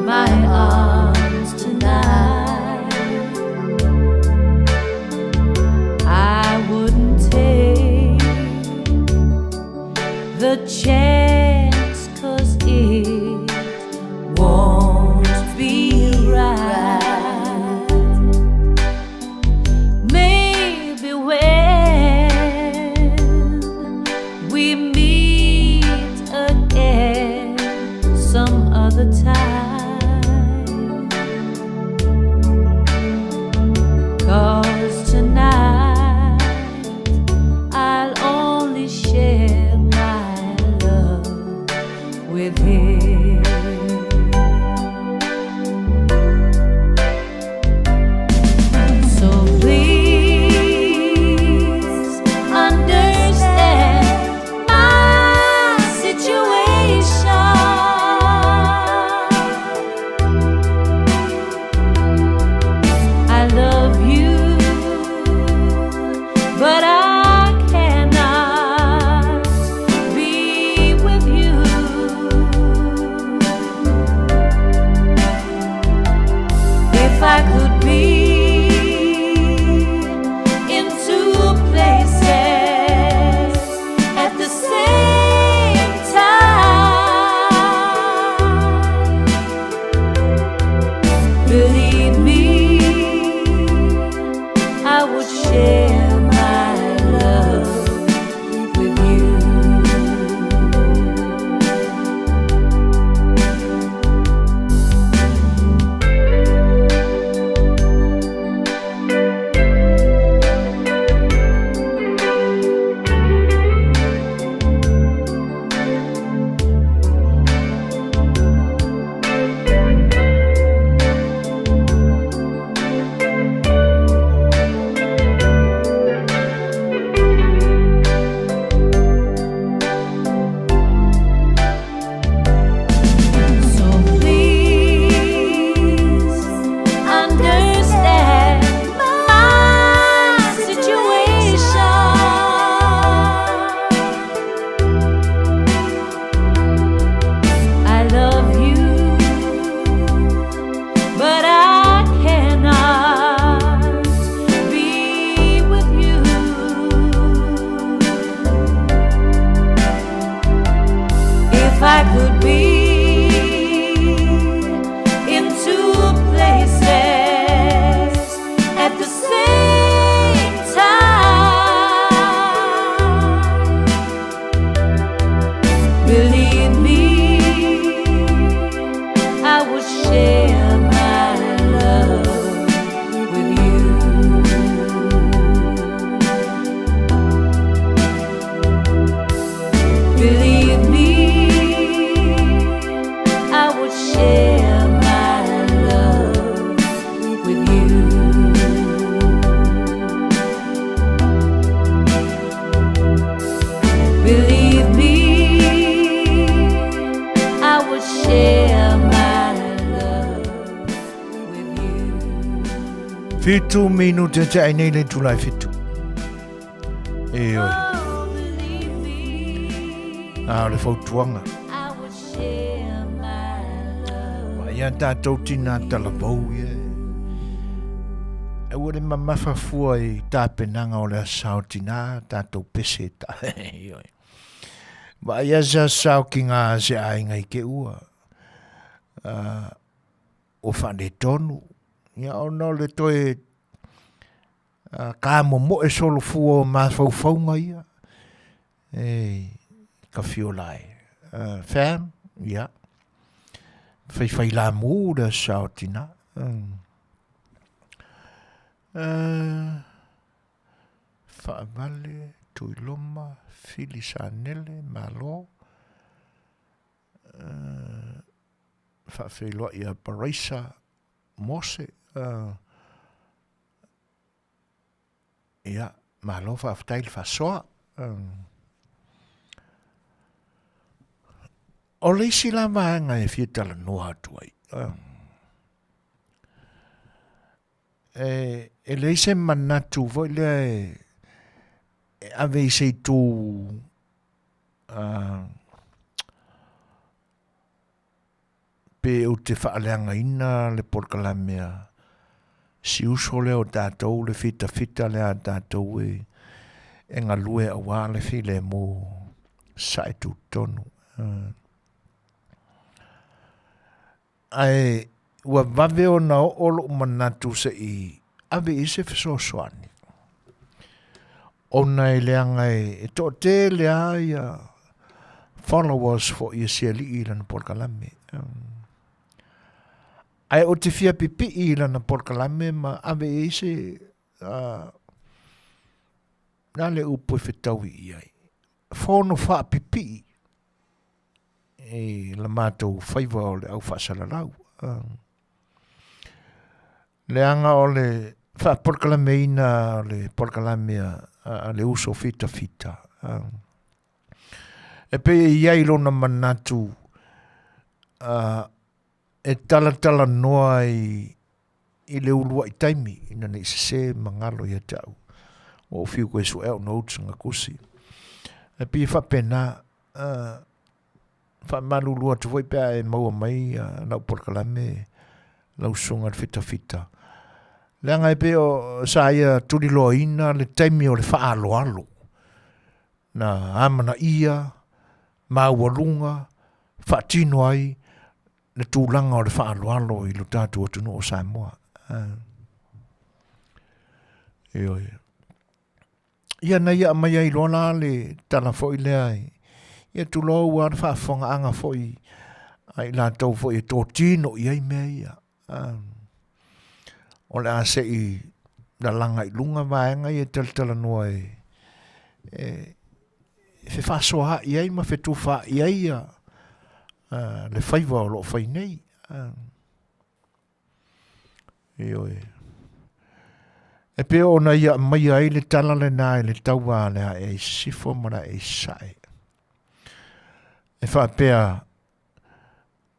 my arms tonight, I wouldn't take the chance, 'cause it won't be right. Maybe when we meet again some other time, 'cause tonight I'll only share my love with him. So please understand my situation. I love you, but I cannot be with you. If I could be in two places at the same time, believe me, I would share my Fitu minute te ai nei le itula e fitu. E oi. A o le fautuaga. Ma ia tātou tina talavou ia. E ua le mamafa fua i tāpenaga o le asa o tina tātou pese ta. Vaai a se asa o ki ngā se aiga i ke ua. Ua faaletonu, ia ona o le toe kamomoe solofua o mafaufauga ia, e ka fiola e. Fam, ia, faifai lamu le aso o tina. Faavale, Tuiloma, Fili Sanele, Malo, faafeiloai ia Paraisa Mose ia malo faafetai le faasoa. O le isi la vaega e fia talanoa atu ai, e leai se manatu foi lea e ave i se itu Pe ou te faaleagaina le polokalame a si uso lea o tatou, le fitafita lea a tatou e, e galue aua le filemu sae tutotonu. Ae ua vave ona oo lou manatu se i ave i se fesoasoani. Ona e leaga e toatele lava ia followers foi a si alii i lana polokalame. Ae ou te fia pipii i lana polokalame ma ave i ai se na le upu e fetaui i ai. Fono faapipii i la matou faiva o le au faasalalau. Leaga o le faapolokalameina o le polokalame a le uso fitafita, e pei e i ai lona manatu e talatalanoa i le uluai taimi ina ne i sese ma galo ia te au. Ua ou fiu koe sue au notes nga kusi. E pei e faapena, Faamalulu atu foi pe a e maua mai lau polokalame lau susuga i le fitafita. Leaga e pei o sa ia tuliloaina le taimi o le faaaloalo na amanaia, maualuga, faatino ai le tulaga o le faaaloalo i lo tatou atunuu o Samoa. Ioe. Ia na ia aumai ai loa la le tala foi lea, ia tulou lava le faafofogaaga foi a i latou foi e totino i ai mea ia. O le a se i lalaga i luga vaega ia e talatalanoa e fefaasoaai ai ma fetufaai ai le faiva o lo o fai nei. Ioe. E pei ona ia aumaia ai le tala lena i le taua a le ae i sisifo ma le ae i sasae. E faapea,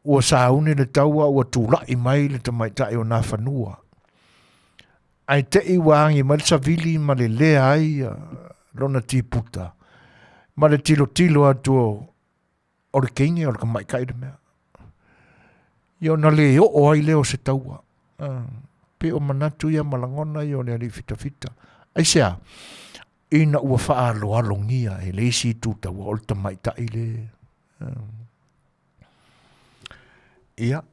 ua sauni le taua ua tulai mai le tamaitai o Nafanua. Ae te i ua agi mai le savili ma le lea ai lona tiputa ma le tilotilo atu o o le teine o le tamaitai le mea. Ia ona le oo ai lea o se taua. Pei o manatu ia ma lagona ia o le alii fitafita. Aisea? Ina ua faaaloalogia e le isi itu taua o le tamaitai le. Ia.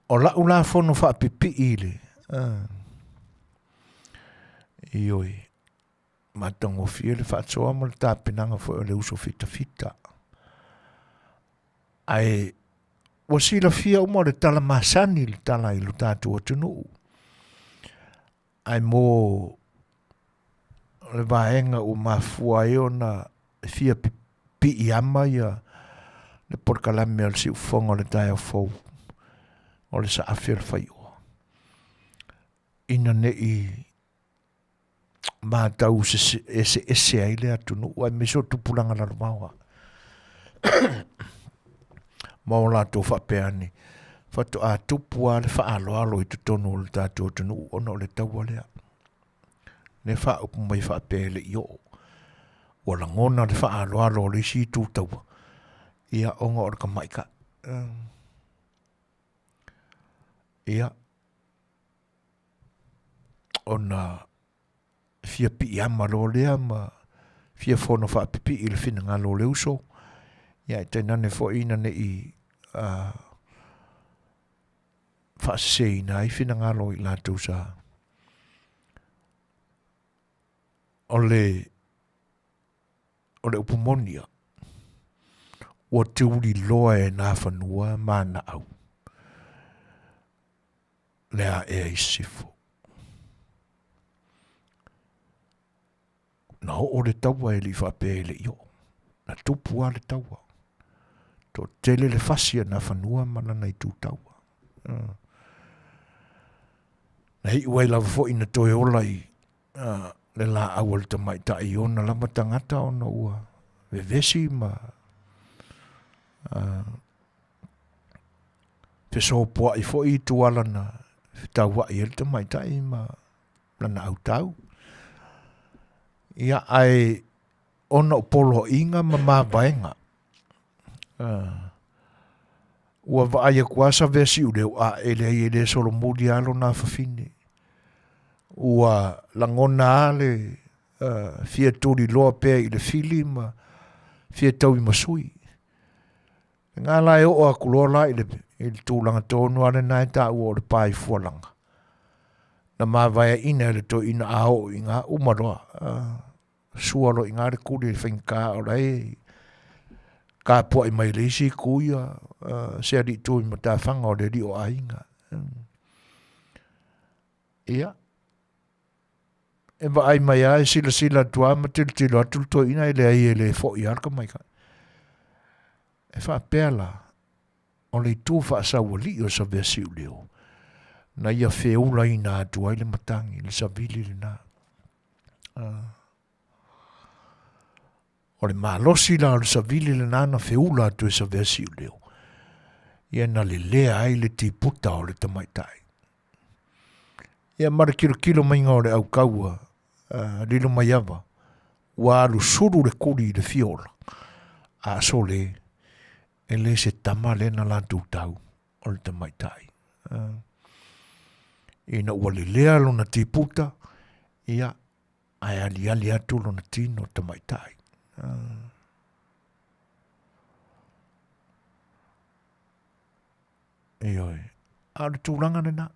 O lau la fono faapipii i le. Ioe. Matagofie le faasoa ma le tapenaga foi o le uso fitafita. Ae ua silafia uma o le tala masani le tala i lo tatou atunuu. Ae mo le vaega ua mafua ai ona fia piiama ia le polokalame o le siufofoga o le taeao fou o le saafi o le faioa. Ina ne i matau eseese ai le atunuu aemaise o tupulaga lalovaoa ma o latou faapea ane. Faatoa tupu lava le faaaloalo i totonu o le tatou atunuu ona o le taua lea. Le faaupu mai faapea e le i oo. Ua lagona le faaaloalo o le isi itu taua, ia ona o le tamaitai. Ia, ona fia piiama loa lea ma fia fono faapipii i le finagalo o le uso, ia ae tainane foi ina ne i faaseseina ai finagalo o i latou sa o le o le upu moni ia, ua tuliloa e Nafanua ma Naau le aea i sisifo. Na oo le taua e le i faapea e le i oo. Na tupu lava le taua. Toatele le fasi a Nafanua ma lana itu taua. Na iu ai lava foi na toe ola i le laau a le tamaitai i ona lava tagata ona ua vevesi ma fesopoai foi i tuala na fetauai ai le tamaitai ma lana autau. Ia, ae ona o poloaiga ma mavaega, ua vaai atu lava Saveasiuleo, a e leai e le solomuli lava lona afafine. Ua lagona lava le fia tuliloa pea i le fili ma fia tauimasui. Lena la e oo atu loa la i le, i le tulaga tonu lava lena e taua o le pa i fualaga. Na mavaeaina e le toeaina a oo i ina uma loa, sua loa i ina le kuli i le faigata o la e tapuai mai le isi itu ia se alii tu i matafaga o le alii o aiga. Ia, e vaai mai lava e silasila atu lava ma tilotilo atu le toeaina e leai e le foi lava le tamaitai. E faapea la, o le itu faasaualii o Saveasiuleo, na ia feulaina atu ai le matagi, le savili lena. O le malosi la o le savili lena na feula atu e Saveasiuleo, ia na lelea ai le tiputa o le tamaitai. Ia ma le tilotilo maiga o le aukaua Lilomaiava, ua alu sulu le kuli i le fiola, a sole, e le se tama lea na latou tau o le tamaitai. Ina ua lelea lona tiputa, ia, ae aliali atu lona tino tamaitai. Ioe. A o le tulaga lena.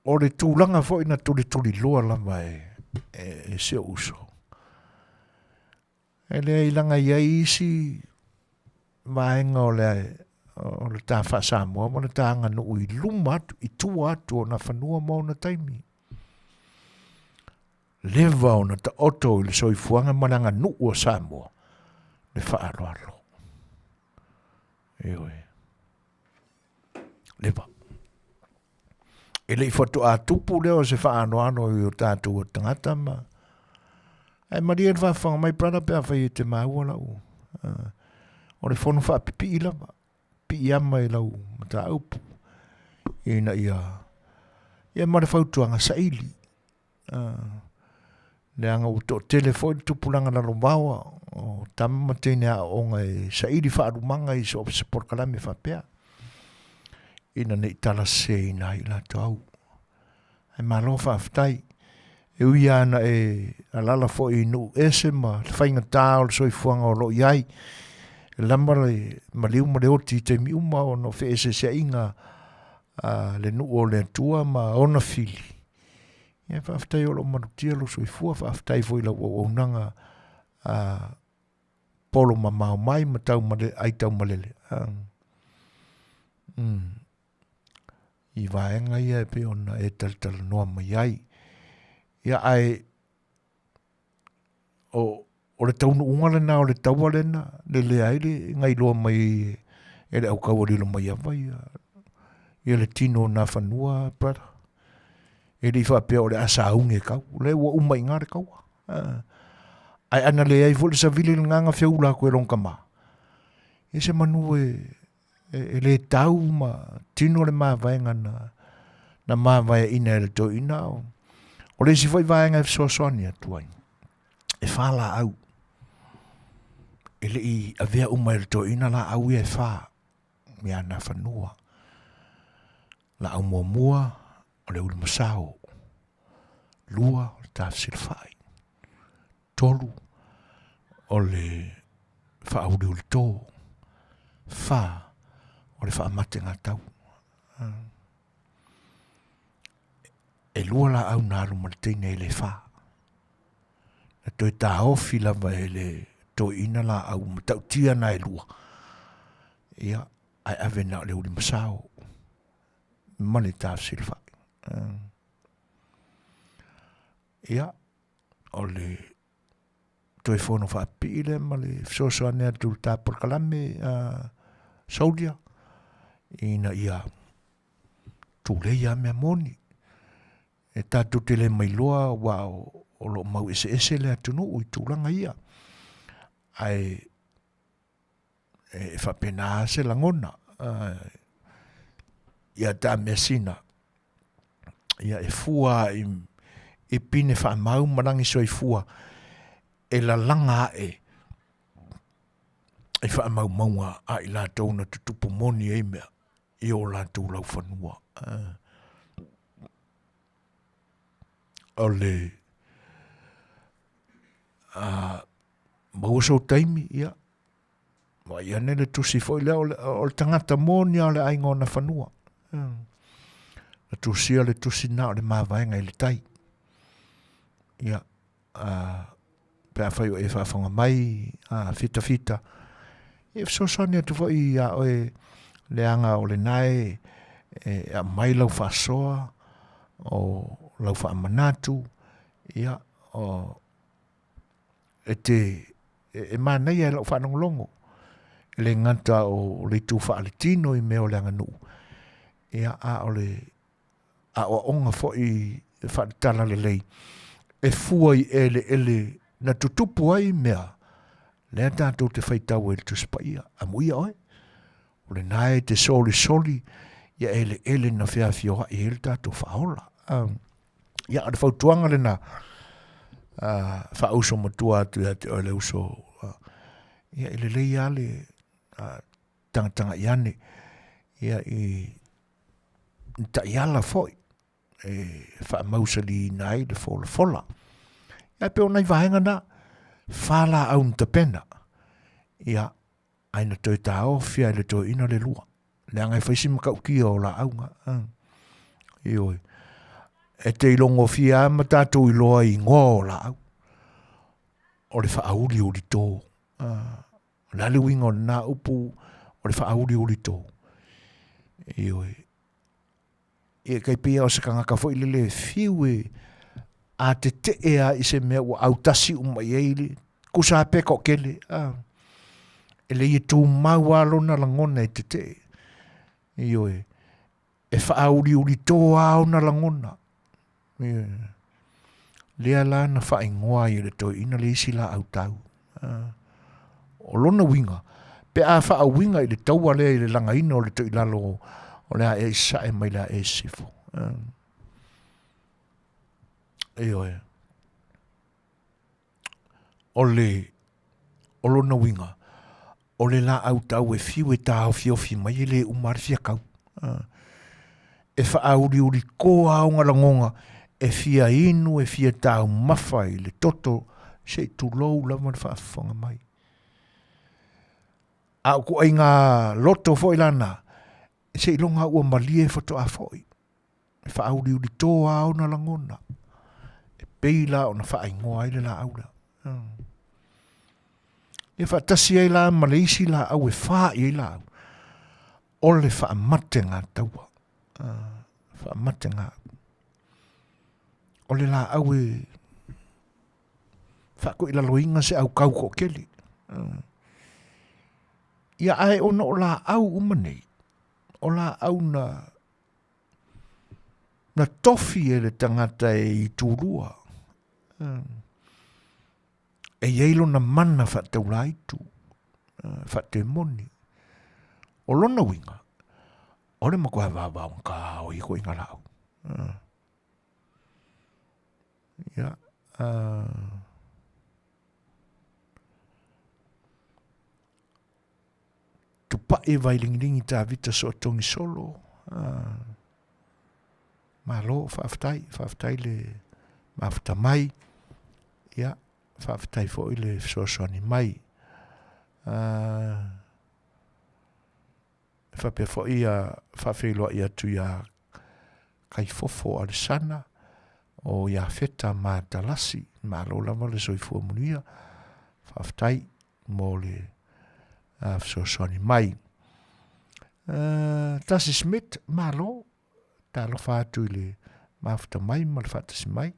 O le tulaga foi na tulituliloa lava e, e, e si ou uso. E leai laga e i ai isi vaega o le, o le ta faa-Samoa ma le ta aganuu i luma atu, i tua atu o Nafanua ma ona taimi. Leva ona taoto i le soifuaga ma le aganuu o Samoa le faaaloalo. Ioe. Leva. E le i faatoa tupu lea o se faaaloalo i o tatou tagata ma ae malie le faafofoga mai brother pe afai e te maua lau o le fono faapipii lava piiama i lau mataupu ina ia ia ma le fautuaga saili leaga ua toatele foi le tupulaga lalovaoa o tama ma teine aooga e saili faalumaga i so o se polokalame faapea ina ne i talaseseina ai i latou. Ae malo faafetai. E ui lava ina e alala foi i nuu ese ma le faigata o le soifuaga o lo o i ai, e lama le maliu ma le oti i taimi uma ona o feeseeseaiga a le nuu o le Atua ma ona fili. Ia faafetai o lo o malutia lou soifua, faafetai foi i lau auaunaga a polo mamao mai ma tau male, ai taumalele. I vaega ia e pei ona e talatalanoa mai ai. Ia ae o, o le taunuuga lena o le taua lena, lelea ai le gailoa mai e le aukaua Lilomaiava ia, ia le tino o Nafanua, brother. E le i faapea o le a sauni e kau. O lea ua uma i ina le taua. Ae ana leai foi le savili lena na feula atu e lona tama. E se manu e, e, e le tau ma tino le mavaega na, na mavaeaina e le toeaina. O, o le isi foi vaega e fesoasoani atu ai, e whā laau. E le i avea uma e le toeaina laau ia e whā, i ana whanua. Laau muamua, o le ulumasao. Lua, o le tafesilafai. 3, o le faauliulito. 4, o le faamategatau. E lua laau na alu ma le teine i le whā. Na toe tāofi lava e le toeaina laau matautia na e lua. Ia, ae ave na o le ulimasao ma le tafesilafai. Ia, o le toe fono faapipii lea ma le fesoasoani atu i le ta polokalame a Soldier ina ia tulei a mea moni. E tatou te le mailoa aua o lo o mau eseese le atunuu i tulaga ia. Ae e faapena se lagona ia ta measina ia e fua i, i pine faamau ma lagi soifua e lalaga ae i faamaumauga a i latou na tutupu moni ai mea i o latou laufanua. O le maua sou taimi, ia, vaai ane le tusi foi lea o le, o le tagata moni lava o le aiga o Nafanua. Na tusia le tusi na o le mavaega i le tai. Ia, a, pe afai o e faafofoga mai, a, fitafita, e fesoasoani atu foi ia oe leaga o lena e, e aumai lau faasoa, o lau faamanatu, ia, o, e te e manaia i lau faalogologo e le gata o le itu faaletino i mea o le aganuu ia a o le aoaoga foi e faaletala lelei e fua i eleele na tutupu ai mea lea tatou te faitau ai i le Tusi Paia. Amuia oe, o lena e te solisoli ia eleele na feafioai ai le tatou faaola. Um, Ia, o le fautuaga lena, uh, faauso matua atu ia te oe le uso, uh, ia, e lelei lava le uh, tagatagai ane, ia, i, i taiala foi, e faamausaliina ai le folafola. Ia, e pei o nai vaega na, whā laau na tapena, ia, Ai na toe taofi ai le toeaina le lua. Leaga e fai si matautia o laau na. Ioe. E te ilogofia lava ma tatou iloa i igoa o laau. O le faauliuli to. O le a le uiga o lena upu o le faauliuli to? Ioe. Ia e tai pei lava o se tagata foi lele e fiu e a tetee lava i se mea ua autasi uma i ai le tusa lava pe toatele, a. E lei e tumau lava lona lagona e tetee. Ioe. E faauliuli to lava ona lagona. Ioe. Lea la na faaigoa ai e le toeaina le isi laau tau. O lona uiga, pe a faauiga i le taua lea i le lagaina o le toilalo o le ae i sae mai le ae i sisifo. Ioe. O le, o lona uiga, o le laau tau e fiu e taofiofi mai e le uma le fia kau. E whaauliuli koa o ngā lagonga e fia inu, e fia taumafa i le toto, se i tulou lava le faafofoga mai. A o ituaiga loto foi lana, seiloga ua malie faatoa foi. E faauliuli toa lava ona lagona, e pei la ona faaigoa ai le laau lea. Ia faatasi ai la ma le isi laau e fa i ai laau, o le faamategataua. Faamatega. O le laau e faatoilaloina se aukau toatele. Ia ae ona o laau uma nei, o laau na na tofi e le tagata e itulua. E i ai lona mana faataulaitu, faatemoni. O lona uiga, o le matua vaovaogata o ia ituaiga laau. Ia, tupai Vailigiligi Tavita Sootogi Solo. Malo, faafetai, faafetai le mafuta mai. Ia, faafetai foi le fesoasoani mai. E faapea foi ia faafeiloai atu ia Kaifofo Alesana o Iafeta Matalasi. Malo lava le soifua manuia. Faafetai mo le fesoasoani mai. Tasi Smith, malo, talofa atu i le mafuta mai ma le faatasi mai.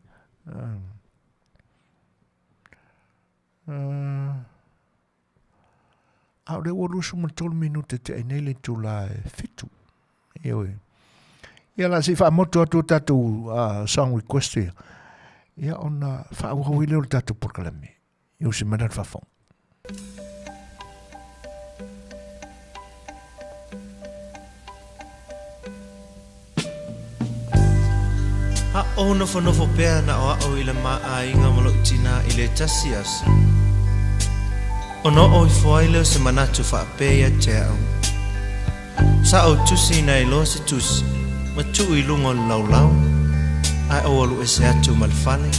A o lea ua 23 minute te ai nei le itula e 7. Ioe. Ia la se i faamotu atu o tatou song request ia. Ia ona faaauau ai lea o le tatou polokalame. I usi mai la le faafofoga. A o nofonofo pea na o a'u i le ma aiga ma lo'u tinā i le tasi aso, ona oo ifo ai lea o se manatu faapea ia te a'u, Sa ou tusi ina e loa se tusi ma tuu i luga o le laulau, ae ou alu ese atu ma le fale.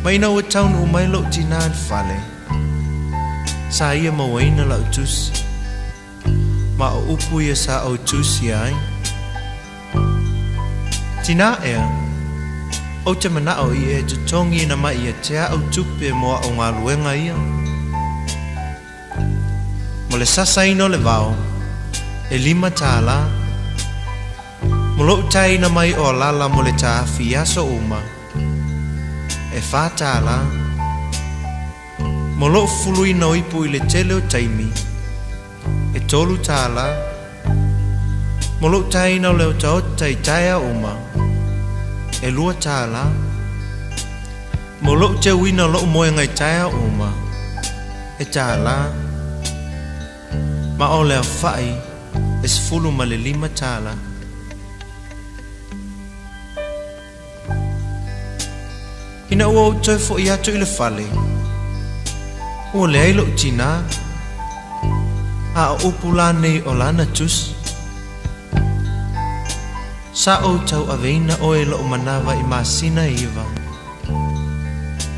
Ma ina ua taunuu mai lo'u tinā i le fale, sa ia mauaina la'u tusi. Ma o upu ia sa ou tusia ai. Tinā ea, ou te mana'o i e totogiina mai ia te a'u tupe mo a'u galuega ia. Mo le sasaina o le vao, e $5. Mo lo'u taina mai o alala mo le taafi i aso uma, e $4. Mo lo'u fuluina o ipu i le tele o taimi, e $3. Mo lo'u taina o le otaota i taeao uma, e $2. Mo lo'u teuina o lo'u moega i taeao uma, e $1. Ma o le aofa'i, e $15. Ina ua ou toe foʻi atu i le fale, ua leai loʻu tinā, a o upu la nei o lana tusi, Sa ou tauaveina oe i loʻu manawa i masina e 9,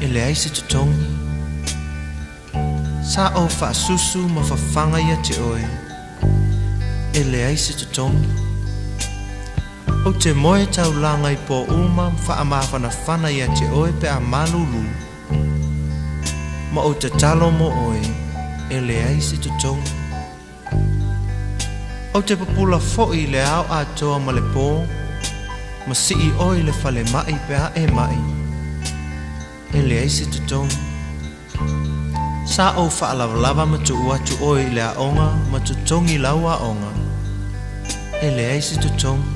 e leai se totogi. Sa ou faasusu ma fafaga ia te oe, e leai se totogi. Ou te moe taulaga i pō uma ma faamafanafana ia te oe pe a malūlū, ma ou tatalo mo oe, e leai se totogi. Ou te pupula foi i le ao atoa ma le pō, ma sii oe i le falemaʻi pe a e maʻi, e leai se totogi. Sa ou faalavalava ma tuu atu oe i le aoga ma totogi lau aoga. E leai se totogi.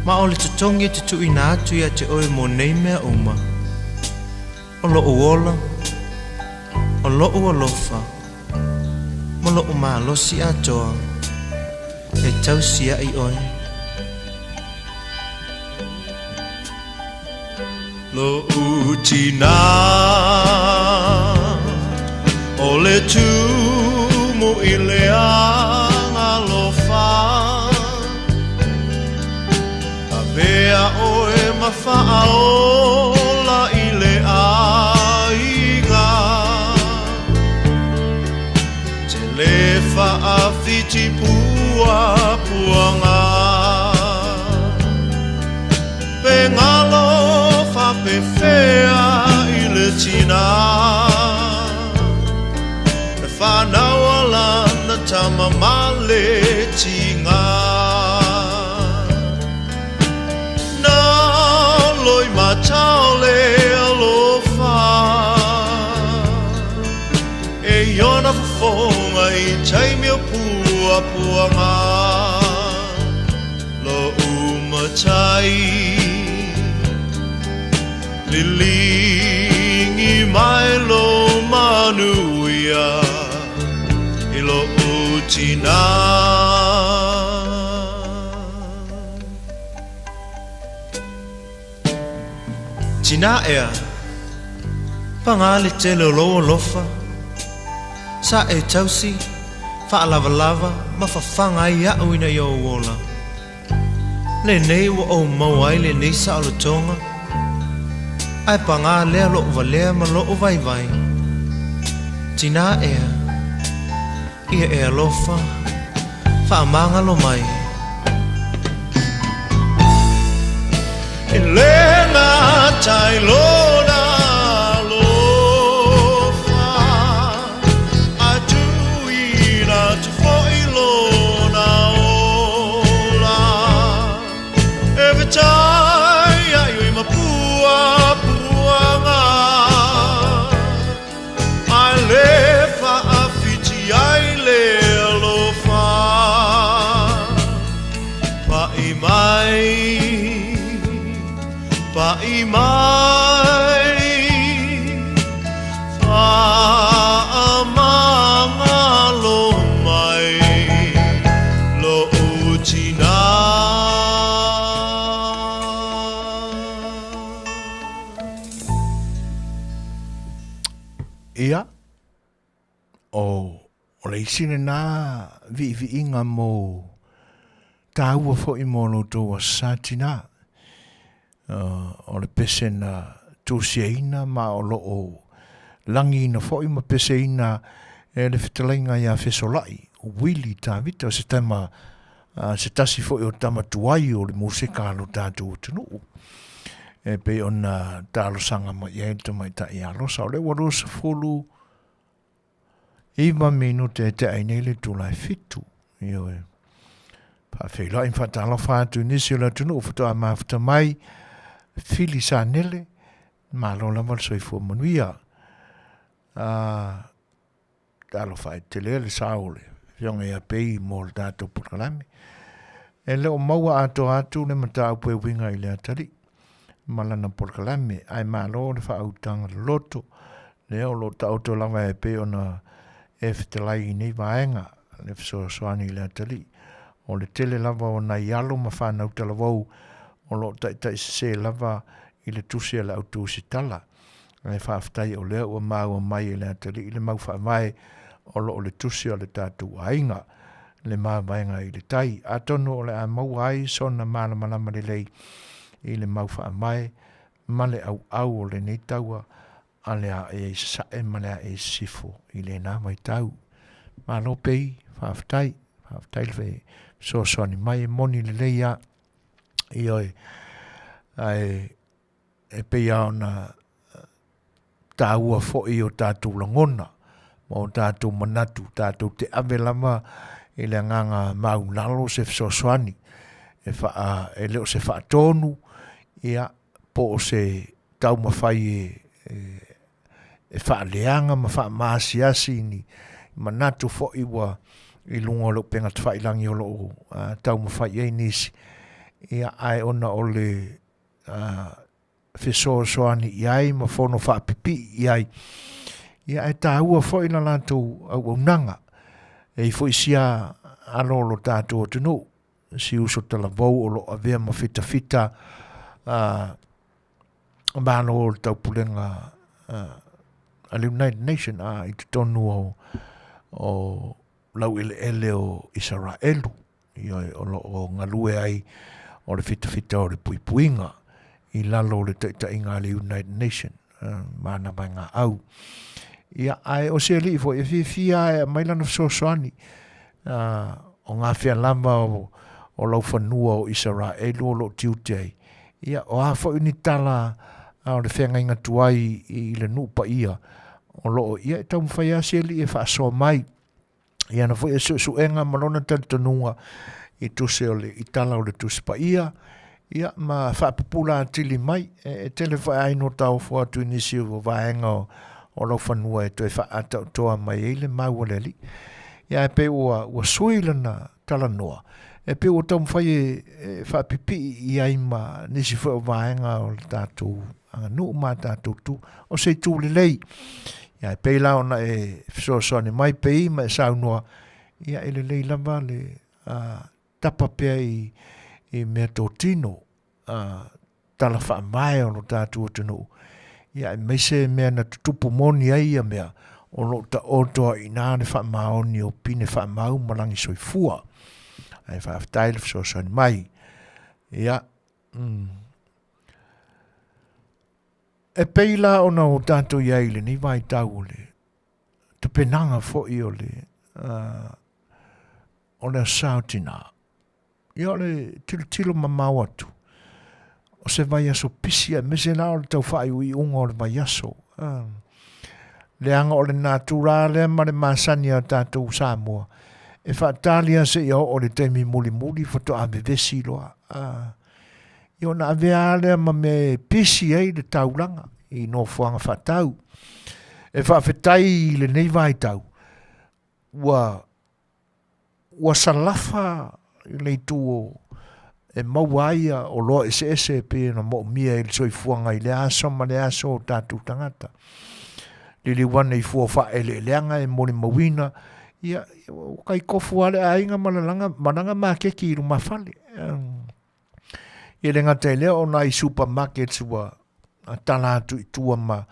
Ma o le totogi e te tuuina atu ia te oe mo nei mea uma, o lo'u ola, o lo'u alofa, ma lo'u malosi atoa e tausia'i oe. Lo'u tinā o le tumu i le agalofa, Avea oe ma faaola i le aiga, Tele faafiti puapuaga. Pe galo faapefea i le tina, Na fanau a lana tama ma le tiga. Na loi matao le alofa, E iona fofoga i taimi o puapuaga. Lo'u matai liligi mai lo manuia i tinā. Tinā ea, pagā le tele o lou alofa, sa e tausi, faalavalava ma fafaga ai iaʻu ina ia ou ola. Lenei ua ou maua ai lenei saolotoga, ae pagā lea loʻu valea ma loʻu vaivai. Tinā ea, ia e alofa, faamagalo mai. E le gata i lona alofa. A tuuina atu foi lona ola E fetai ai oi ma puapuaga Ae le faafiti ai le alofa Pai mai, pai mai Faamagalo mai lou tina. Ia, o le isi lena viiviiga mo taua foi mo lo outou aso sa tina. O le pese na tusiaina ma o lo o lagiina foi ma peseina e le fetalaiga ia Fesolai, o Willie Tavita, o se tama, se tasi foi o tama tuai o le musika a lo tatou atunuu. E pei ona talosaga mai i ai le tamaitai ia Losa. O lea ua 29 minute e tea ai nei le itula e 7. Ioe. Faafeiloai ma faatalofa atu i nisi o le atunuu faatoa mafuta mai, Fili Sanele, malo lava le soifua manuia. Talofa e tele le sao o le afioga ia Pei mo le tatou polokalame. E le o maua atoa atu le mataupu e uiga i le atalii ma lana polokalame, ae malo le faautaga loloto lea o lo o taoto lava e pei ona e fetalai i nei vaega le fesoasoani i le atalii. O le tele lava o nai alo ma fanau talavou o lo o taitaisese lava i le tusi a le au tusitala. Ae faafetai o lea ua maua mai e le atalii le mau faavae o lo o le tusi a le tatou aiga, le mavaega i le tai. Atonu o le a maua ai sona malamalama lelei i le mau faavae ma le auau o lenei taua a le ae i sasae ma le ae i sisifo i lena vaitau. Malo pei, faafetai, faafetai le fesoasoani mai, e moni lelei lava. Ioe, ae e pei lava ona taua foi o tatou lagona ma o tatou manatu, tatou te ave lava i le agaga maulalo se fesoasoani e faa, e le o se faatonu, ia, po o se taumafai e, e faaleaga ma faamaasiasi ni manatu foi ua i luga o le upega tafailagi o lo o taumafai i ai nisi, ia, ae ona o le fesoasoani i ai ma fono faapipii i ai, ia, ae taua foi la latou auaunaga. E i ai foi sia alo o lo tatou atunuu, si uso talavou o lo o avea ma fitafita Malo o le Taupulega a le United Nation a i totonu o, o laueleele o Isaraelu, ioe, o lo o galue ai o le fitafita o le puipuiga i lalo o le taitaiga a le United Nation, ma ana vaegaau. Ia, ae o se alii foi e fiafia e aumai lana fesoasoani, o gafea lava o, o laufanua o Isaraelu o lo o tiute ai. Ia, o a foi ni tala a o le feagaiga tuai i le nuu paia o lo o, ia, e taumafai lava se alii e faasoa mai i ana foi suesuega ma lona talitonuga i tusi o le, i tala o le Tusi Paia, ia, ma faapupula atili mai. E, e tele foi ai no taofo atu i nisi o vaega o, o laufanua e toe faaataotoa mai ai le mau a le Alii. Ia, ae pei ua, ua sui lana talanoa, e pei ua taumafai e, e faapipii i ai ma nisi foi o vaega o le tatou aganuu ma tatou tu, o se itu lelei. Ia, e pei la ona e fesoasoani mai pei ma e saunoa, Ia e lelei lava le tapa pea i, i mea totino tala faavae o lo tatou atunuu, ia aemaise mea na tutupu moni ai ia mea, o lo o taoto ai i ina le faamaoni o pine faamau ma lagi soifua. Ae faafetai le fesoasoani mai. Ia, mm. E pei la ona o tatou i ai i lenei vaitau o le tapenaga foi o le o le Aso Sa o Tina. Ia o le tilotilo mamao atu, o se vaiaso pisi aemaise la o le tau faaiuiuga o le vaiaso. Leaga o le natura lea ma le masani a tatou Samoa, e faatali lava seia oo i le taimi mulimuli faatoa vevesi loa. Ia ona avea lava lea ma mea e pisi ai le taulaga i nofoaga faatau. E faafetai i lenei vaitau, ua ua salafa i le itu o e maua ai oloa eseese e pei ona moomia i le soifuaga i lea aso ma lea aso o tatou tagata. Liliu ane i fua o faaeleeleaga e molimauina, ia, ua kai kofu lava le aiga ma lalaga, ma lana maketi i lumafale. Ia le gata i lea o nai supermarkets ua tala atu i tua ma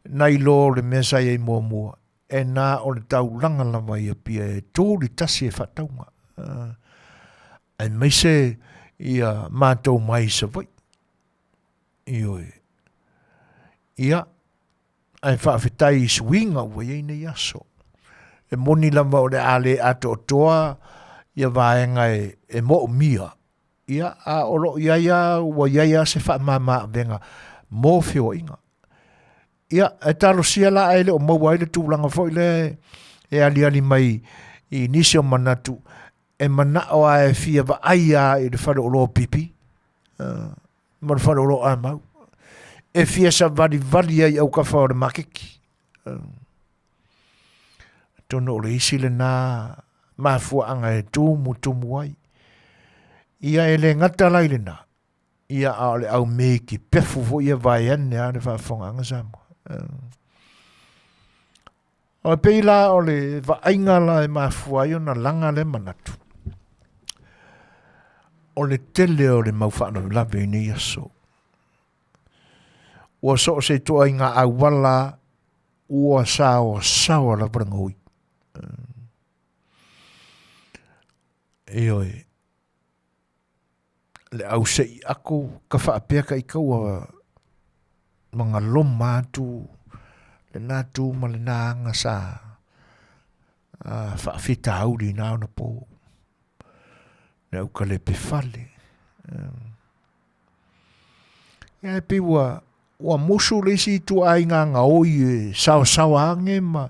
nai lo le mea sa i ai muamua, e na o le taulaga lava i Apia e tu le tasi e faatauga, aemaise ia matou mai Savaii. Ioe. Ia, ae faafetai i suiga ua i ai nei aso. E moni lava o le a le atoatoa ia vaega e, e moomia, ia, a o lo o i ai lava, ua i ai lava se faamama avega mo feoaiga. Ia, e talosia la ae le o maua ai le tulaga foi lea e aliali mai i nisi o manatu e manao lava e fia vaai lava i le faleoloa pipi ma le faleoloa amau e fia savalivali ai i aukafa o le maketi. Atonu o le isi lena mafuaaga e tumutumu ai. Ia e le gata la i lena, Ia, a o le au miki pefu foi ia vaeane a le faafofogaaga Samoa. O e pei la o le vaaiga la e mafua ai ona laga lea manatu, o le tele o le mau faalavelave i nei aso. Ua so o se ituaiga auala ua saoasaoa lava le gaoi. Ioe, le au sei aku ka faapea ka ika ua magaloma atu lena tu ma lena aga sa faafitauli i na ona po le au kalepe fale. Ia e pei ua ua musu le isi ituaiga gaoi e saosaoa age ma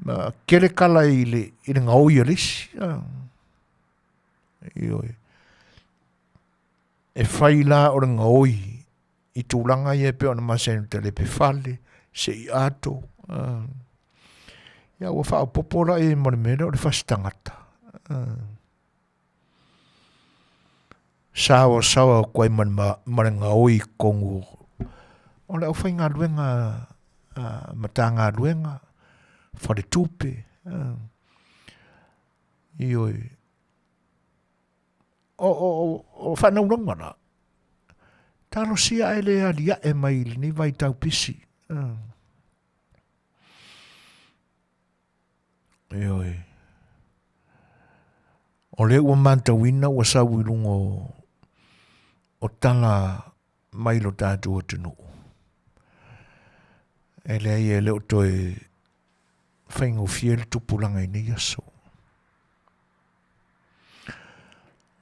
ma kele kala i le i le gaoi a le isi. Ioe. E fai la o le gaoi i tulaga ia e pei ona masani o talepe fale, sei ato. Ia ua faaopoopo la i ai ma le mea lea o le fasi tagata. Saoasaoa atu ai ma le, ma le gaoi i totonu o le aufaigaluega Matagaluega, faletupe. Ioe. O, o, o, o faanaunauga la, talosia ae le aliae mai i lenei vaitau pisi. Ioe. O lea ua matauina ua sau i luga o, o tala mai lo tatou atunuu. E leai e le o toe faigofie le tupulaga i nei aso.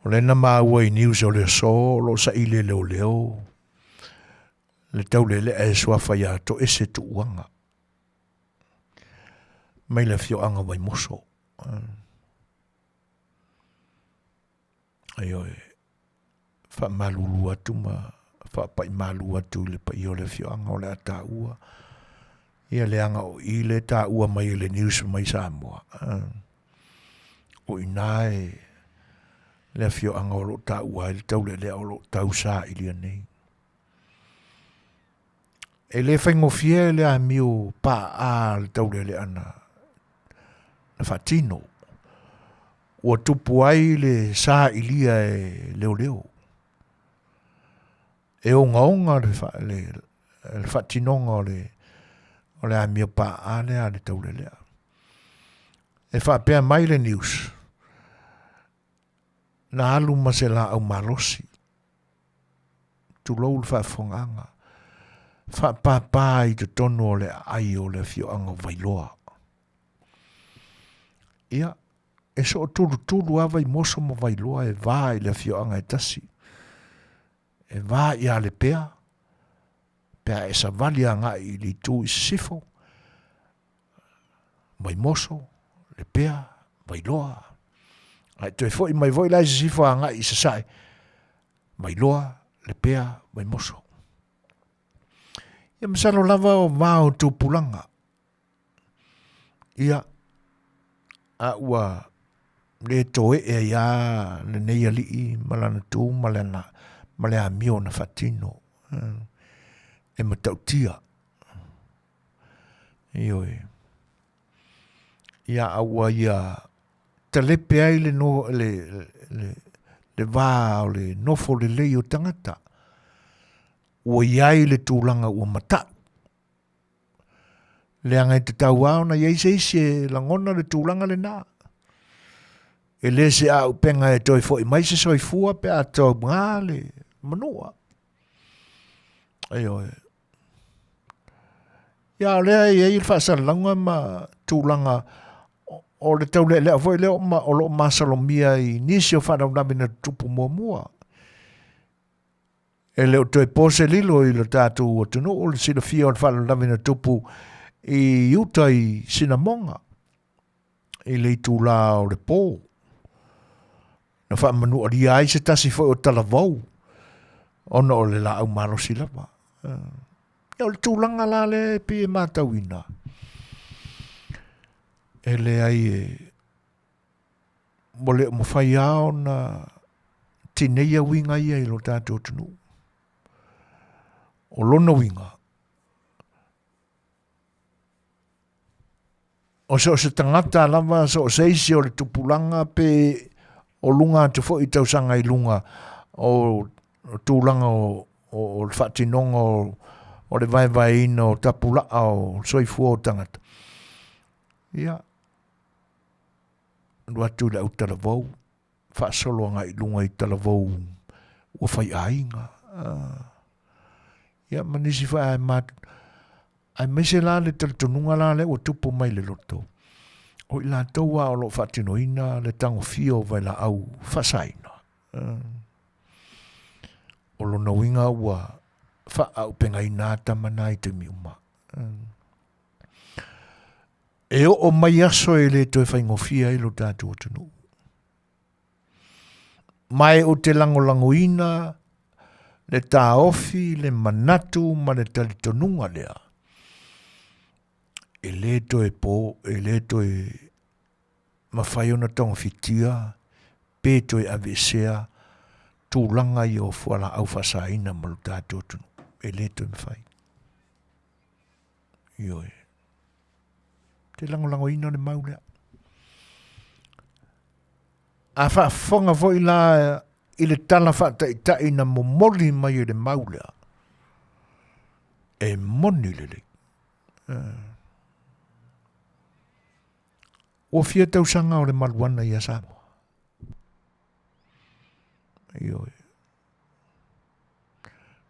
O lea na maua i news o le aso o lo o saili e leoleo le taulelea e suafa ia Toese Tuuaga mai le afioaga o Vaimoso. Ioe, faamalulu atu ma faapai malu atu i le paia o le afioaga o le a taua ia leaga o i le taua mai e le news mai Samoa. O i ina e le afioaga o lo o taua ai le taulealea o lo o tausailia nei. E le faigofie le amio paa le taulealea na, na faatino. Ua tupu ai le sailia e leoleo. E ogaoga le, fa, le, le faatinoga o le, o le amio paa lea a le taulelea. E faapea mai le news, na alu ma se laau malosi, tulou le faafofogaaga, faapāpā i totonu o le aai o le afioaga o Vailoa. Ia, e sootulutulu lava Vaimoso ma Vailoa e va i le afioaga e tasi. E va ia Lepea, pe a e savali agai i le itu i sisifo, Vaimoso, Lepea, Vailoa. Ae toe foi mai foi la i sisifo agai i sasae, Vailoa, Lepea, Vaimoso. Ia masalo lava o va o tupulaga. Ia, a ua le toe ea ia lenei alii ma lana tu ma lana ma le amio na faatino e matautia. Ioe. Ia a ua ia talepe ai le no le le le va o le nofo lelei o tagata. Ua i ai le tulaga ua matau. Leaga e tatau lava ona i ai se isi e lagona le tulaga lena. E le se auupega e toe foi mai se soifua pe a tauga le manua. Ioe. Ia o lea e i ai le faasalalauga ma tulaga o le taulealea foi lea o lo o masalomia i nisi o faalavelave na tutupu muamua. E le o toe po se lilo i lo tatou atunuu le silafia o le faalavelave na tupu i uta i Sinamoga i le itulā o le pō. Na faamanualia ai se tasi foi o talavou ona o le laau malosi lava. Ia o le tulaga la lea e pei e matauina, e leai e ua le o mafai lava ona tineia uiga ia i lo tatou atunuu. O lona uiga, o so o se tagata lava, so o se isi o le tupulaga pe o luga atu foi i tausaga i luga o tulaga o, o, o le faatinoga o, o le vaevaeina o tapulaa o soifua o tagata. Ia, alu atu i le autalavou, faasolo agai i luga i talavou ua faiaiga. Uh, ia ma nisi foi ae ma aemaise la le talitonuga la lea ua tupu mai le loto. O i latou a o lo o faatinoina le tagofia o vailaau faasaina. Uh, o lona uiga ua faaaupegaina tama na i taimi uma. Uh, E oo mai aso e le toe faigofie ai lo tatou atunuu. Ma e ou te lagolagoina le taofi, le manatu ma le talitonuga lea, e le toe po, e le toe mafai ona togafitia pe toe aveesea tulaga ia o fualaau faasaina ma lo tatou atunuu. E le toe mafai. Ioe. Te lagolagoina le mau lea. A faafofoga foi la i le tala faataitai na momoli mai e le mau lea, e moni lelei. Eh. Ua fia tausaga o le maluana ia Samoa. Ioe.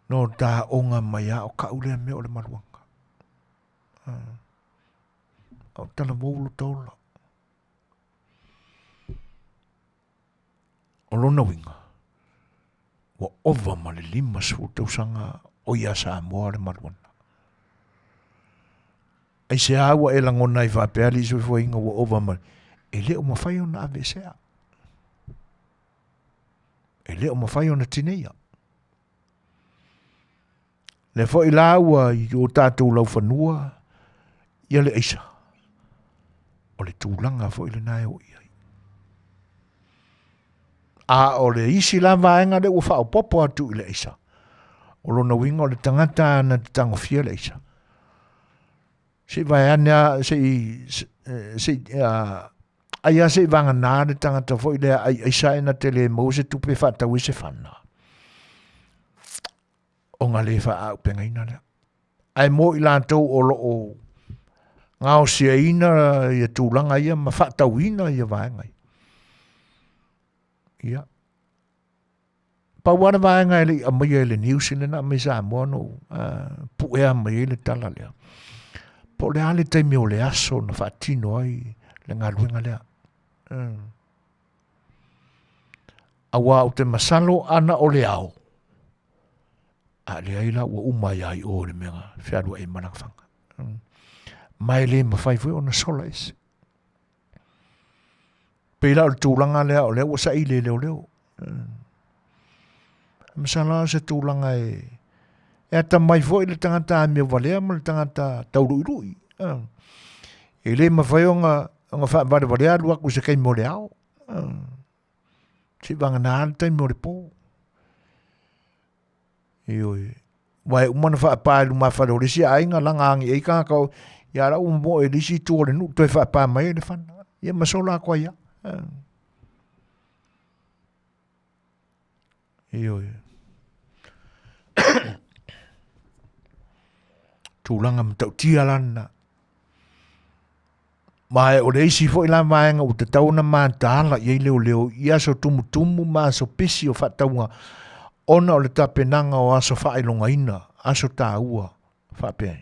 No taoga mai a o kau lea mea o le maluaga. Ah. O talavou lo taola. O lona uiga, ua ova ma le 50 tausaga o ia Samoa le maluana. Aisea ua e lagona ai faapea alii soifuaina ua ova ma e le o mafai ona aveesea. E le o mafai ona tineia. Lea foi la ua i o tatou laufanua ia le aisa. O le tulaga foi lena e oo i ai. A o le isi la vaega lea ua faaopoopo atu i le aisa, o lona uiga o le tagata na te tagofia le aisa. Se i vaeane a, se i, se i, Ai lava se i vagana le tagata foi lea ai aisa e na te le maua se tupe e faatau ai se fana. Ona le faaaupegaina lea. Ae mo i latou o lo o gaosiaina ia tulaga ia ma faatauina ia vaega ia. Ia. Pau lava le vaega e le i aumaia e le news lea na aumai Samoa na ou puea mai ai le tala lea. Po o le a le taimi o le aso na faatino ai le galuega lea. Aua ou te masalo ana o le ao, a leai la ua uma ai lava i o i le mea na fealuai ai ma lana fana. Ma e le mafai foi ona sola ese. Pei la o le tulaga lea o lea ua saili e leoleo. Masalo o se tulaga e e atamai foi le tagata amio valea ma le tagata tauluilui. E le mafai ona ona faavalevalea alu atu i se taimi o le ao. Seivagana le taimi o le po. Ioe. Aua e uma ona faapa i lumafale o le isi aiga laga agi ai tagata o ia la ua moe i le isi itu o le nuu toe faapa mai ai le fana. Ia ma sola atu ai lava. Ioe. Tulaga matautia la lena. Ma o le isi foi la vaega ua tatau ona mataala i ai leoleo i aso tumutumu ma aso pisi o faatauga ona o le tapenaga o aso faailogaina, aso taua faapea.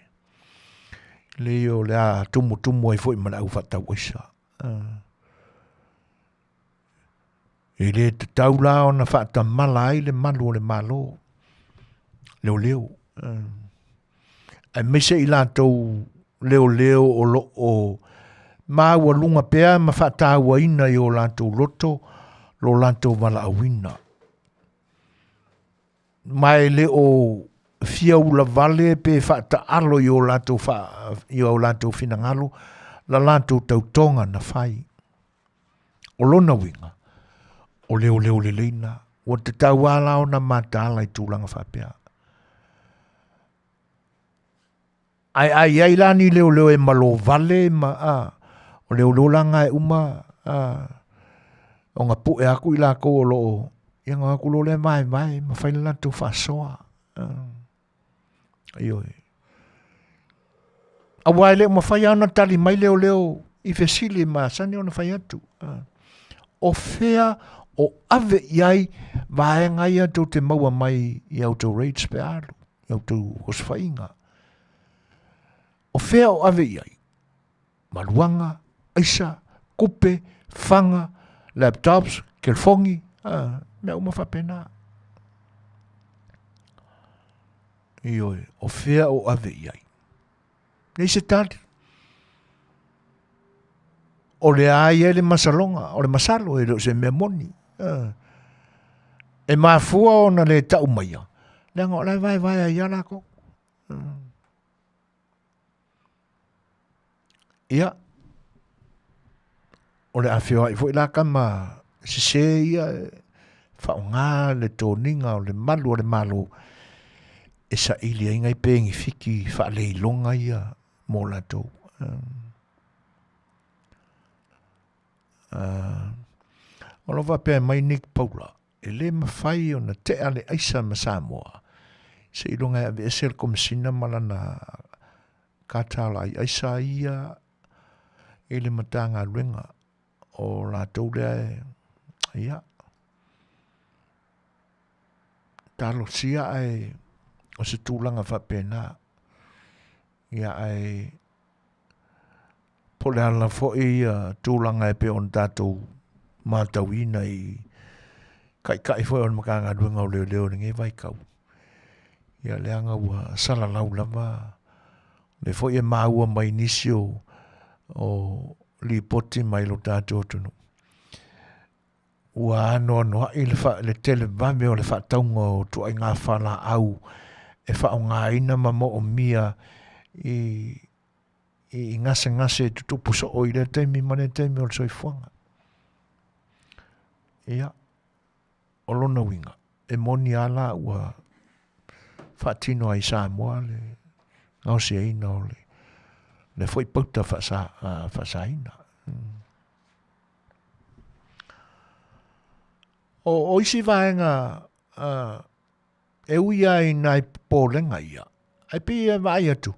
Leai o le a tumutumu ai foi ma le au faatau aisa. E le tatau la ona faatamala ai le malu o le Malo, leoleo, aemaise i latou leoleo o lo o maualuga pea ma faatauaina i o latou loto lo latou valaauina. Ma e le o fia ulavale pe faataalo i o latou, fa, i o latou finagalo la latou tautoga na fai. O lona uiga, o leoleo lelei na. Ua tatau lava la ona mataala i tulaga faapea. Ae a i ai la ni leoleo e malovale ma a, o leoleo la na e uma a, ona pue atu i latou o lo o, ia ona o atu loa lea vaevae ma fai le latou faasoa. Ioe. Aua e le o mafai lava ona tali mai leoleo i fesili e masani ona fai atu. O fea o ave i ai vaega ia tou te maua mai i a outou rates pe a alu, i a outou osofaiga. O fea o ave i ai? Maluaga, aisa, kupe, faga, laptops, kelefogi, mea uma faapena. Ioe, o fea o ave i ai? Nei se tali. O le a ia le masaloga, o le masalo e le o se mea moni. E mafua ona le tau maia, leaga o la e vaevae ai lava latou. Ia, o le a feoai foi la tama sese ia e faaaoga le toniga o le malu o le Malo e saili ai nai penefiti faaleiloga ia mo latou. O lo o faapea mai Nick Paula, E le mafai ona tea le aisa ma Samoa seiloga e aveese le Komesina ma lana cartel ai aisa ia i le Matagaluega o latou lea e ia talosia ae o se tulaga faapena ia ae Po o le ala foi ia tulaga e pei ona tatou matauina i taitai foi o le Matagaluega o Leoleo i lenei vaitau, ia leaga ua salalau lava lea foi e maua mai nisi o lipoti mai lo tatou atunuu, ua anoanoai le, le televave o le faatauga o ituaiga falaau e faaaogaina ma moomia i i gasegase e tutupu soo i lea taimi ma lea taimi o le soifuaga. Ia, o lona uiga, e moni lava la ua faatino ai i Samoa le gaosiaina o le, le foi pauta faasa, faasaina. O, o isi vaega uh, e ui lava i nai popolega ia, ae pei e vaai atu,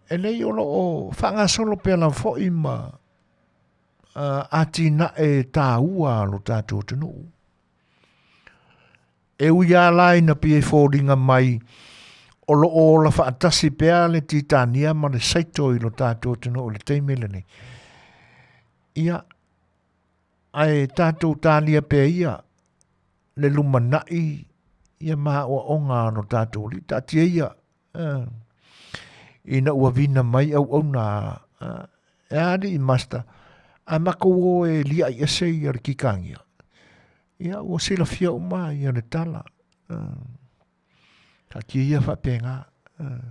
e lei o lo o faagasolo pea lava foi ma uh, atinae taua a lo tatou atunuu. E ui lava la ina pei e foliga mai o lo o ola faatasi pea le Titania ma le Saito i lo tatou atunuu i le taimi lenei. Ia, ae tatou talia pea ia le lumanai ia ma aoaoga a lo tatou alii. Taatia ia uh, ina ua vina mai auauna uh, e a alii master, a makou o e liai ese ia le kikagia. Ia ua silafia uma ia le tala. Uh, taatia ia faapena. Uh,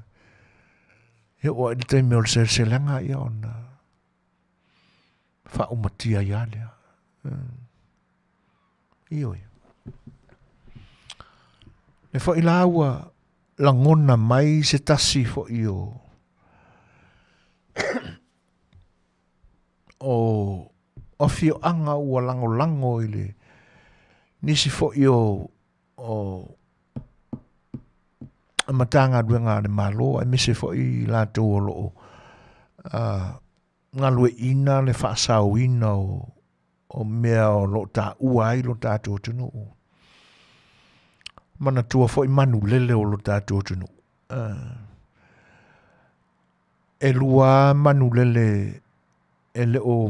e oo i le taimi o le seleselega ia ona faaumatia ai lava lea. Ioe. E foi la ua lagona mai se tasi foi o o afioaga ua lagolago i le nisi foi o o Matagaluega a le Malo aemaise foi i latou o lo o uh, galueaiina le faasaoina o, o mea o lo o taua ai lo tatou atunuu. Manatua foi manulele o lo tatou atunuu. Uh, e lua manulele e le o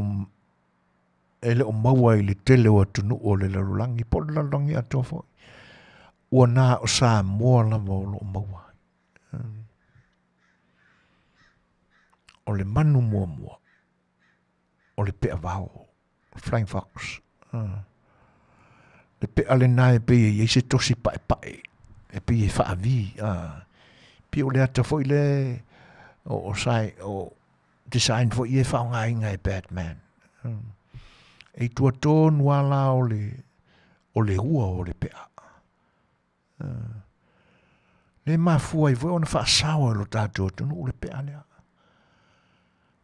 e le o maua i le tele o atunuu o le lalolagi po o le lalolagi atoa foi. Ua na o Samoa lava o lo o maua ai. O le manu muamua, o le pea vao, flying fox. Le pea lena e pei e i ai se tosi paepae, e pei e faavi. Pei o le ata foi le o, o, sai, o design foi ia e faaaogaina e Batman. E i tua tonu lava la o le, o le ua o le pea. Le mafua ai foi ona faasao e lo tatou atunuu le pea lea.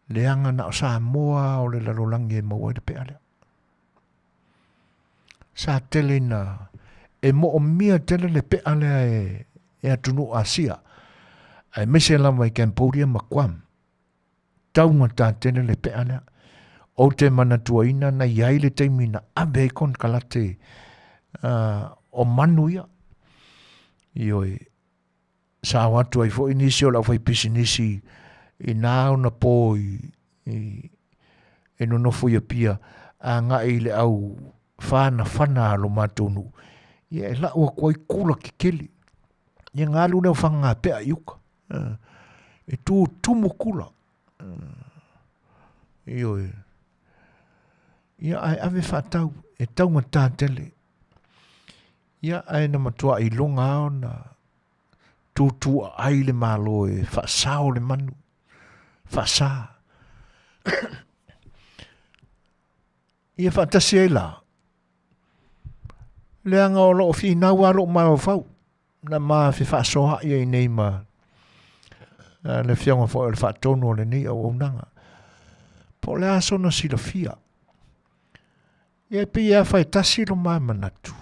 Leaga na o Samoa o le lalolagi e maua ai le pea lea. Sa tele ina e moomia tele le pea lea e, e atunuu Asia, aemaise lava i Cambodia ma Guam. Taugata tele le pea lea. Ou te manatuaina na i ai le taimi na ave ai konekarate uh, o manu ia. Ioe, sa o atu ai foi nisi o le aufaipisinisi i nā ona pō i, i, e nonofo i Apia agai i le au whanawhana a lo matou nuu. Ia e lau atu ai kula kekele. Ia nga alu lea o whangapea i uka. E tū tumu kula. Ioe. Ia ae ave whaatau, e taugata tele. Ia ae na matua iloga lava ona tūtū aai le Malo e whaasao le manu. Whaasa. Ia whaatasi ai la. Leaga o loo finau a loo mafaufau. Na ma fefaasoaai ai nei ma le Afioga foi o le Faatonu o lenei auaunaga. Po o le a sona silafia. Ia e pei e afa e tasi lo ma manatu.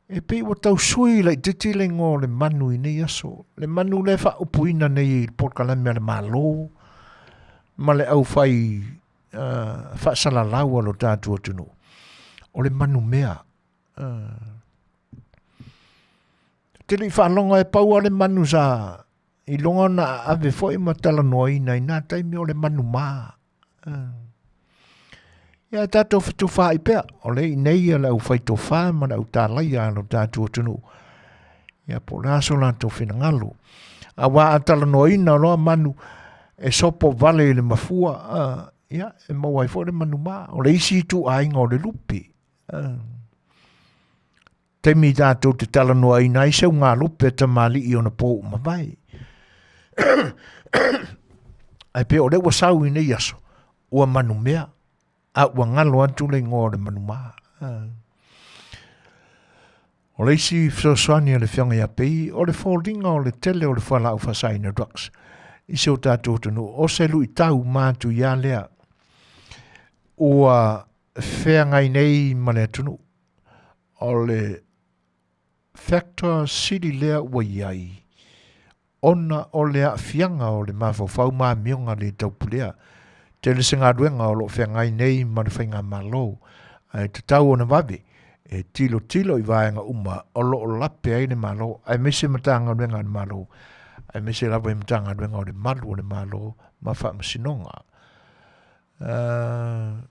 E pei ua tau sui laitiiti le igoa o le manu i nei aso. Le manu lea e faaupuina nei i le polokalame a le Malo ma le aufai uh, faasalalau a lo tatou atunuu. O le manu mea. Te le i faalogo e pau lava le manu sa iloga ona aave foi ma talanoaina i na taimi o le manu mā. Ia e tatou fetufaai pea, o lea i inei ia le aufaitofa ma le autalaia a lo tatou atunuu. Ia po o le a so latou finagalo. Aua a talanoaina loa manu e sopo vale i le mafua, ia e maua ai foi le manu mā. O le isi ituaiga o le lupe. Taimi tatou te talanoaina ai se ugalope a tamalii ona pō ua mavae. Ae pei o lea ua sau i nei aso, ua manumea, a ua galo atu le igoa o le manumā. O le isi fesoasoani a le Afioga ia Pei, o le foliga o le tele o le fualaau faasaina drugs i si o tatou atunuu. O se luitau matuia lea ua feagai nei ma le atunuu. O le factor sili lea ua i ai, ona o le aafiaga o le mafaufau ma amioga le taupulea. Tele se galuega o lo o feagai nei ma le Faigamalo, ae tatau ona vave e tilotilo i vaega uma o lo o lape ai le Malo, aemaise Matagaluega a le Malo, aemaise lava i Matagaluega o le Malu o le Malo ma Faamasinoga. Uh,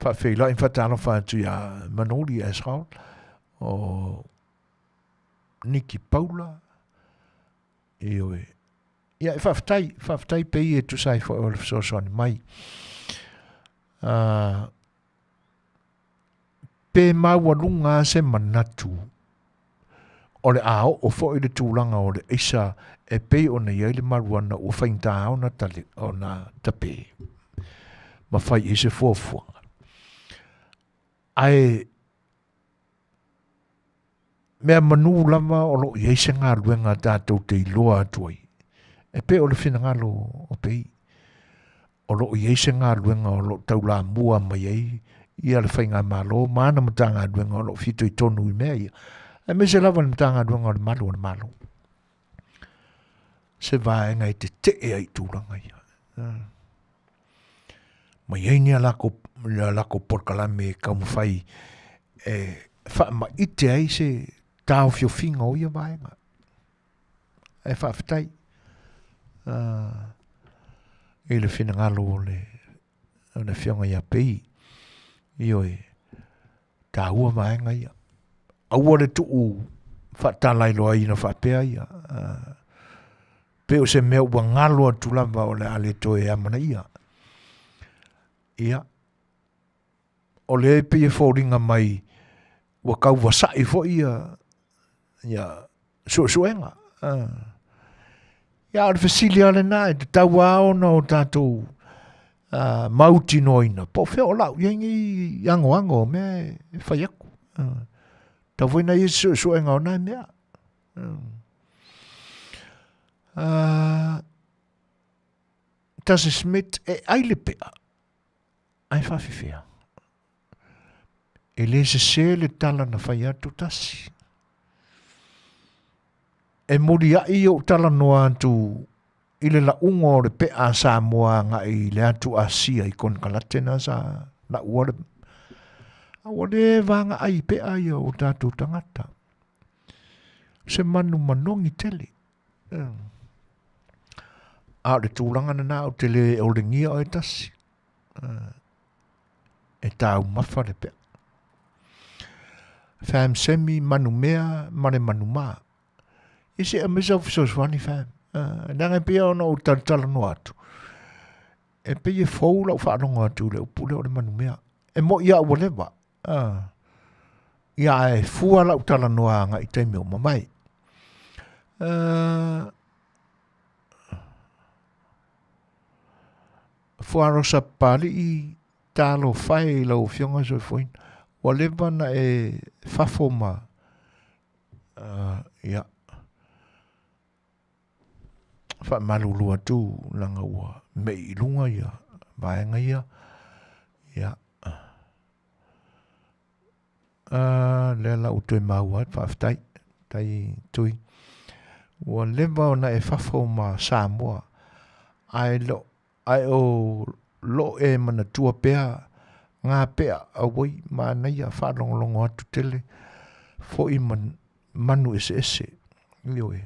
Faafeiloai ma faatalofa atu iā Manoli Asshole o Niki Paula ioe. Ia e faafetai, faafetai pei e tusa ai foi o le fesoasoani mai. Uh, pe maualuga lava se manatu o le a oo foi le tulaga o le aisa e pei ona i ai le maluana ua faigata ona tali, ona tape ma fai i ai se fuafuaga. Ae mea manu lava o lo o i ai se galuega tatou te iloa atu ai, e pei o le finagalo o Pei, o lo o i ai se galuega o lo o taulamua mai ai ia le Faigamalo ma ana Matagaluega o lo o fitoitonu i mea ia, aemaise lava le Matagaluega o le Malu o le Malo. Se vaega e tetee ai i tulaga ia. Ma i ai ni a lakou, a lakou polokalame e taumafai e faamaite ai se taofiofiga o ia vaega. Ae faafetai uh, i le finagalo o le, o le afioga ia Pei. Ioe, taua vaega ia. Aua le tuu faatalailoaina faapea ia. Uh, pei o se mea ua galo atu lava o le a le toe amanaia. Ia, o lea e pei e foliga mai ua tau vasai foi ia, ia suesuega. Uh. Ia, o le fesili lava lena, e tatau lava ona o tatou uh, mautinoaina, po o fea o lau i ai nei agoago o mea e fai atu. Uh. Tau foi na i ai se suesuega o na mea. Uh, Tasi Smith e ai le pea, ae faafefea. E le sese le tala na fai atu tasi. E muliai ou talanoa atu i le lauga o le pea a Samoa agai i le atu Asia i konekarate na sa laua le a ua le vaga ai pea ia o tatou tagata. Se manu manogi tele. A o le tulaga lena ou te le olegia oe tasi. E taumafa le pea. Fam semi manumea ma le manumā. Ia se aumai sau fesoasoani fam. Leaga e pei ona ou talatalanoa atu. E pei e fou lau faalogo atu i le upu lea o le manumea. E moi lava ua leva. Ia ae fua lau talanoa agai i taimi ua mavae. Fuarosa Papalii, talofa e i lau Afioga Soifuaina. Ua leva ona e fafo ma ia, faamalulu atu leaga ua mei i luga ia vaega ia. Ia, lea la ua toe maua atu, faafetai, tai Tui. Ua leva ona e fafo ma Samoa, ae lo, ae o lo e manatua pea ngā pea auai manaia faalogologo atu tele foi ma manu eseese. Ioe.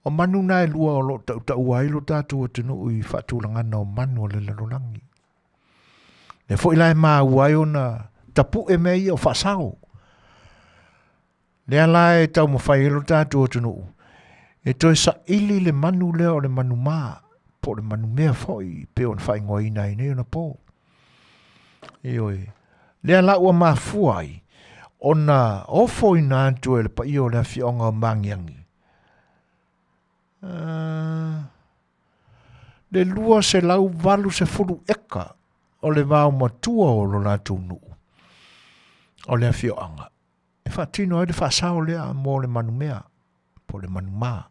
O manu na e lua o lo o tautaua ai lo tatou atunuu i faatulagana o manu o le lalolagi. Lea foi la e maua ai ona tapue mea ia o faasao. Lea la e taumafai ai lo tatou atunuu e toe saili le manu lea o le manumā po o le manumea foi pei ona faaigoaina ai nei ona po. Ioe. Lea la ua mafua ai ona ofoina atu e le paia o le afioaga o Magiagi le 280 eka o le vaomatua o lo latou nuu o le afioaga e faatino ai le faasao lea mo le manumea po o le manumā.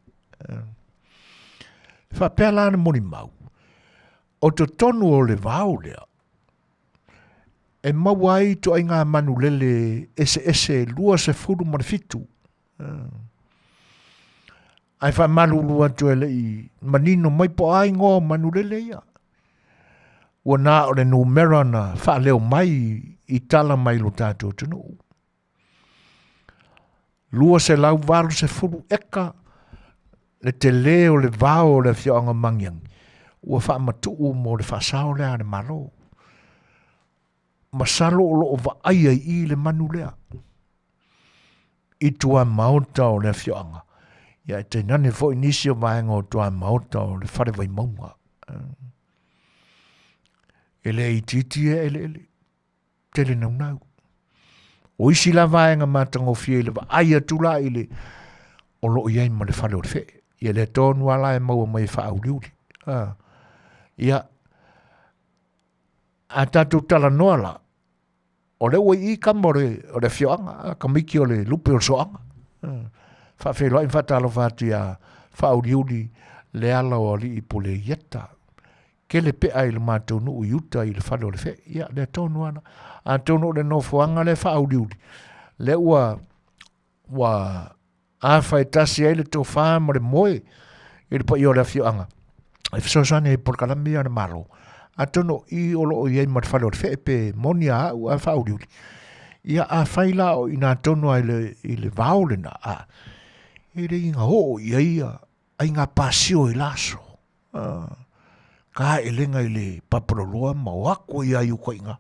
E faapea la le molimau. O totonu o le vao lea, e maua ai ituaiga manulele eseese 27. Ae faamalulu atu e le i manino mai po o a igoa o manulele ia. Ua na o le numera na faaleo mai i tala mai lo tatou atunuu. 280 eka le telē o le vao o le afioaga o Magiagi ua faamatuu mo le faasao lea a le Malo. Masalo o lo o vaaia i i le manu lea i tuamaota o le afioaga, ia e tainane foi nisi o vaega o tuamaota o le fale Vaimauga. E le itiiti ia eleele. tele naunau. O isi la vaega matagofie i le vaai atu la i le o lo o i ai ma le fale o le fee. Ia lea tonu lava la e maua mai e faauliuli. Ah. Ia, a tatou talanoa la, o lea ua i i kama o le, o le afioaga, ah, tamaiti o le lupe o le soaga. Ah. Faafeiloai ma faatalofa atu ia Faauliuli Leala o Alii Puleieta. Kele pea i le matou nuu i uta i le fale o le fee. Ia, lea tonu lava. Atonu o le nofoaga lea faauliuli, lea ua, ua afa e tasi ai le tofa ma le moe i le paia o le afioaga e fesoasoani ai i polokalame ia a le Malo. Atonu o i o lo o i ai ma le fale o le fee pe moni a au a faauliuli. Ia, afai la o i ina tonu lava i le, i le vao lena, a, e le i oo i ai ia aiga pasio i la aso. Ka elega i le papaloloa ma o aku ai lava i uka i ina.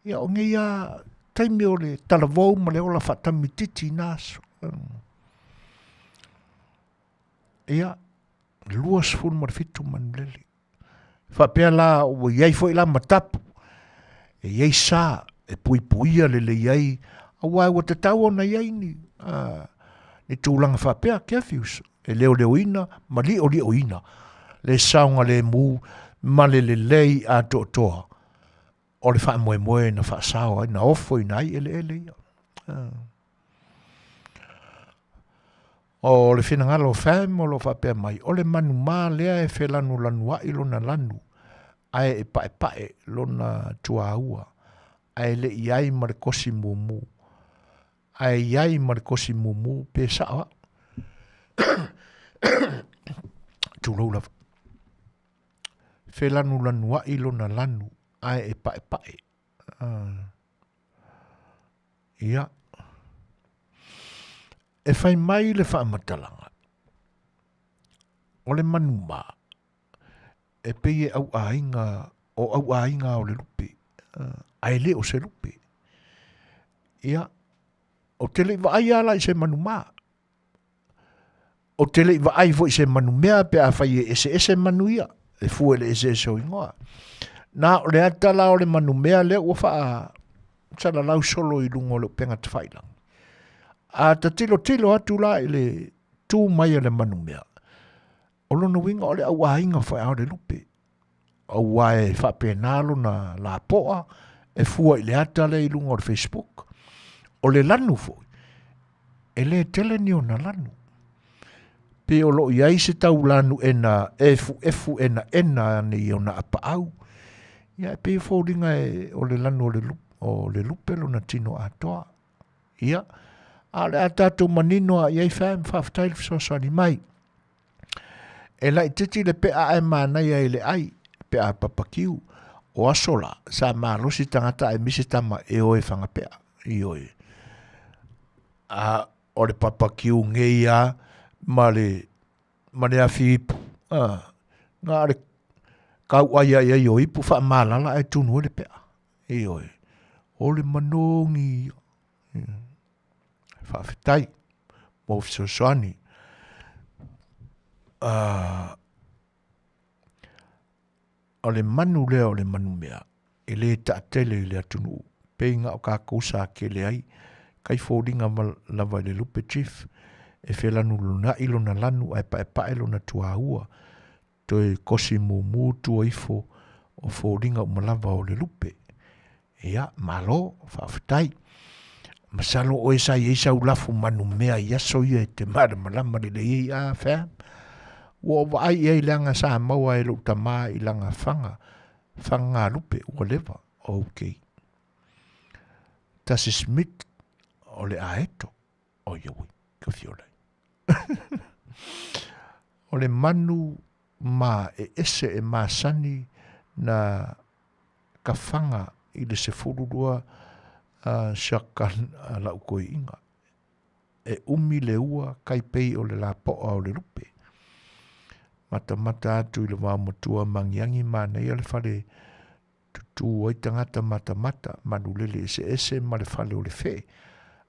Ia o nei lava taimi o le talavou ma le ola faatamititi i na aso. Ia, 27 manulele. Faapea la ua i ai foi la ma tapu, e i ai sa e puipuia lelei ai, aua ua tatau ona i ai ni, ni tulaga faapea, curfews, e leoleoina ma liolioina le saogalemu ma le lelei atoatoa o le faamoemoe na faasao ai, na ofoina ai eleele ia. O le finagalo o Fam o lo o faapea mai, o le manumā lea e felanulanuaʻi lona lanu, ae e paepae lona tuaua, ae le i ai ma le kosi mumu, ae i ai ma le kosi mumu, pe sao au. Tulou lava. Felanulanuaʻi lona lanu, ae e paepae. Ia. E fai mai le faamatalaga, o le manumā, e pei e auaiga, o auaiga o le lupe, ae le o se lupe. Ia, ou te le i vaai lava la i se manumā. Ou te le i vaai foi i se manumea pe afai e eseese manu ia, e fua i le eseese o igoa. Na o le ata la o le manumea lea ua faasalalau solo i luga o le upega tafailagi. A ta tilotilo atu la i le tu mai a le manumea, o lona uiga o le auaiga foi a o le lupe. Aua e faapena lona lapoa e fua i le ata lea i luga o le Facebook. O le lanu foi, e le tele ni ona lanu. Pe o lo o i ai se taulanu e na efuefu enaena ane i ona apaau, ia e pei e foliga e, o le lanu o le, o le lupe lona tino atoa. Ia, a o le a tatou manino a i ai fam, faafetai le fesoasoani mai. E laitiiti le pea ae manaia i le ai, pe a papakiu. O aso la, sa malosi tagata aemaise tama e o e fagapea. Ioe. A o le papakiu nei a ma le, ma le afi ipu. A, na o le kauai ai ai o ipu faamalala ae tunu ai le pea. Ioe. O le manogi ia. Faafetai mo fesoasoani. O le manu lea o le manumea, e le taatele i le atunuu, pei na o tatou sa tele ai, kai foliga lava i le lupe chief, e felanulunai lona lanu ae paepae lona tuaua, toe kosi mumu tua ifo o foliga uma lava o le lupe. Ia, malo, faafetai. Masalo oe sa i ai sau lafu manumea i aso ia e te malamalama lelei ai, a fam. Ua ou vaai i ai leaga sa maua e lou tama i lana faga, fagagalupe, ua leva. Ok. Tasi Smith o le aeto. Oi oi, ka fiola. O le manu ma e ese e masani na ka faga i le 12 uh, shotgun a lau koiinga. E umi le ua kai pei o le lapoa o le lupe. Matamata atu i le vaomatua magiagi manaia le fale tutū ai tagata matamata, manulele eseese ma le fale o le fee,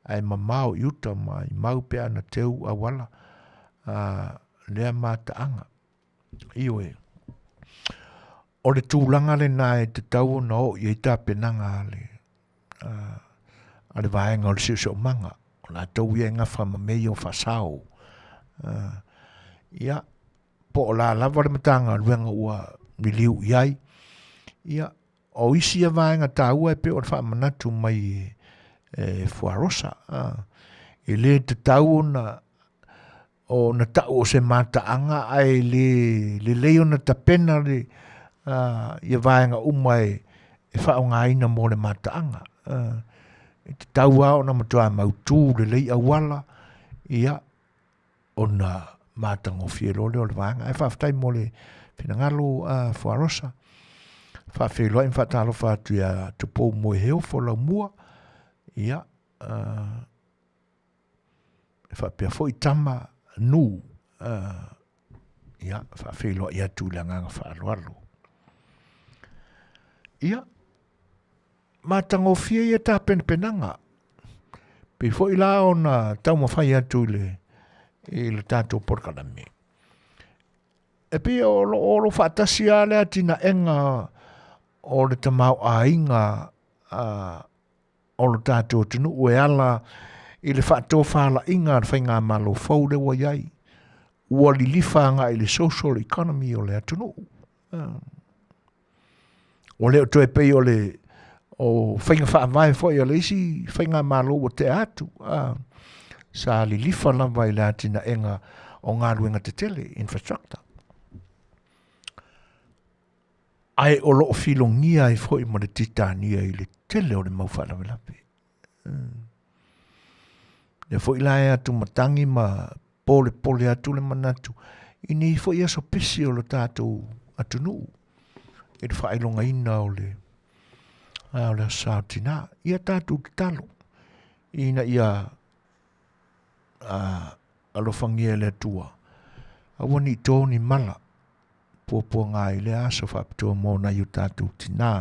ae mamao i uta ma i mau pe ana teu auala a lea mataaga. Ioe. O le tulaga lena e tatau ona oo i ai tapenaga a le, a le vaega o le siosiomaga. O latou ia e gafa ma mea ia o faasao. Ia, po o la lava le Matagaluega ua liliu i ai. Ia, o isi ia vaega taua e pei o le faamanatu mai e, e Fuarosa. E le tatau ona ona tau o se mataaga ae le lelei ona tapena le uh, ia vaega uma e, e faaaogaina mo le mataaga. Uh, e tatau lava ona matua mautū lelei auala, ia, ona matagofie loa lea o le vaega. Ae faafetai mo le finagalo uh, Fuarosa. Faafeiloai ma faatalofa atu ia Tupou Moeheo Folaumua. Ia, uh, e faapea foi tama nu uh, ia, faafeiloai atu i le agaga faaaloalo. Ia, matagofie ia tapenapenaga. Pei foi la ona taumafai atu i le, i le tatou polokalame. E pei o lo o lo faatasi lava le atinaega o le tamaoaiga a o lo tatou atunuu e ala i le faatofalaiga a le faigamalo fou lea ua i ai, ua lilifa agai i le social economy o le atunuu. Ua le o toe pei o le o faiga faavae foi a le isi faigamalo ua tea atu, a, sa lilifa lava i le atinaega o galuega tetele, infrastructure. Ae o lo o filogia ai foi ma le titania i le tele o le mau faalavelave. Lea foi la e atumatagi ma polepole atu le manatu i nei foi aso pesi o le tatou atunuu i le faailogaina o le a o le aso Sa o Tinā. Ia tatou tatalo ina ia a, alofagia e le Atua aua ne i tō ni mala puapuaga ai i lea aso faapitoa mo nai o tatou tinā.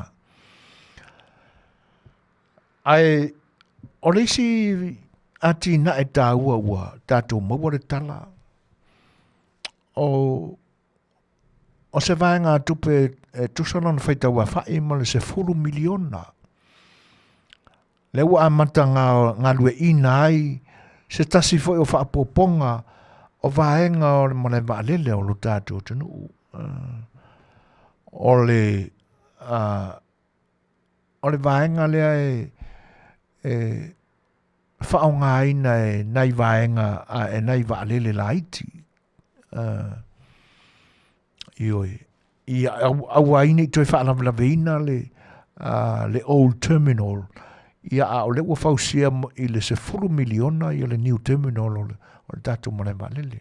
Ae o le isi atinae taua ua tatou maua le tala, o, o se vaegatupe e tusa lona faitauafa'i ma le 10 miliona. Lea ua amata galueaiina ai se tasi foi o faaopoopoga o vaega o le malae vaalele o lo tatou atunuu. O le, o le vaega lea e, e faaaogaina e nai vaega, e nai vaalele laiti. Ioe, ia aua ai ne i toe faalavelaveina le, uh, le old terminal, ia a o lea ua fausia i le 10 miliona ia le new terminal o le, o le tatou malae vaalele.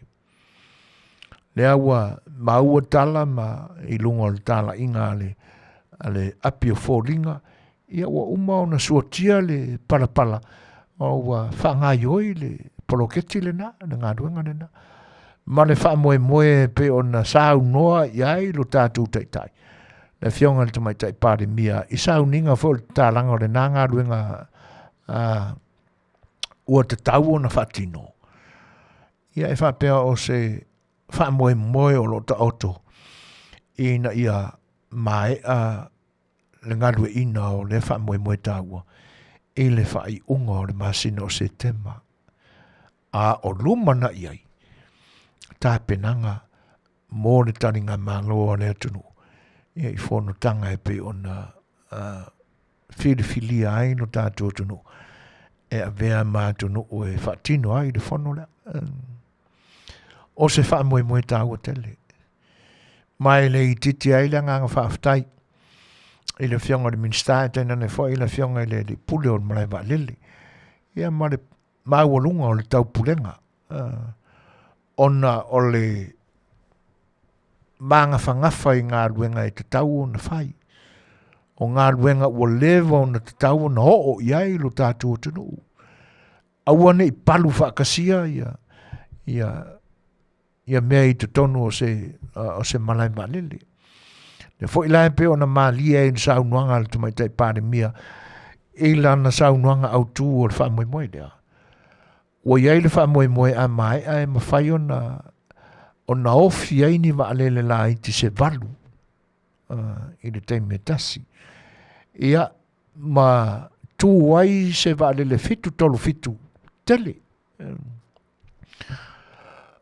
Lea ua maua tala ma i luga o le talaiga a le, a le api o foliga, ia ua uma ona suatia le palapala o ua faagaioi le poloketi lena, le galuega lena, ma le faamoemoe e pei ona saunoa i ai lo tatou taitai, le Afioga i le Tamaitai Palemia, i sauniga foi o le tatalaga o lena galuega a, ua tatau ona faatino. Ia e faapea o se faamoemoe o lo o taoto ina ia maea le galueaiina o lea faamoemoe taua i le faaiuga o le masina o Setema, a o lumanai ai tapenaga mo le taligamalo a le atunuu ia i fonotaga e pei ona uh, filifilia ai lo tatou atunuu e avea ma atunuu e faatino ai le fono lea. O se faamoemoe taua tele. Ma e le itiiti ai le agaga faafetai i le Afioga i le Minisita, e tainane foi le Afioga i le Alii Pule o le Malae Vaalele, ia ma le maualuga o le taupulega, ona o le magafagafa i galuega e tatau ona fai. O galuega ua leva ona tatau ona oo i ai lo tatou atunuu. Aua ne i palu faatasia ia, ia, ia mea i totonu o se, o se malae vaalele. Lea foi la e pei ona malie ai le saunoaga a le Tamaitai Palemia i lana saunoaga autu o le faamoemoe lea. Ua i ai le faamoemoe a maea e mafai ona ona ofi ai ni vaalele laiti se valu uh, i le taimi e tasi. Ia, ma tu ai se vaalele 737 tele.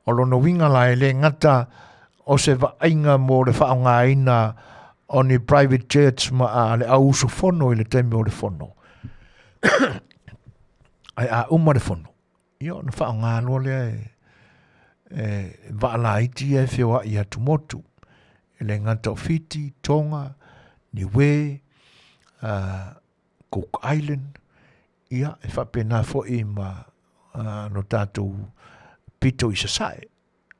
O lona uiga la e le gata o se vaaiga mo le faaaogaina o ni private jets ma a le au usufono i le taimi o le fono. Ae a uma le fono, ia ona faaaoga loa lea e, e vaa laiti ia e feoai atu motu. E le gata o Fiti, Tonga, Niue, uh, Cook Island, ia e faapena foi ma uh, lo tatou pito i Sasae,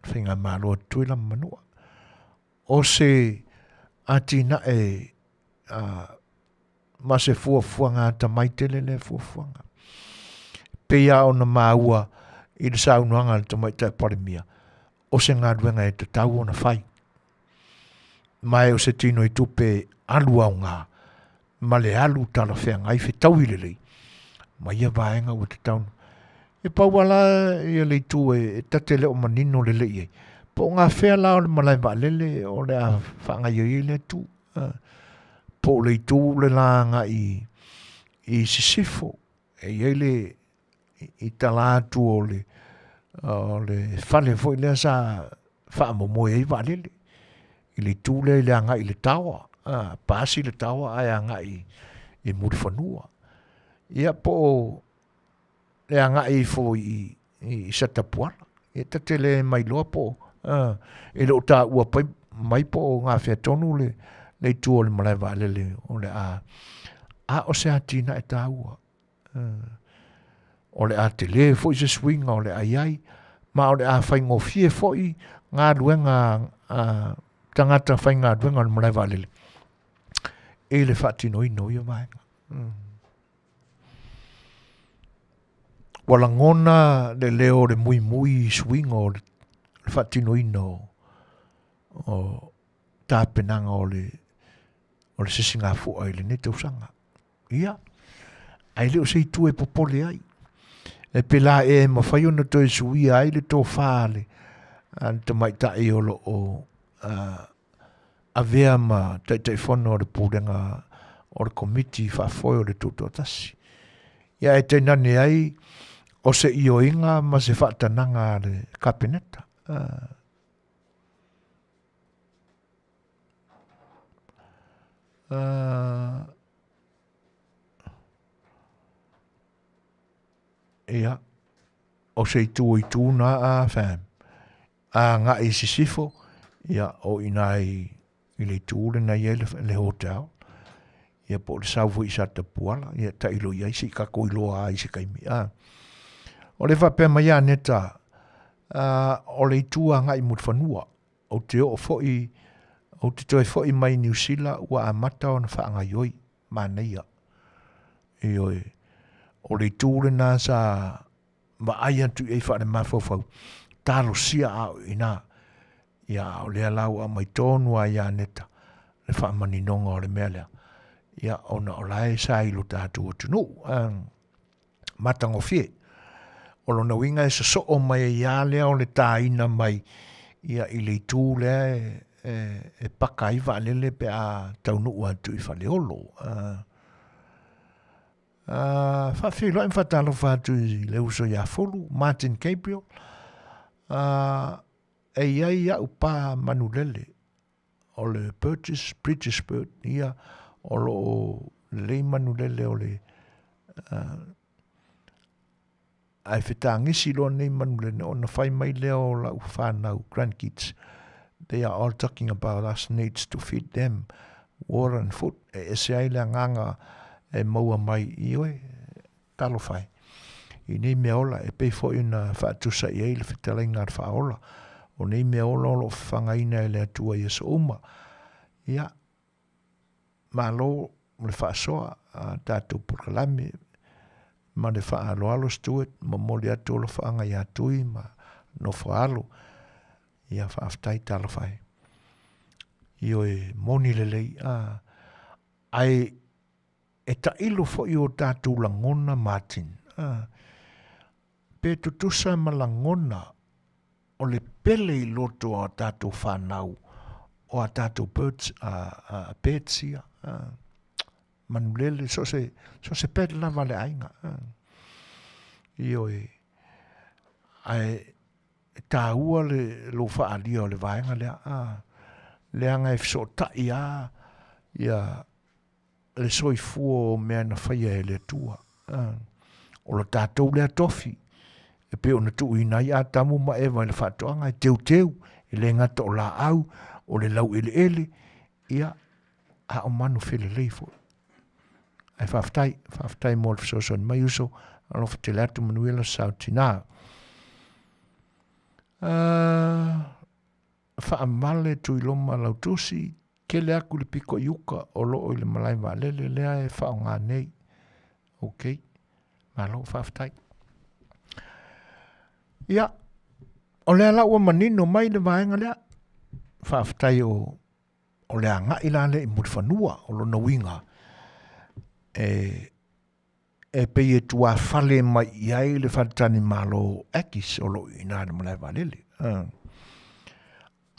faigamalo a Tutuila ma Manua. O se atinae uh, ma se fuafuaga atamai tele lea fuafuaga. Pei lava ona maua i le saunoaga a le Tamaitai Palemia, o se galuega e tatau ona fai. Ma e o se tino i tupe alu aoga ma le alu talafeagai fetaui lelei ma ia vaega ua tatau. E pau lava la ia le itu e ta te le o manino lelei i ai, po o gafea la o le malae vaalele o le a faagaoioi ai lea itu. Po o le itu le la agai i sisifo, e i ai le i tala atu o le o le fale foi lea sa faamomoe ai vaalele i le itu lea i le agai i le taoa, a, pasi le taoa ae agai i Mulifanua. Ia po o le agai ifo i, i Satapuala. Ia ta te le mailoa po o, a, e le o taua pai, mai po o gafea tonu le, le itu o le malae vaalele o le a, a o se atinae taua. O le a tele foi se suiga o le a i ai, ma o le a faigofie foi galuega a tagata faigaluega o le malae vaalele i le faatinoina o ia vaega. Mm. Ua lagona le leo o le muimui i suiga o le faatinoina o, o tapenaga o le, o le sisigafua i lenei tausaga. Ia, ae le o se itu e popole ai. E pēlā ea e mafai ona toe suia ai le tofa a le, a le tamaitai o lo o uh, avea ma Taitaifono o le Pulega o le Komiti Faafoe o le Tutoatasi. Ia e tainane ai o se ioiga ma se faatanaga a le Kapeneta. Uh, uh, ia, o se itu o itu nā a fam. A agai i sisifo, ia, o i inā i, i le itu lena i ai le, le hotel, ia po o le sau foi i Satapuala, ia tailo i ai se i tatou iloa ai i se taimi. A. O le faapea mai a Neta, a, o le itu agai i Mulifanua, ou te oo foi, ou te toe foi mai Niu Sila ua amata ona faagaoioi, manaia. Ioe, o le itu lena sa vaai atu i ai faalemafaufau, talosia a o i ina. Ia, a o lea la ua aumai tonu lava ia Neta le faamaninoga o le mea lea. Ia, ona o la e sa i lo tatou atunuu. Matagofie. O lona uiga e sosoo mai ai lava lea o le taina mai ia i le itu lea e, e, e paka ai vaalele pe a taunuu atu i Faleolo. Uh, Uh, faafeiloai ma faatalofa atu i le uso ia Fulu, Martin Gabriel. Uh, e i ai au pā manulele o le Burgess, British Bird, ia o lo o lelei manulele o le uh, ae fetagisi loa nei manulele ona fai mai lea o lau whanau grandkids. They are all talking about us needs to feed them water and food. E ese ai le agaga e maua mai i oe, talofa e. I nei mea ola, e pei foi ona faatusa i ai le fetalaiga a le Faaola, o nei mea ola o lo o fafagaina e le Atua i aso uma. Ia, Malo le faasoa a tatou polokalame ma le faaaloalo Stuart, momoli atu alofaaga ia Tui ma Nofoaalo. Ia faafetai talofa e. Ioe moni lelei a ae e tailo foi o tatou lagona Martin. A, pe tutusa ma lagona o le pele i loto o a tatou fanau, o a tatou birds, a, a pets ia, a, manulele, so se, so se pet lava a le aiga. A. Ioe, ae e tāua le lou faaalia o le vaega lea, a, leaga e fesootai a ia le soifua o mea na faia e le Atua. O lo tatou lea tofi, e pei ona tuuina ai Atamu ma Eva i le faatoaga e teuteu, e le gata o laau, o le laueleele, ia, a o manu felelei foi. Ae faafetai, faafetai mo le fesoasoani mai uso, alofa tele atu manuia le aso tina. Uh, Faamale Tuiloma Lautusi, kele aku le piko i uka o loo i le malae vaalele lea e faaaoga nei. Ok, malo faafetai. Ia, o lea la ua manino mai le vaega lea. Faafetai o, o le agai la lea i Mulifanua, o lona uiga e e pei e tuafale mai i ai le faletalimalo Aggies o lo o i ina i le malae vaalele.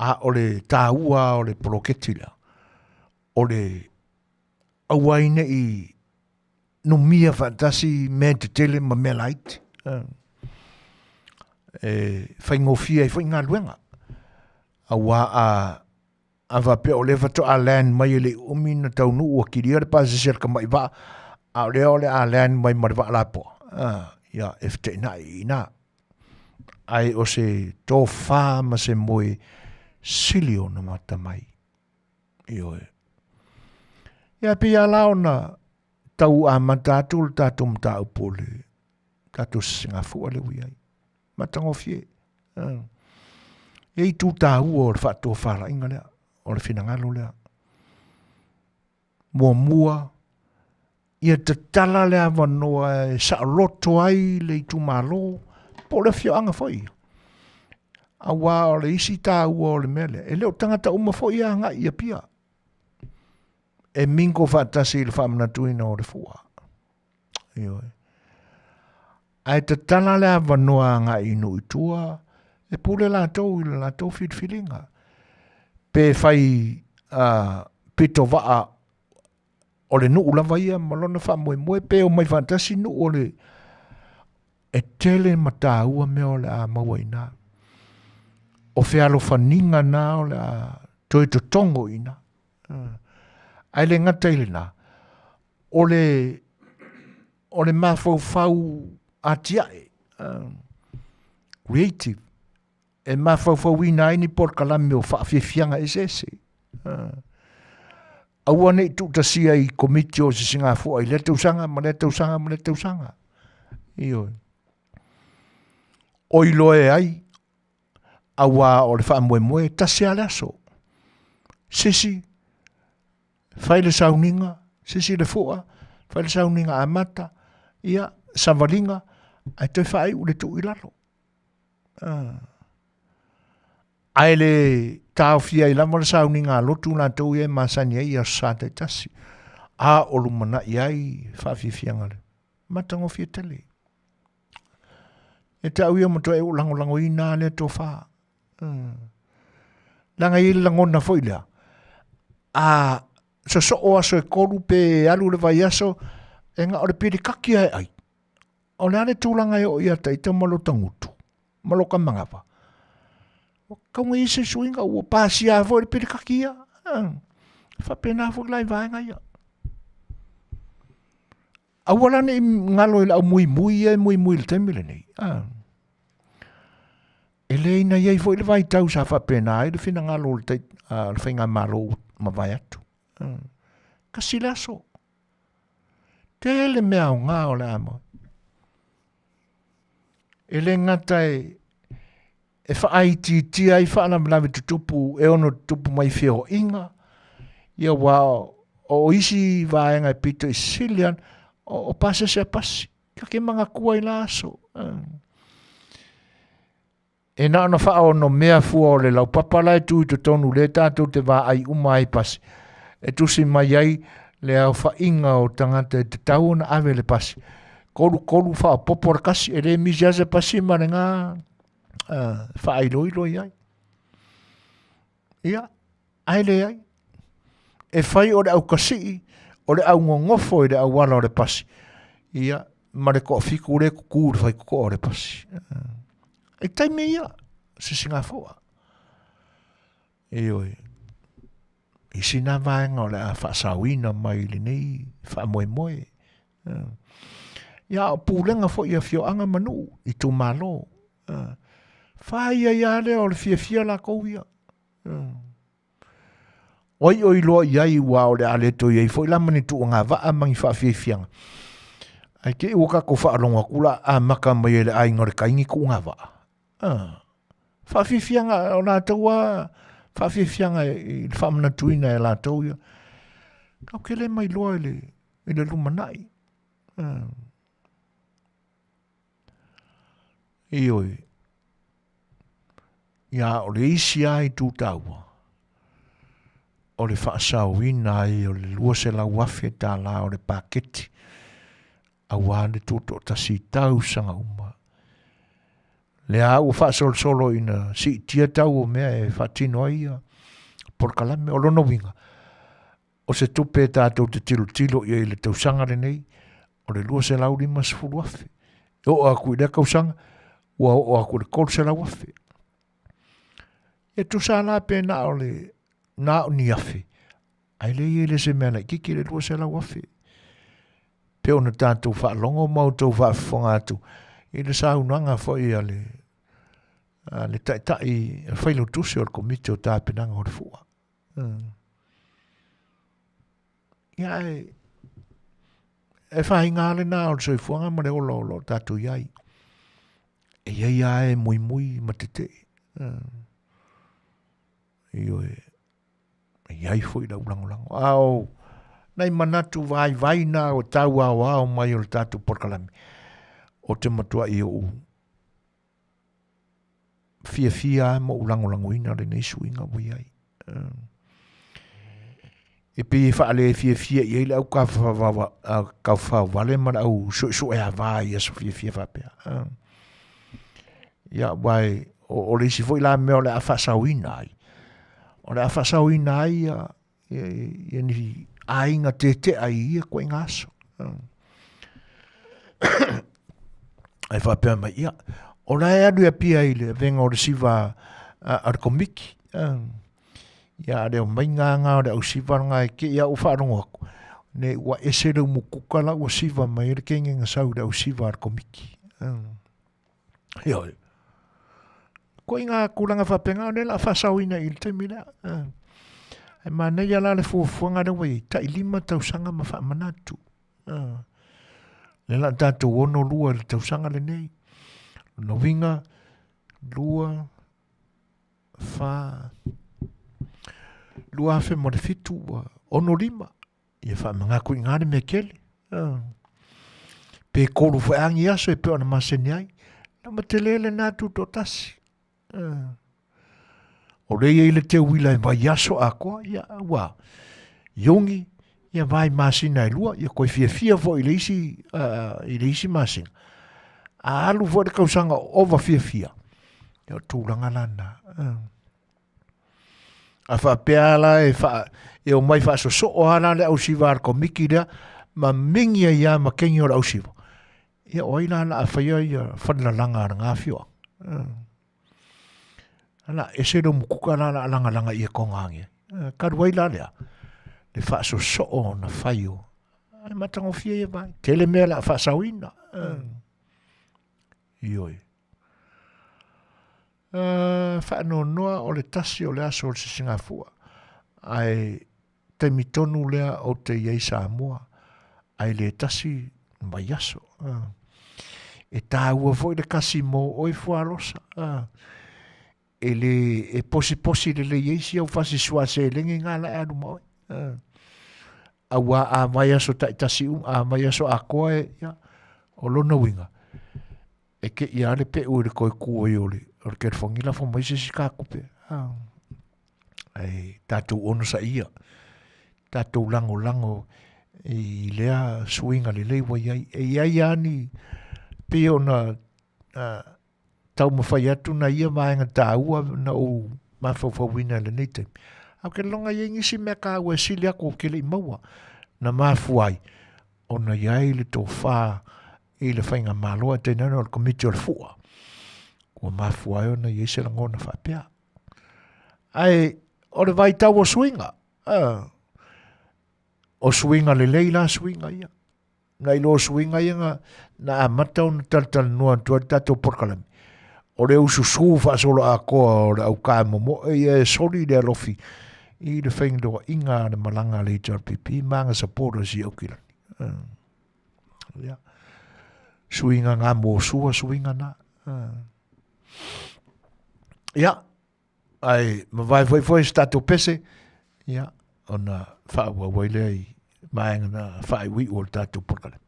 A o le taua o le poloketi lea, o le aua ai ne i numia faatasi mea tetele ma mea laiti. E faigofie ai foi galuega, aua a A faapea o lea faatoa land mai e le i umi na taunuu ua kilia le pasese a le tamai vaa, a o lea o le a land mai ma le vaa lapoa, a, ia, e feteenai i ina. Ae o se tofa ma se moe sili ona matamai. Ioe. Ia, pei lava la ona tau amata atu le tatou mataupu o le tatou sesegafua lea ua i ai. Matagofie. E i ai itu taua o le faatofalaiga lea, o le finagalo lea. Muamua, ia tatala le avanoa e saoloto ai le itumalo po o le afioaga foi ia. Aua o le isi taua o le mea lea, e le o tagata uma foi e agai i Apia. E mingo faatasi i le faamanatuina o le fua. Ioe. Ae tatala le avanoa agai i nuu i tua, e pule latou i le latou filifiliga. Pe fai uh, pito vaa o le nuu lava ia ma lona faamoemoe, pe omai faatasi nuu o le e tele ma tāua mea o le a maua i ina. O fealofaniga na o le a toe totogo i ina. Ae le gata i lena, o le, o le mafaufau atiae, creative, e mafaufauina ai ni polokalame o faafiafiaga eseese. Aua ne i tuutasia i komiti o Sisigafua i lea tausaga ma lea tausaga ma lea tausaga. Ioe. O iloa e ai, auā o le faamoemoe e tasi lava le aso. Sisi, fai le sauniga, sisi le fua, fai le sauniga amata, ia, savaliga, ae toe faaiu le tuu i lalo. Ah. Ae le taofia ai lava le sauniga a lotu latou ia e masani ai i aso Sa taitasi. A o lumanai ai faafiafiaga le matagofie tele. E te au ia matua e ou lagolagoina lea tofa. Mm. Leaga e i ai le lagona foi lea. A sosoo aso e kolu pe alu le vaiaso, e na o le pilikaki lava e ai. O le a le tulaga e oo ia ita ma lota gutu, ma loka manava. Ua tau i ai se suiga, ua pasia foi le pilikaki ia. E faapena foi la i vaega ia. Aua la ne i galo i le au muimui ia e muimui i le taimi lenei. E le ina i ai foi le vaitau sa faapena ai le finagalo o le, tai, uh, le faigamalo ua mavae atu. Kasi le aso. Tele mea aoga o le a maua. E le gata e, e faaitiitia ai faalavelave tutupu e ono tutupu mai feoaiga, ia aua o, o isi vaega e pito i sili ana, o, o pasese a pasi. Ka ke manatua i la aso. E na ona faaonomea fua o le laupapa la e tu i totonu lea tatou te vaai uma ai pasi. E tusi mai ai le aofaiga o tagata e tatau ona ave le pasi. 33 faaopoopo le kasi, e le misi lava se pasi ma lena uh, faailoilo i ai. Ia, ae leai. E fai o le aukasii, o le augogofo i le auala o le pasi, ia, ma le toafitu lea e tutu i le faitotoa o le pasi. I taimi ia, sisigafoa. Ioe. Isi nā vaega o le a faasaoina mai i lenei faamoemoe. Ia, o pulega foi i afioaga ma nuu, itumalo. Fai ai lava lea o le fiafia latou ia. O ai o iloa i ai ua o le a le toe i ai foi la ma ni tuuagavaa ma ni faafiafiaga. Ae te i ua tatou faalogo atu la amata mai e le aiga o le tai ni tuuagavaa. Ah. Faafiafiaga o latou a faafiafiaga i le faamanatuina e latou ia. Tatou te le mailoa i le, i le lumanai. Ah. Ioe. Ia, o le isi lava itu taua, o le faasaoina ai o le $200,000 o le paketi aua le tutoatasi i tausaga uma. Lea ua faasolosolo ina siitia tau o mea e faatino ai ia polokalame. O lona uiga, o se tupe tatou te tilotilo i ai i le tausaga lenei, o le $250,000. E oo atu i lea tausaga, ua oo atu i le $300,000. E tusa la pe na o le na o ni afe, ae leai e le se mea laitiiti le $200,000. Pe ona tatou faalogo ma outou faafofoga atu i le saunoaga foi a le a le taitai a le failautusi o le Komiti o Tapenaga o le Fua. Ia e, e faiga lena o le soifuaga ma le ola o lo o tatou i ai. E i ai lava e muimui ma tetee. Ioe, e i ai foi lau lagolago. A o nai manatu vaivai na o tau aoao mai o le tatou polokalame, o te matuai ou fiafia lava ma ou lagolagoina lenei suiga ua i ai. E pei e faalefiafia i ai le au taufaovale ma le au suesueava i aso fiafia faapea. Ia, aua o le isi foi la mea o le a faasaoina ai, o le a faasaoina ai ia, ia, ia ni aiga tetea i ia ituaiga aso. Ae faapea mai, ia, o la e alu i Apia i le avega o le siva a, a le komiti. Ia, a le omai ngā o le au siva ngā e ke ia u faalogo atu. Ne ua ese le umukuka la ua siva mai e le kenge nga sau i le au siva a le komiti. Heoi. Ko i ngā kūlanga faapena o lea la faasaoina i le taimi lea. E manaia la le fuafuaga lea ua i ai, tailima tausaga ma faamanatu. Lea la tatou 62 i le tausaga lenei. Lona uiga, 2, 4, 2007 ua 65. Ia faamanatu i ngā le mea tele. Pe kolu foi a ni aso e pei ona masani ai. Na ma tele lena tutoatasi. O lea i ai le teuila e vaiaso atoa, ia ua iogi, ia vai masina e lua, ia koe fiafia foi i le isi, uh, i le isi masina. A alu foi le tausaga o ova fiafia, ia o tulaga la na. A faapea la e, faa, e omai faasosoo lava la le ausiva a le komiti lea ma mingi ai lava ma kegi o le ausiva. Ia o ai la la a faia ia falelalaga a lena afioaga. Ala ese le mukuka la la lagalaga i e konga ange. Talu ai la lea, le faasosoo ona fai o. Ai matagofie ia vai. Tele mea la faasaoina. Ioe. Faanoanoa o le tasi o le aso o le sisigafua, ae taimi tonu lea ou te i ai Samoa, ae le tasi vaiaso. E tāua foi le kasi mō oe Fualosa. E le e posiposi lelei ai si au fasi suaselegi ngā la e alu ma oe. Auā a vaiaso taitasi uma, a vaiaso atoa e, ia, o lona uiga, e te i a le peʻu i le toe tu ai o le, o le telefoni lafo mai se isi tatupe. Ae tatou onosaia, tatou lagolago i lea suiga lelei ua i ai. E i ai lava ni, pei ona taumafai atu nai ia vaega taua na ou mafaufauina i lenei taimi. Ae ou te lagona e i ai nisi mea taua e sili atu ou te le i maua, na mafua ai ona i ai le tofa i le faigamalo ae tainane o le Komiti o le Fua, ua mafua ai ona i ai se lagona faapea. Ae o le vaitau o suiga, o suiga lelei la suiga ia. Nai lo suiga ia na, na amata ona talatalanoa atu ai le tatou polokalame. O le ususu faasoloatoa o le aukā momoe ia e soli le alofi i le faigaluaiga a le malaga a le HRPP ma ana supporters i Aukilani. Ia. Suiga ngā mōsua, suiga nā. Ia, ai mavae foi foi se tatou pese, ia, ona faaauau ai lea i vaega na faaiuiu o le tatou polokalame.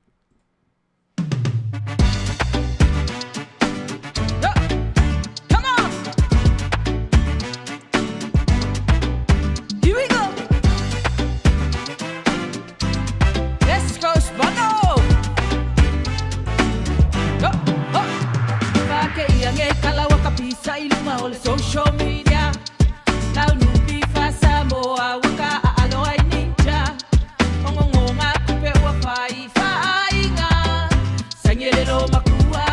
Come on! Here we go! Let's go Spano! Go, ho! Whake ia nge kala waka pisa i luma o le social media. Lau nupi fa Samoa waka a alo ai ninja. Ongongonga kupe ua whai whainga. Sange lelo makua,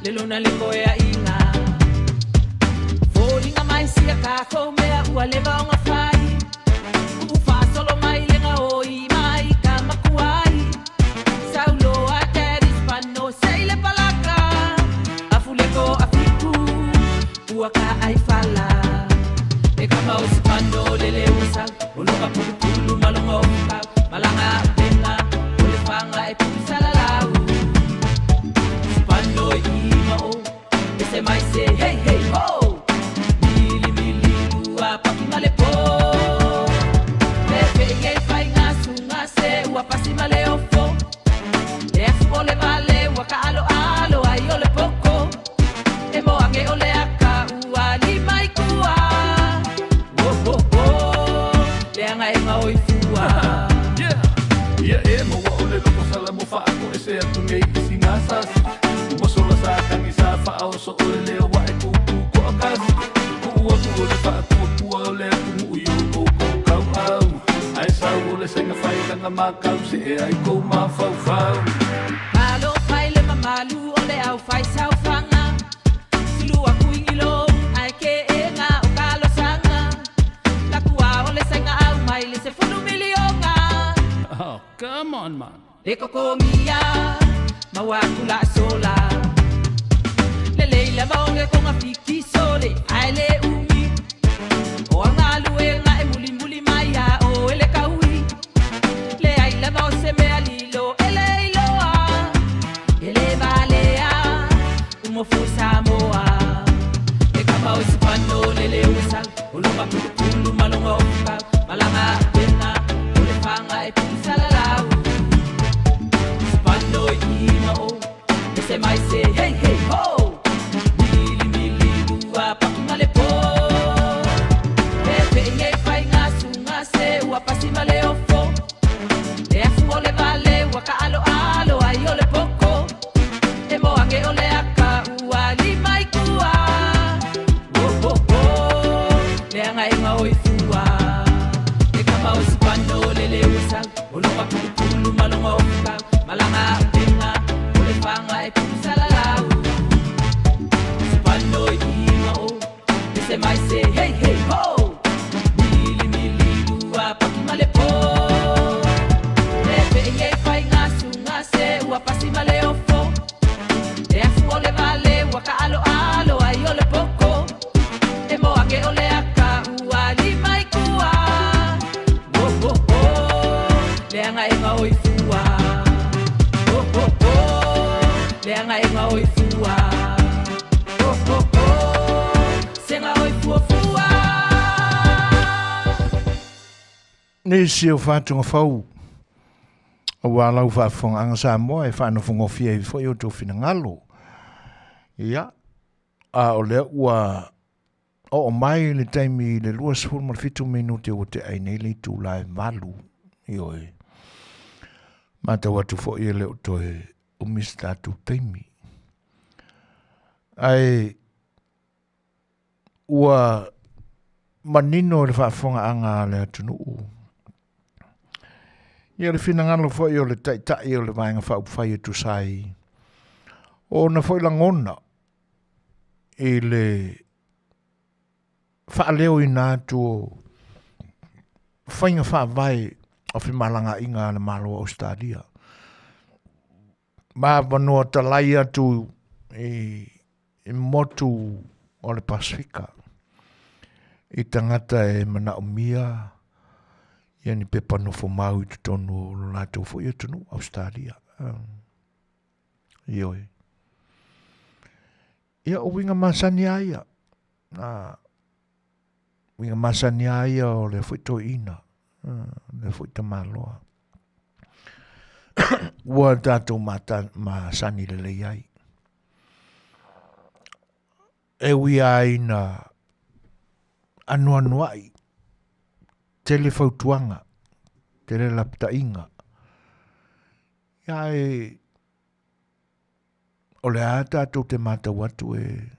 lelo na le koea inga. Fōlinga mai sia kākou mea ua leva o ngā whai. Ku'u faasolo mai le gaoi mai ka makuai. Sauloa daddy's pano sei le palaka. Afuleko afiku ua ka ai fala. E ka mau sipano lele usa. Olonga pulupulu malonga ofuka. Malanga penga o le fanga e pulusala lau. Sipano e ima o. Ese mai se hey hey ho. Mili mili lua paki male po. Pepe i e fai ngā sunga se ua pasi male ofo. Le afu o le vale ua ka alo alo ai o le poko. E moange o le aka ua lima i kua. Oh oh oh, le anga e maoi fua. Yeah! Ia e maua o le loko sala mo faako e se atu nei i si ngasasi. Uma sola sa tangi sa faaoso o le leo wa e kuku ko akasi. Kuu atu o le faakuakua o le atunuu i o koukou kau au. Ae sau o le senga fai langa makau se e ai kou mafaufau. Malo fai le mamalu o le au fai saofaga. Sulu aku ingilo ae ke enga o kalosanga. Lakua o le sainga au mai le sefulu miliona. Oh, come on man. Le kokomia, maua aku la sola. Le leila maonge konga fiki sole, ae le umi. O angaluenga e muli muli mai a o ele kaui. Le ai lava o se mea lilo e le iloa. E le valea, umofu Samoa. E kama o sipano le le usa. Olonga pulupulu malonga ofuka. Malanga pena, o le fanga e pulusala lau. Sipano i ima o, ese mai se hey hey ho. Mili mili lua paki male po. Pepe i e fai ngā sunga se ua pasi male ofo. Le afu o le vale ua ka alo alo ai o le poko. E moange o le aka ua lima i kua. Oh oh oh, le anga e maoi fua. E kama o sipano le le usa. Olonga pulupulu malonga ofuka. Malanga penga, o le fanga e pulusala lau. Sipano i ima o, ese mai se hey hey ho. Mili mili lua paki male po. Pepe i e fai ngā sunga se ua pasi male ofo. Le afu o le vale ua ka alo alo ai o le poko. Leaga e gaoi fua. Oh, oh, oh, se gaoi fuafua. Nisi o faatugafau aua lau faafofogaaga Samoa e faanofogofie ai foi outou finagalo. Ia, a o lea ua oo mai le taimi i le 27 minute ua tea ai nei le itula e 8. Ioe. Matau atu foi e le o toe umi se tatou taimi. Ae ua manino le faafofogaaga a le atunuu. Ia le finagalo foi o le Taitai o le Vaega Faaupufai e tusa ai o ona foi lagona i le faaleoina atu o faiga faavae o femalagaaiga a le Malo o Ausetalia. Ma avanoa talai atu i, i motu o le Pasefika i tagata e manaomia ia ni pepa nofo mau i totonu o lo latou foi atunuu, Ausetalia. Ioe. Ia, o uiga masani lava ia. A, uiga masani lava ia o lea foi toeaina, lea foi tamaloa. Ua tatou mata, masani lelei ai. E ui lava ina anuanuai, tele fautuaga, tele lapataiga, ia e o le a tatou te matau atu e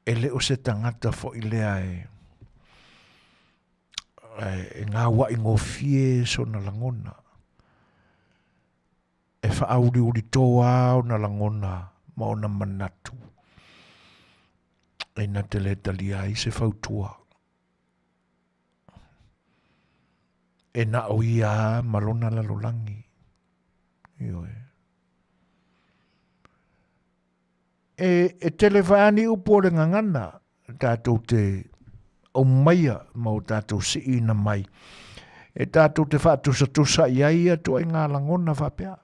e le o se tagata foi lea e e gauaʻi gofie sona lagona. E faauliuli toa ona lagona ma ona manatu e na te le talia ai se fautua. E na o ia ma lona lalolagi. Ioe. E, e tele whaani upu o le ngangana, tātou te aumaia ma o tātou siina mai. E tātou te whaatusatusa i ai atu ai ngā langona whapea.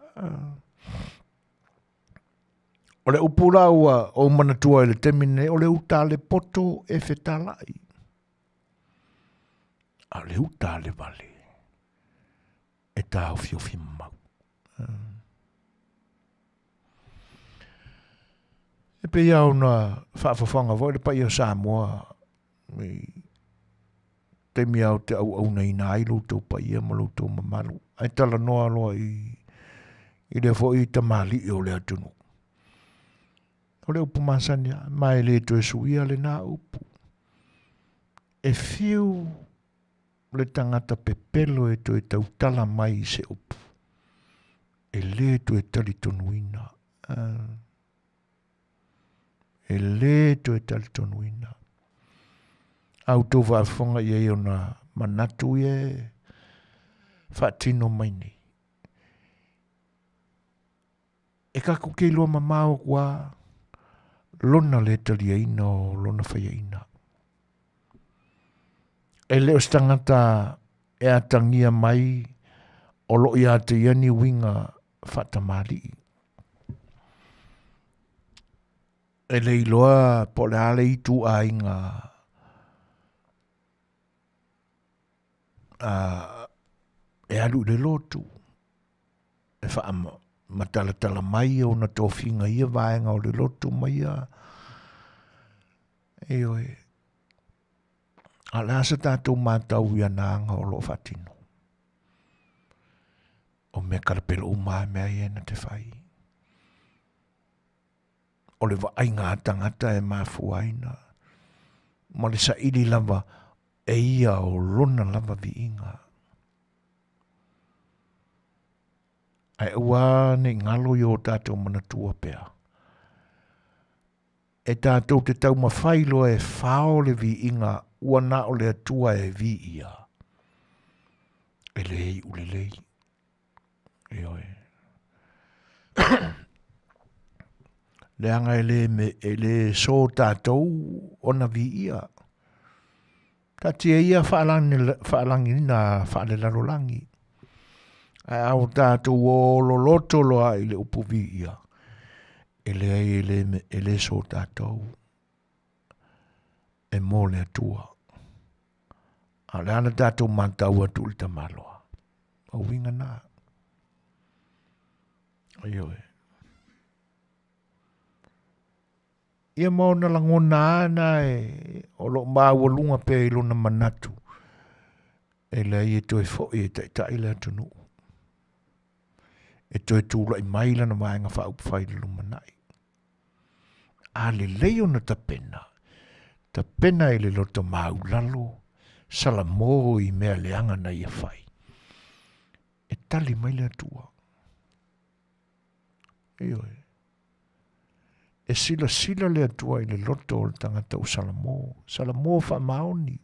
O le upu la ua ou manatua i le taimi nei, o le uta le poto e fetalai. A o le uta le vale e tāofiofi mau. E pei lava ona faafofoga foi le paia o Samoa i taimi lava ou te auaunaina ai lo outou paia ma lo outou mamalu, ae talanoa loa i, i lea foi tamalii o le atunuu. O le upu masani lava, ma e le toe suia lena upu. E fiu le tagata pepelo e toe tautala mai i se upu, e le toe talitonuina. E le toe talitonuina. A outou faafofoga i ai ona manatu ia e faatino mai nei. E kakou te iloa mamao atu lava lona le taliaina o lona faiaina. E le o se tagata e atagia mai o lo o ia te ia ni uiga faatamalii. E le iloa po o le a le ituaiga e alu i le lotu. E faamatalatala mai ona tofiga i ia vaega o le lotu ma ia, ioe. A o le a se tatou matau i ana aga o lo o faatino? O mea kalapelo uma lava mea ia na te fai. O le vaaiga a tagata e mafua ai na ma le saili lava e ia o lona lava viiga. Ae aua ne i galo i o tatou manatua pea. E tatou te taumafai loa e fao le viiga ua na o le Atua e viia. E le iu lelei. Ioe. Leaga e le, me, e le sō tātou ona viia. Taatia ia faalagina faalelalolagi. Ae a o tatou o loloto loa i le upu viia. E leai e le, e le so tatou e mo le Atua. A o le a le tatou matau atu i le tamaloa? O uiga na. Ioe. Ia ma ona lagona lava na e, o lo o maualuga pea i lona manatu, e leai e toe foi e taitai le atunuu. E toe tulai mai lana Vaega Faaupufai i le lumanai. A lelei ona tapena, tapena i le loto maulalo, salamo i mea leaga na ia fai. E tali mai le Atua. Ioe. E silasila le Atua i le loto o le tagata ua salamo, salamo faamaoni.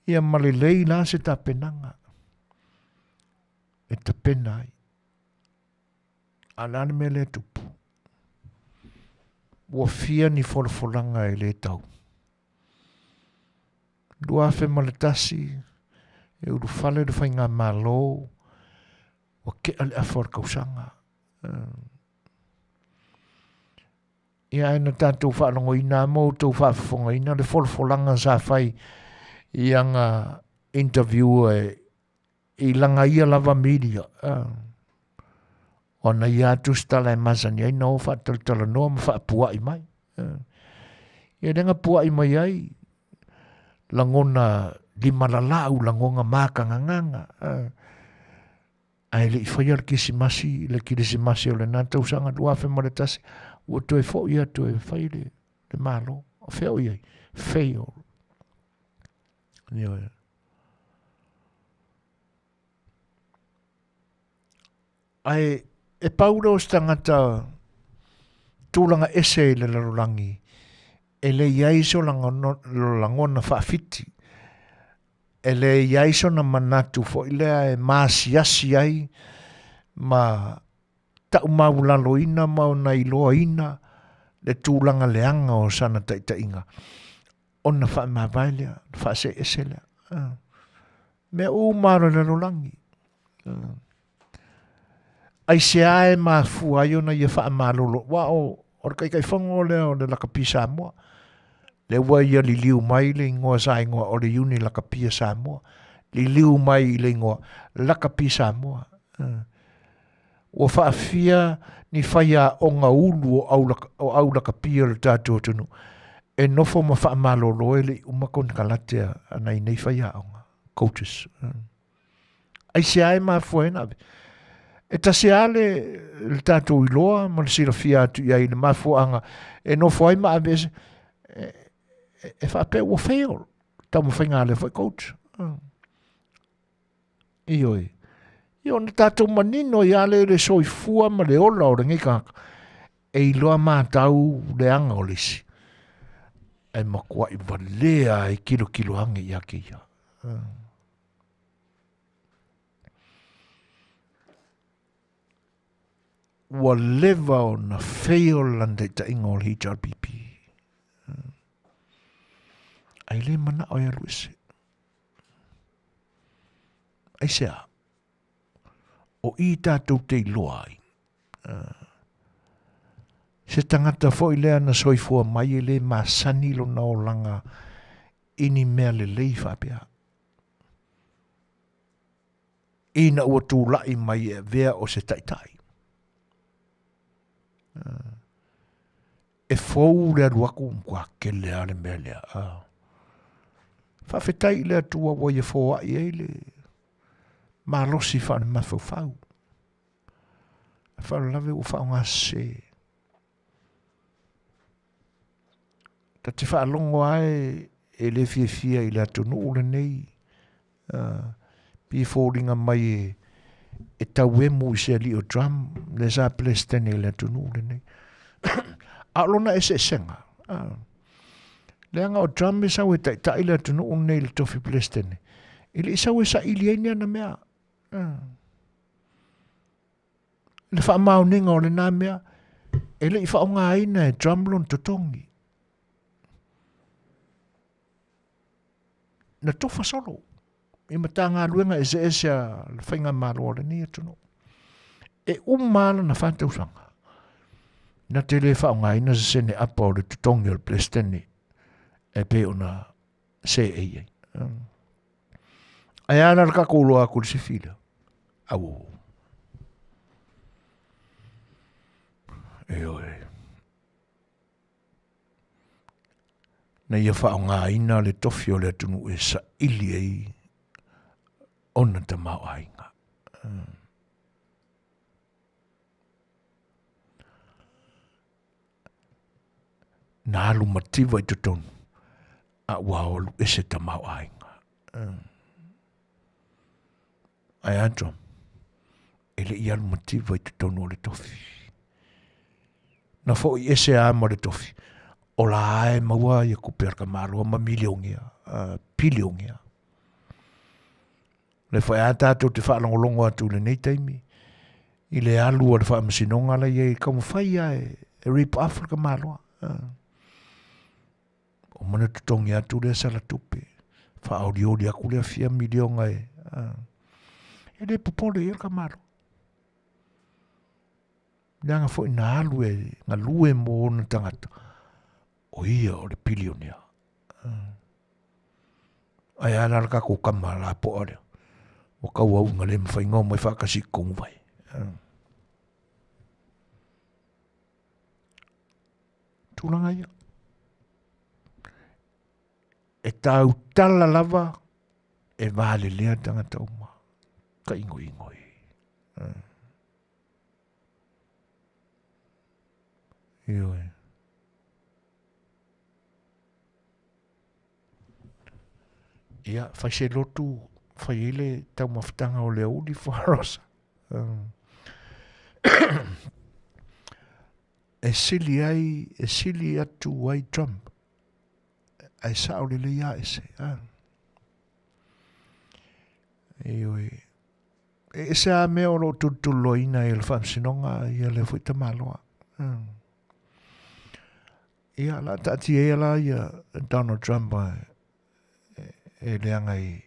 Ia ma lelei la se tapenaga e tapena ai. A o le a le mea lea e tupu? Ua fia ni folafolaga e le tau. 2001, e ulufale le faigamalo, ua tea le afa o le tausaga. Ia ae na tatou faalogoina ma outou faafofogaina le folafolaga sa fai i aga interview e i langa ia lava media. O ana ia atu se tala e masani ai na o faatalatalanoa ma faapuai mai. Ia lea na puai mai ai lagona limalalau, lagona makagagaga. Ae le i faia le Kerisimasi, le Kerisimasi o lena tausaga 2001, ua toe foi atu e fai le, le Malo. O fea o i ai? Fail. Ioe. Ae e pau lea o se tagata tulaga ese i le lalolagi e le i ai so lagona faafiti, e le i ai sona manatu foi lea e maasiasi ai ma taumaualaloina ma ona iloaina le tulaga leaga o sana taitaiga, ona faamavae lea, ona faaseese lea. Mea uma lava o le lalolagi. Aisea e mafua ai ona ia faamalolo, aua o, o le Taitaifono lea o le Lakapi Samoa, lea ua ia liliu mai le igoa sa igoa o le Iuni Lakapia Samoa, liliu mai i le igoa Lakapi Samoa. Ua faafia ni faiaoga ulu o au, o au lakapi o le tatou atunuu e nofo ma faamalolo e le i uma konekarate a nai nei faiaoga, coaches. Aisea e mafua ai ona ave? E tasi lava le, le tatou iloa ma le silafia atu i ai i le mafuaaga e nofo ai ma aveese, e, e, e faapea ua fail taumafaiga a lea foi coach. Ioe. Ia ona tatou manino ai lava lea i le soifua ma le ola o lenei tagata, e iloa matau leaga o le isi, ae matuai valea ai kilokilo ane ia te ia. Ua leva ona fail lana taitaiga o le HRPP. Ae le manao e alu ese. Aisea? O i tatou te iloa ai. Se tagata foi lea na soifua mai e le masani lona olaga i ni mea lelei faapea. Ina ua tulai mai e avea o se taitai. E fou le alu atu, matua tele lava le mea lea. Faafetai i le Atua ua ia foai ai le malosi faale-mafaufau. Ae faalavelave ua faaaoga sese. Ta te faalogo lava e le fiafia i le atunuu lenei, pei e foliga mai e, e tauemu i se alii o Trump, lea sa Peresetene i le atunuu lenei. A o lona eseesega, leaga o Trump e sau e taitai le atunuu lenei i le tofi Peresetene, e le i sau e saili ai ni ana mea. Le faamaoniga o lena mea, e le i faaaogaina e Trump lona totogi. Na tofa solo i Matagaluega eseese a le Faigamalo a lenei atunuu. E uma lava lana fa tausaga. Na te le faaaogaina se sene apa o le totogi o le Peresetene e pei ona seei ai. Ae a la le tatou iloa atu i le sifi lea? Auau. Ioe. Na ia faaaogaina le tofi o le atunuu e saili ai ona tamaoaiga. Na alu mativa i totonu, a ua alu ese tamaoaiga. Ae a John, e le i alu mativa i totonu o le tofi. Na foi ese a ma le tofi, o la e maua ia tupe a le tamaloa ma milionea, pilionea. Le foi a tatou te faalogologo atu i lenei taimi, i le alu a le faamasinoga la i ai, taumafai lava e rip off le tamaloa. Uma ona totogi atu lea sala tupe, faaolioli atu lea fia miliona e, e le popole i ai le tamaloa. Leaga foi na alu e galue mo ona tagata, o ia o le pilionea. Ae a la le tatou kama lapoa lea, ua tauauga le mafai ona omai faatasi i totonu vai. Tulaga ia. E tautala lava e valelea tagata uma. Taingoingoi. Ioe. Ia, fai se lotu, fai ai le taumafataga o le aoauli Fuarosa. E sili ai, e sili atu ai Trump, ae sao lelei lava ese. Ioe. E ese lava mea o lo o tulituliloaina e le Faamasinoga ia lea foi tamaloa. Ia, la taatia ia la ia Donald Trump e leaga i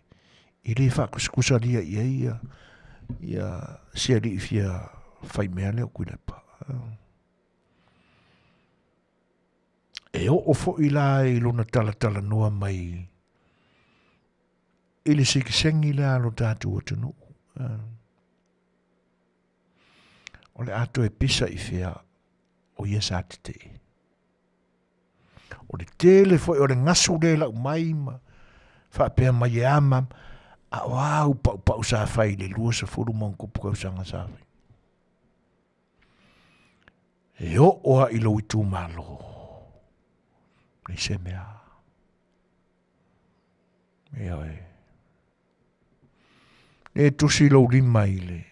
le faakusikusalia i ai ia, ia si alii fia faimea lea o Tuilaepa. E oo foi la i lona talatalanoa mai i le sitiseni lea a lo tatou atunuu. O le a toe pisa i fea o ia sa tetee. O le tele foi o le gasu lea e lau mai ma faapea mai e a ma a o a au paupau sa fai i le 20 ma ona tupu tausaga sa fai. E oo lava i lou itumalo, leai se mea. Ioe. E tusi lou lima i le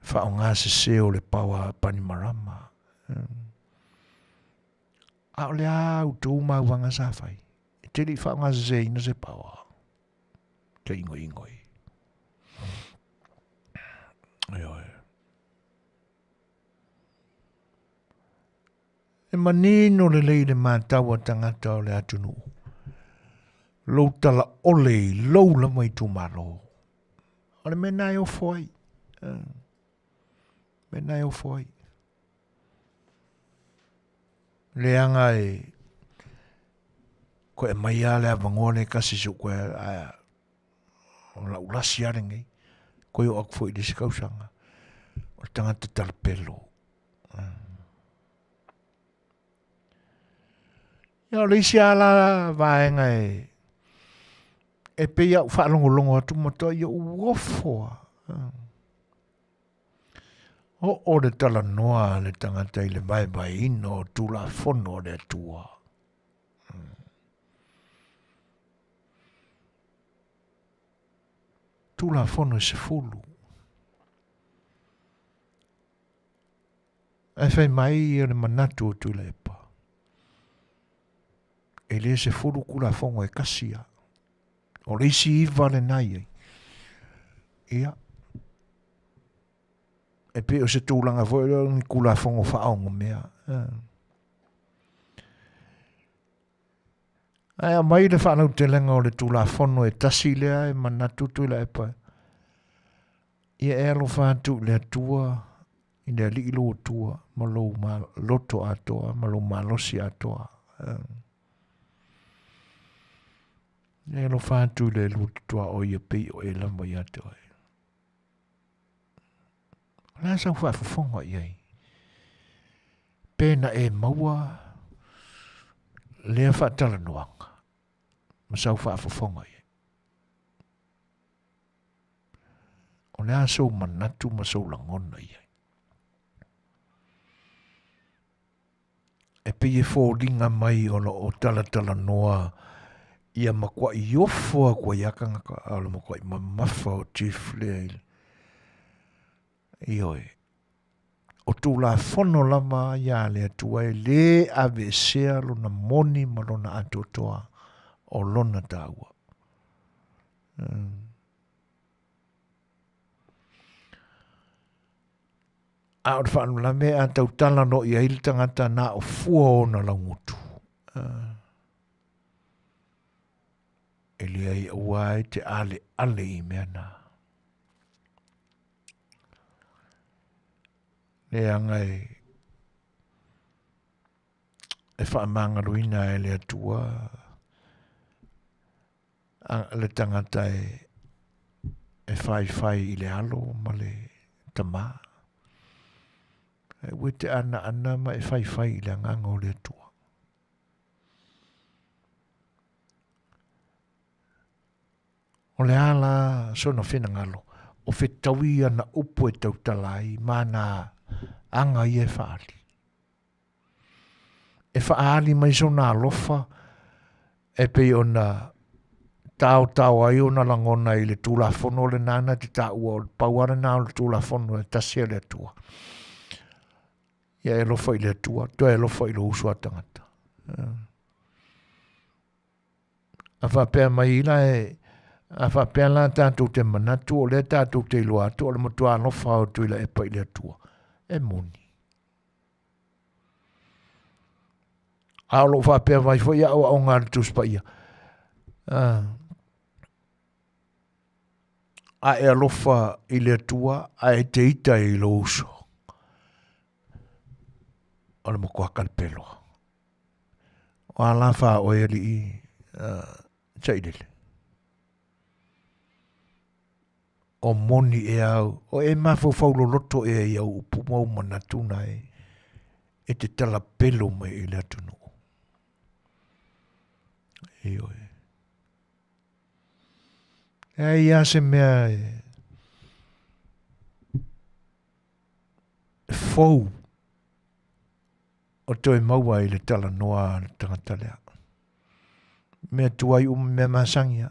faaaoga sese o le paoa panimarama. A o le a outou mauaga sa fai, e te le i faaaoga seseina se paoa. Te ingoingoi. Ioe. E manino lelei le matau a tagata o le atunuu, lou talaole i lou lava itumalo. O le mea lena e ofo ai. Mea lena e ofo ai. Leaga e koe aumai lava le avanoa lea e tasi se i ou toe o lau lasi lava lenei. Toe oo atu foi i le isi tausaga. O le tagata talapelo. Ia o le isi lava la vaega e e pei a ou faalogologo atu ma toa ia ou ofo lava. Oo le talanoa a le tagata i le vaevaeina o Tulafono a le Atua. Tulafono e 10. Ae fai mai o le manatu o Tuilaepa, e le 10 Tulafono e tasi lava. O le isi 9 lena i ai. Ia, e pei o se tulaga foi lea o ni Tulafono faaonomea. Ae aumai le faalautelega o le Tulafono e tasi lea e manatu Tuilaepa, ia e alofa atu i le Atua. i le Alii lou Atua ma lou loto atoa ma lou malosi atoa. E alofa atu i le lua tuaoi e pei o e lava ia te oe. O le a sau faafofoga i ai? Pe na e maua lea faatalanoaga ma sau faafofoga i ai. O le a sou manatu ma sou lagona i ai? E pei e foliga mai o lo o talatalanoa ia matuai ofo atu ai a tagata, a o le matuai mamafa o Chief lea i le Ioe. O Tulafono lava ia a le Atua e lē aveesea lona moni ma lona atoatoa o lona taua. A o le faalavelave a tautala loa i ai le tagata na o fua ona laugutu. E leai aua e te aleale i mea na. Leaga e e faamagaloina e le Atua le tagata e e faifai i le alo ma le tamā. Ae ua e te anaana ma e faifai i le agaga o le Atua. O le a la sona finagalo, o fetaui ana upu e tautala ai ma ana aga ia e faaali. E faaali mai sona alofa e pei ona taotao ai ona lagona i le Tulafono lena na te taua o le pau lava lena o le Tulafono e tasi a le Atua. Ia e alofa i le Atua, toe alofa i lou uso a tagata. A faapea mai la e, a faapea la tatou te manatu o lea tatou te iloa atu o le matua alofa o Tuilaepa i le Atua, e moni. A o loo faapea mai foi aoaoga a le Tusi Paia, a e alofa i le Atua ae e te ita i lou uso, o le matua kalipelo. O a la wha oe alii sailele? O moni e au, o e mafaufau loloto ea i au upu ma ou manatu na e, e te talapelo mai i le atunuu. Ioe. E ia se mea e fou o toe maua i le talanoa a le tagata lea. Mea tuai uma mea masani a.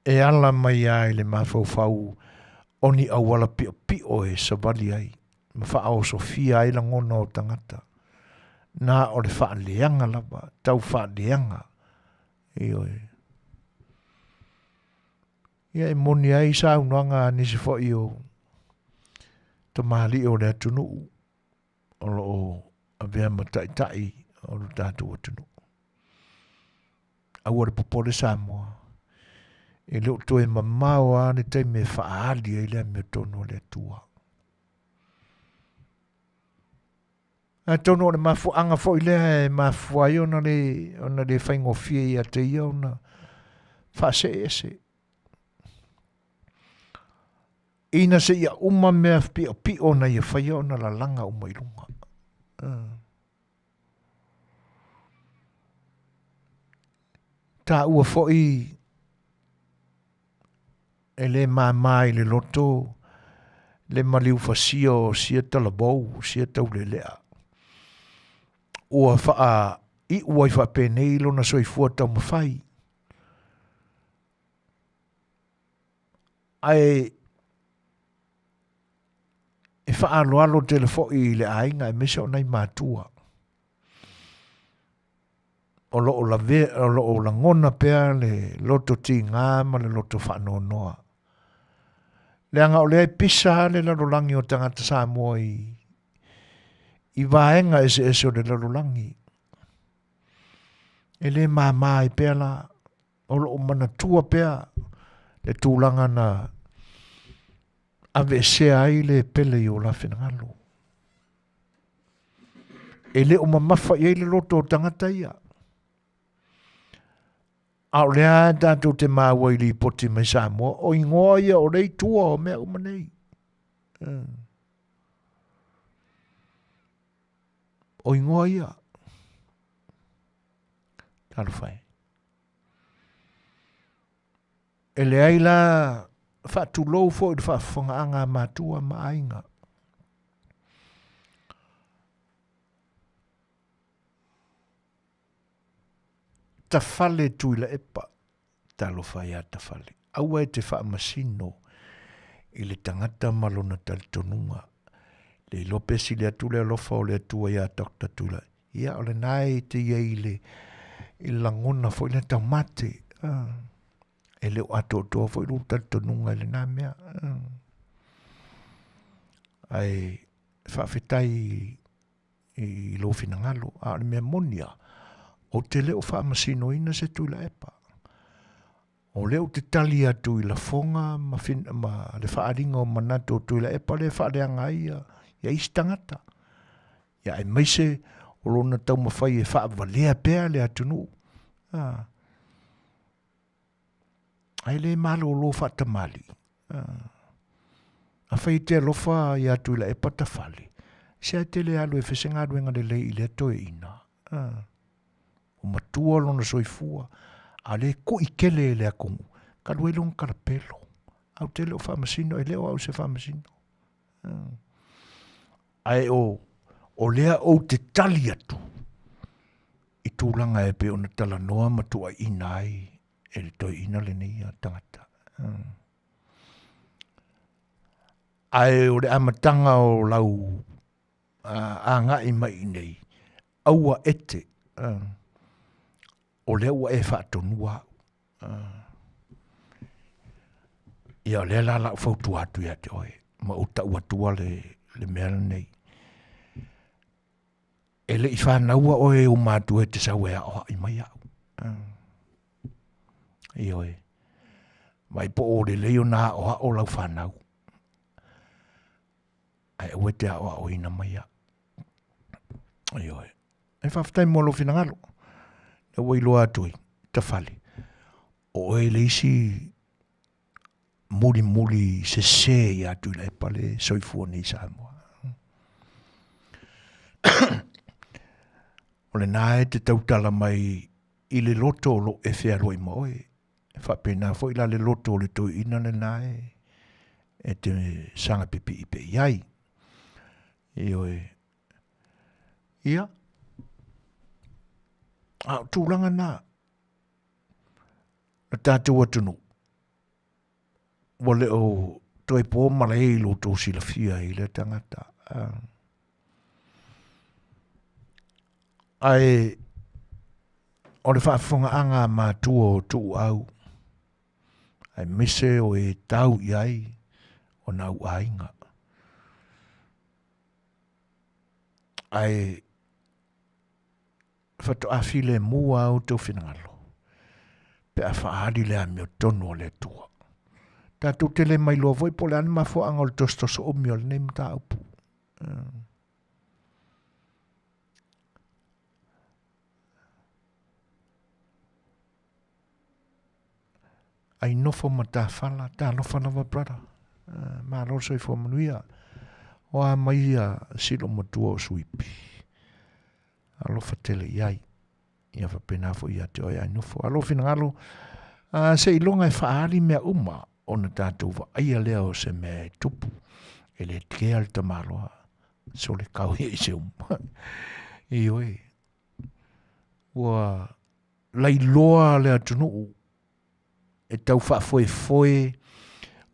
E ala mai lava i le mafaufau o ni auala piopio e savali ai ma faaosofia ai lagona o tagata. Na o le faaleaga lava, tau faaleaga. Ioe. Ia e moni ai saunoaga a nisi foi o tamalii o le atunuu o lo o avea ma taitai o lo tatou atunuu. Aua le popole Samoa, e le o toe mamao lava le taimi e faaali ai le amiotonu a le Atua. Atonu o le mafuaaga foi lea e mafua ai ona le, ona le faigofie ia te ia ona faasee ese. Ina seia uma mea piopio na ia faia ona lalaga uma i luga. Taua foi e le māmā i le loto le maliu fasia o sia talavou, sia taulelea. Ua faaiu ai faapenei lona soifua taumafai. Ae e faaaloalo tele foi i le aiga aemaise o nai matua o lo o lave, o lo o lagona pea le loto tiga ma le loto faanoanoa. Leaga o lea e pisa le lalolagi o tagata Samoa i, i vaega eseese o le lalolagi. E le māmā ai pea la o lo o manatua pea le tulaga na Aveesea ai le pele i o la finagalo. E le o mamafa i ai le loto o tagata ia. A o lea e tatou te maua i lipoti mai Samoa, o igoa ia o le itua o mea uma nei. O igoa ia. Talofa e. E leai la faatulou foi i le faafofogaaga a matua ma aiga. Tafale Tuilaepa, talofa ia Tafale, aua e te faamasino i le tagata ma lona talitonuga. Le iloa pe sili atu le alofa o le Atua ia Dr. Tuilaepa. Ia, o lena e te i ai i le, i le lagona foi lea taumate. Ah, e le o atoatoa foi lou talitonuga i lena mea. Ah. Ae faafetai i lou finagalo, a o le mea moni lava, ou te le o faamasinoina se Tuilaepa. O lea ou te tali atu i lafoga ma, fin, ma le faaaliga o manatu o Tuilaepa lea e faaleaga ai ia, ia isi tagata. Ia aemaise o lona taumafai e faavalea pea le atunuu. Ah. Ae le malolo faatamalii. Ah. Afai e te alofa ia Tuilaepa Tafale, se ae te le alu e fai se galuega lelei i lea toeaina. Ah. Ua matua lona soifua, a o lea e kui tele e le atunuu, talu ai lona talapelo. Ae ou te le o faamasino, e le o au se faamasino. Ae o, o lea ou te tali atu i tulaga e pei ona talanoa ma tuuaiina ai e le toeaina lenei a tagata. Ae o le amataga o lau agai mai i nei, aua e te, o lea ua e faatonua au. Ia o lea la lau fautua atu ia te oe, ma ou tau atua le, le mea lenei. E le i fanaua oe e ou matua e te sau e aoai mai au. Ioe. Mai po o lelei ona aoao lau fanau. Ae aua e te aoaoina mai au. Ioe. E faafetai mo lou finagalo. Lea ua iloa atu ai, Tafale, o oe le isi mulimuli sese ia Tuilaepa le soifua nei i Samoa. O lena e te tautala mai i le loto o lo o e fealuai ma oe. E faapena foi la le loto o le toeaina lena e, e te saga pipii pea i ai. Ioe. Ia, a o tulaga na, na tatou atunuu, ua le o toe po malae i lo outou silafia i lea tagata. Ae o le faafofogaaga a matua o Tuuau, aemaise o e tau i ai o na au aiga. Ae faatoa filemu lava outou finagalo pe a faaali le amiotonu a le Atua. Tatou te le mailoa foi po o le a le mafuaaga o le tosotoso umi o lenei mataupu. Ai nofo ma tafala, talofa lava brother. Malo le soifua manuia. O a mai ia silo matua o Suipi. Alofa tele i ai. Ia faapena foi ia te oe ai nofo. Alo finagalo, seiloga e faaali mea uma ona tatou vaaia lea o se mea e tupu. E le kea le tamaloa. Sole kau ia i se uma. Ioe. Ua lailoa le atunuu e tau faafoefoe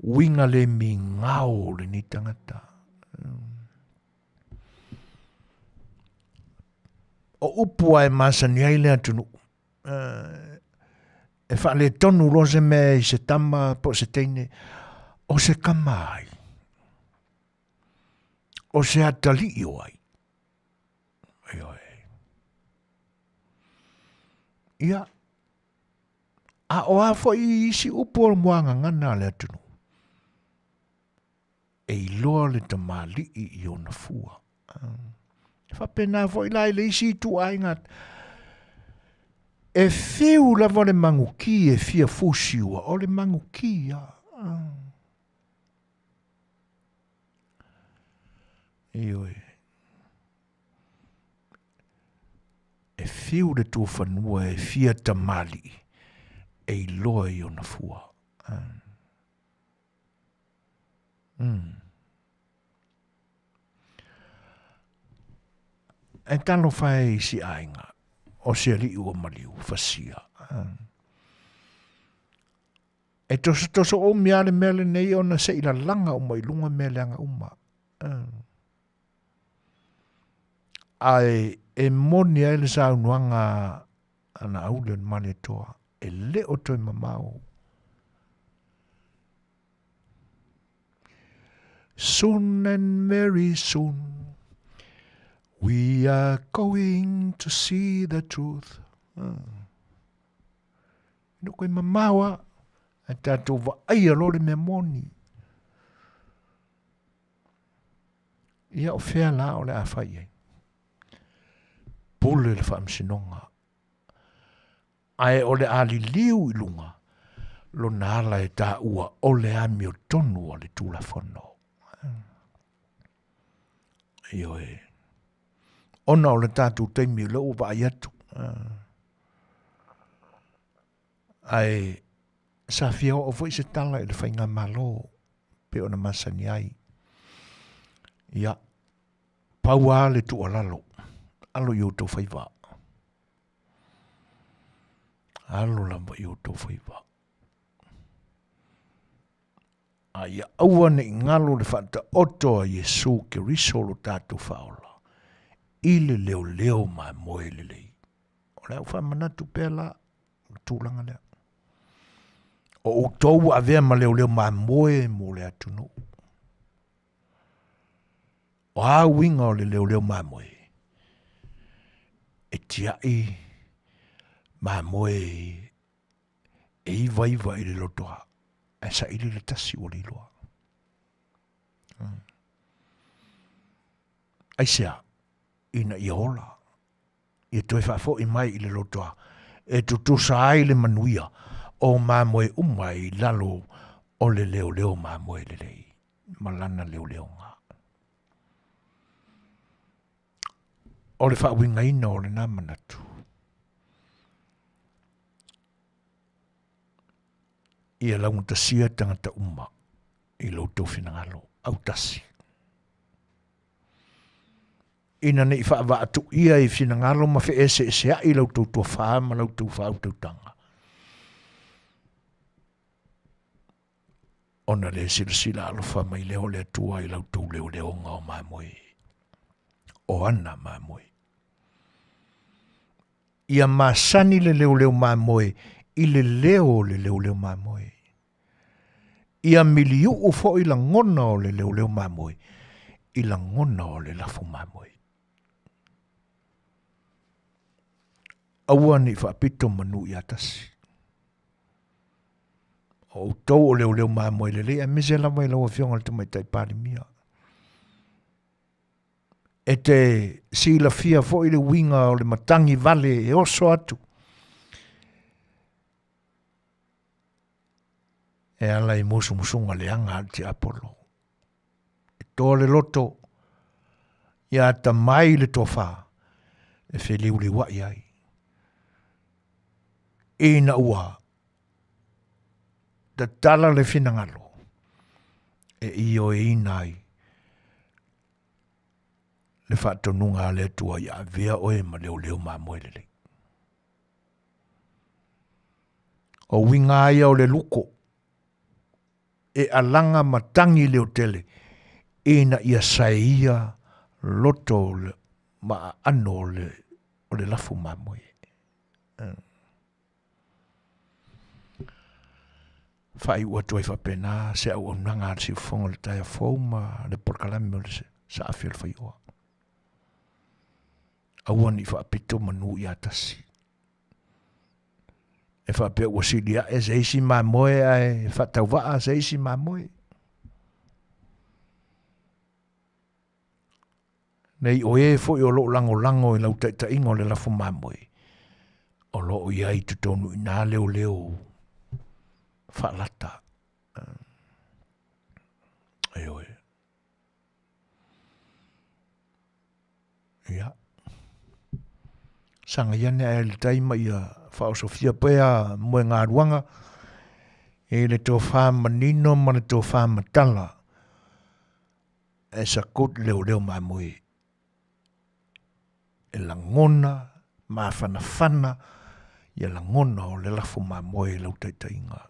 uiga le migao o lenei tagata. O upu lava e masani ai le atunuu, e faaletonu loa se mea i se tama po o se teine, o se kama ai, o se atalii o ai. Ioe. Ia, a o a foi isi upu o le muagagana a le atunuu? E iloa le tamalii i ona fua. E faapena foi la i le isi ituaiga e fiu lava le maguki e fia fusiua, o le maguki lava. Ioe. E fiu le tuafanua e fia tamalii e iloa i ona fua. Mm. E talofa e i si aiga o se alii ua maliu fasia. E tosotoso umi lava le mea lenei ona se i lalaga uma i luga mea leaga uma. Ae e moni ai le saunoaga a Laauli o le Malietoa, e le o toe mamao. Soon and very soon we are going to see the truth. Hmm. E koe mamao a, a tātou vaaia loa le mea moni. Ia o fea la o le a fai ai. Pule le faamasinoga. Ae o le a liliu i luga lona ala e taua o le amiotonu a le Tulafono. Ioe. Ona o le tatou taimi o lea ua vaai atu. Ae sa fia oo foi se tala i le faigamalo pei ona masani ai. Ia, pau lava le tuualalo, alo i outou faiva. Alo lava i outou faiva. A ia aua ne i galo le faataoto a Iesu Keriso lo tatou Faaola i le leoleo mamoe lelei. O le a ou faamanatu pea la le tulaga lea. O outou ua avea ma leoleo mamoe mo le atunuu. O a uiga o le leoleo mamoe? E tiai mamoe e ivaiva i le lotoa, ae saili le tasi ua liloa. Hmm. Aisea, ina ia ola, ia toe faafoi mai i le lotoa, e tutusa ai le manuia o mamoe uma i lalo o le leoleo mamoe lelei ma lana leoleoga. O le faauigaina o lena manatu, ia laugatasia tagata uma i lo outou finagalo autasi. Ina ne i faavaatuia i finagalo ma feeseeseai la outou tofa ma la outou faautautaga, ona le silasila alofa mai lea o le Atua i la outou leoleoga o mamoe, o ana mamoe. Ia masani le leoleo mamoe i le leo o le leoleo mamoe. Ia miliu'u foi lagona o le leoleo mamoe i lagona o le lafu mamoe. Aua ne i faapito manu ia tasi. O outou o leoleo mamoe lelei, aemaise lava i lau Afioga i le Tamaitai Palemia. E te silafia foi le uiga o le matagi vale e oso atu e ala i musumusuga leaga a le tiapolo. E toa le loto, ia atamai le tofa e feliuliuai ai. Ina ua tatala le finagalo e ioeina ai le faatonuga a le Atua ia avea oe ma leoleo mamoe lelei. O uiga ia o le luko e alaga ma tagi leotele ina ia saeia loto ma aano o le lafu mamoe. Faaiu atu ai faapena se auaunaga a le siufofoga o le taeao fou ma le polokalame o le saafi o le faioa. Aua ne i faapito manu ia tasi. E faapea ua sili ae se isi mamoe ae faatauvaa se isi mamoe. Nei o e foi o loo lagolago i lau taitaiga o le lafo mamoe, o loo i ai i totonu i ina leoleo faalata. Ioe. Ia. Sagai ane ae le tai ma ia faaosofia pea moegaluaga i le tofa manino ma le tofa matala as a good leoleo mamoe e lagona mafanafana ia lagona o le lafo mamoe i lau taitaiga.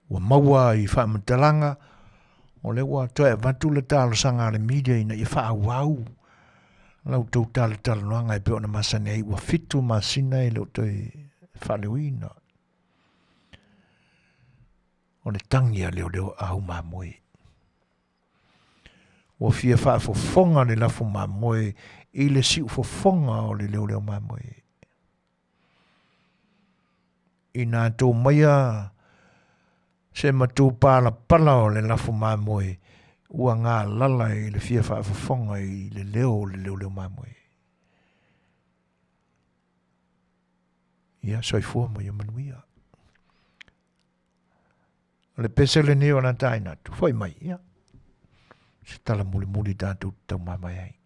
Ua maua i faamatalaga o lea ua toe avatu le talosaga a le media ina ia faaauau la outou talatalanoaga e pei ona masani ai ua 7 masina e le o toe faaleoina. O le tagi a leoleo aau mamoe. Ua fia faafofoga le lafo mamoe i le siufofoga o le leoleo mamoe. Inā tō maia se matupalapala o le lafo mamoe ua galala i le fia faafofoga i le leo o le leoleo mamoe. Ia, soifua ma ia manuia. O le pese lenei o le a taina atu, foi mai, ia. Se tala mulimuli tatou te taumamae ai.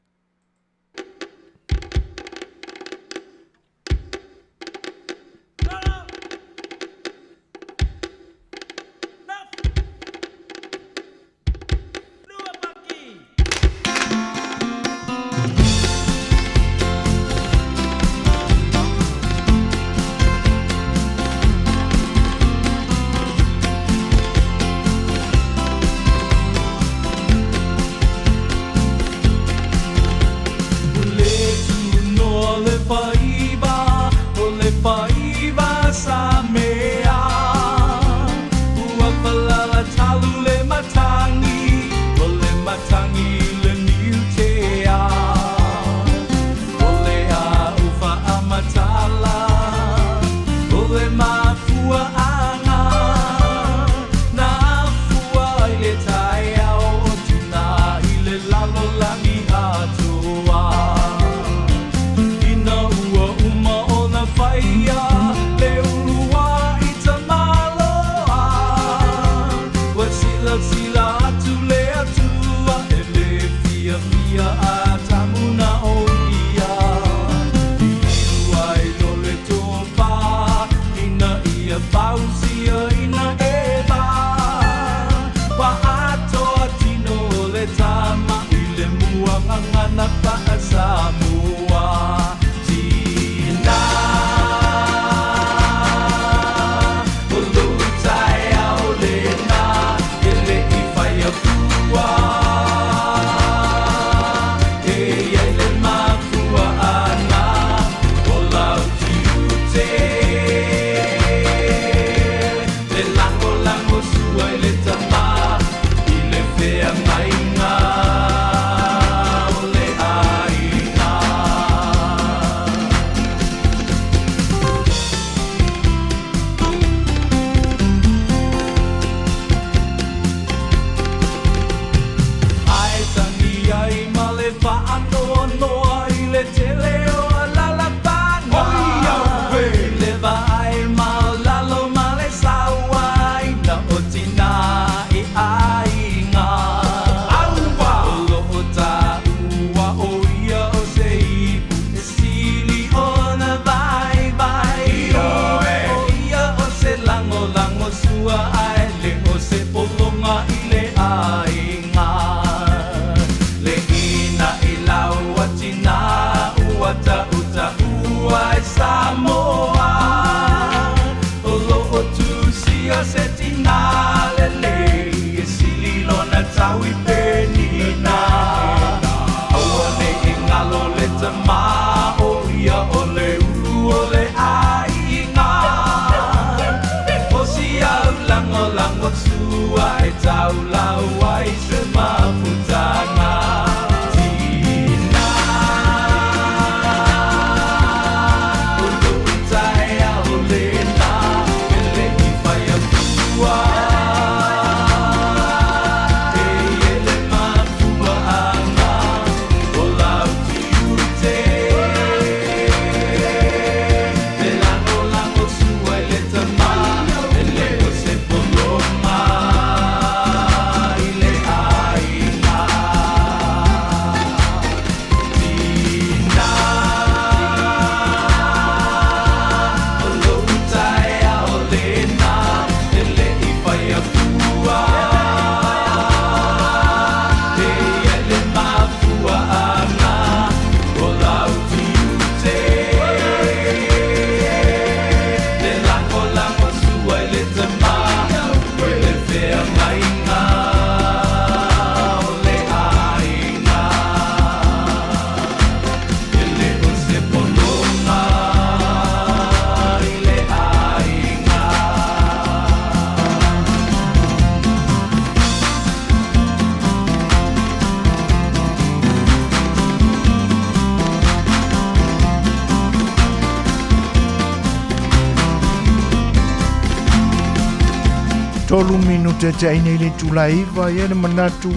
Tolu minute te ai nei le itula e 9, e i ai le manatu,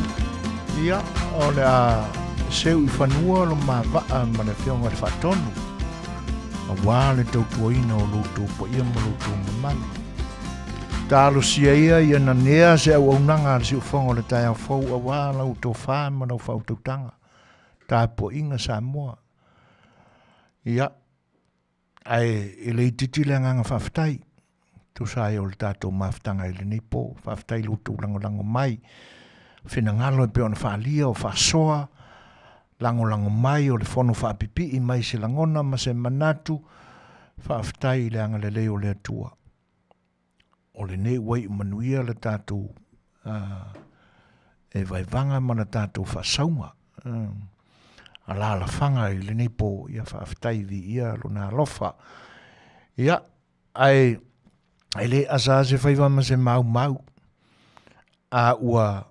ia, o le a seu i fanua lo mavaa ma le Afioga i le Faatonu, aua le tautuaina o lo outou paia ma lo outou mamalu. Talosia ia ia nanea se auaunaga a le siufofoga o le taeao fou aua lau tofa ma lau faautautaga, tapuaiga Samoa. Ia, ae e le itiiti le agaga faafetai, tusa ai o le tatou mafutaga i lenei po. Faafetai i lo outou lagolago mai, finagalo e pei ona faaalia o faasoa, lagolago mai o le fono faapipii mai se lagona ma se manatu. Faafetai i le agalelei o le Atua. O lenei ua iu manuia le tatou e vaevaga ma le tatou faasauga alalafaga i lenei po, ia faafetai viia lona alofa. Ia, ae e le asa lava se faiva ma se maumau, a ua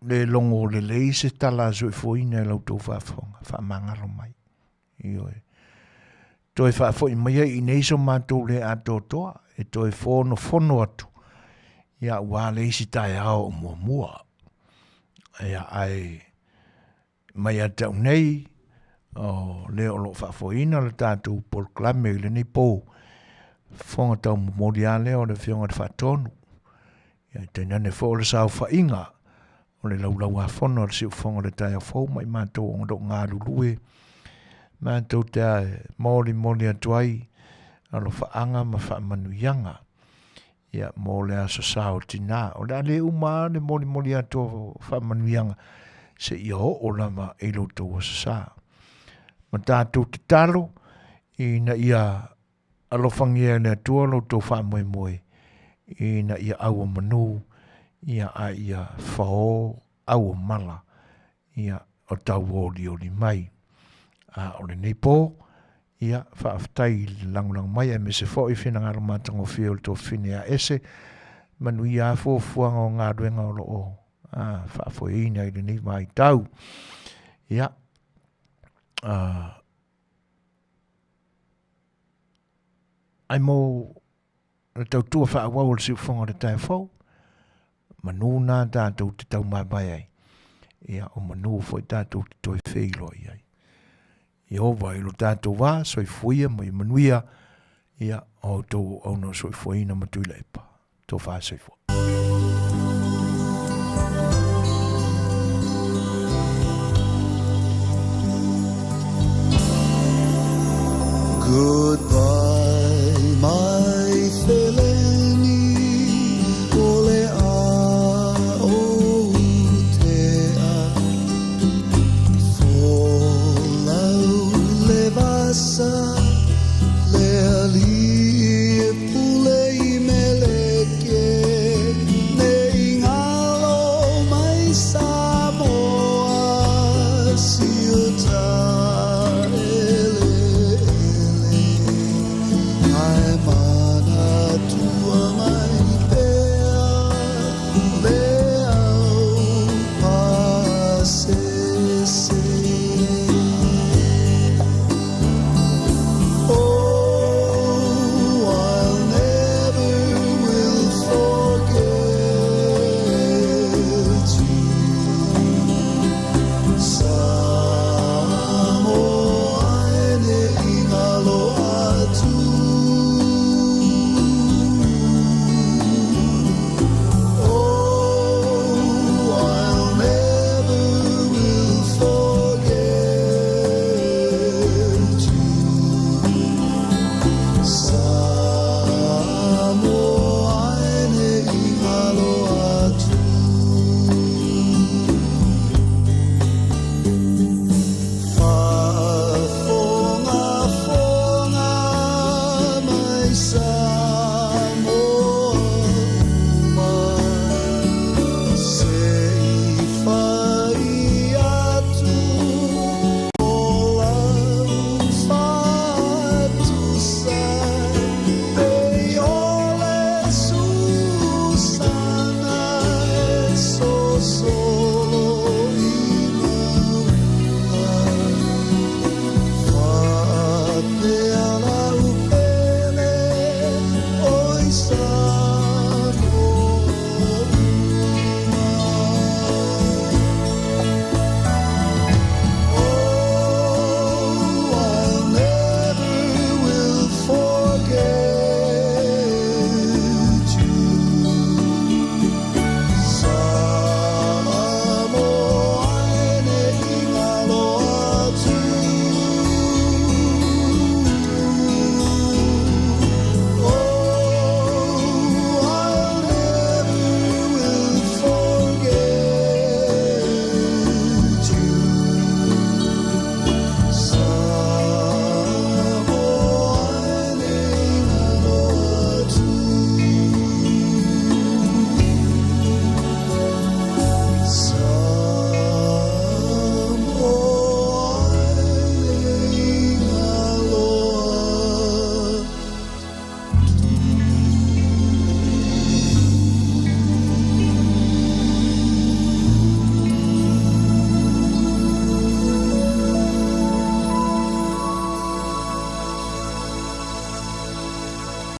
le logo lelei se tala a soifuaina i la outou faafofoga, faamagalo mai. Ioe. Toe faafoi mai ai i inei so matou le atoatoa e toe fonofono atu, ia aua le isi taeao o muamua. Ia, ae mai ia te au nei, o lea o lo o faafoeina le tatou polokalame i lenei po, fofoga taumomoli lava lea o le Afioga i le Faatonu. Ia, tainane foi o le saofaiga o le laulauafono a le Siufofoga o le Taeao Fou ma i matou o lo o galulue matou te molimoli atu ai alofaaga ma faamanuiaga ia mo le aso sa o tinā. O le a le uma lava le molimoli atu o faamanuiaga seia oo lava i lo outou aso sa. Ma tatou tatalo ina ia Alofagia e le Atua lo outou faamoemoe ina ia auomanu, ia a ia fao auomala, ia o tauolioli mai. A o lenei po, ia faafetai i le lagolago mai aemaise foi finagalo matagofie o le tuafafine ia Ese, manuia lava fuafuaga o galuega o lo o faafoeina i lenei vaitau. Ia, Ae mo le tautua faaauau o le siufofoga o le taeao fou, manu na tatou te taumavae ai, ia o manu foi tatou te toe feiloai ai. Ieova i lo tatou va, soifua ma ia manuia, ia o outou auauna o soifuaina ma Tuilaepa. Tofa soifua.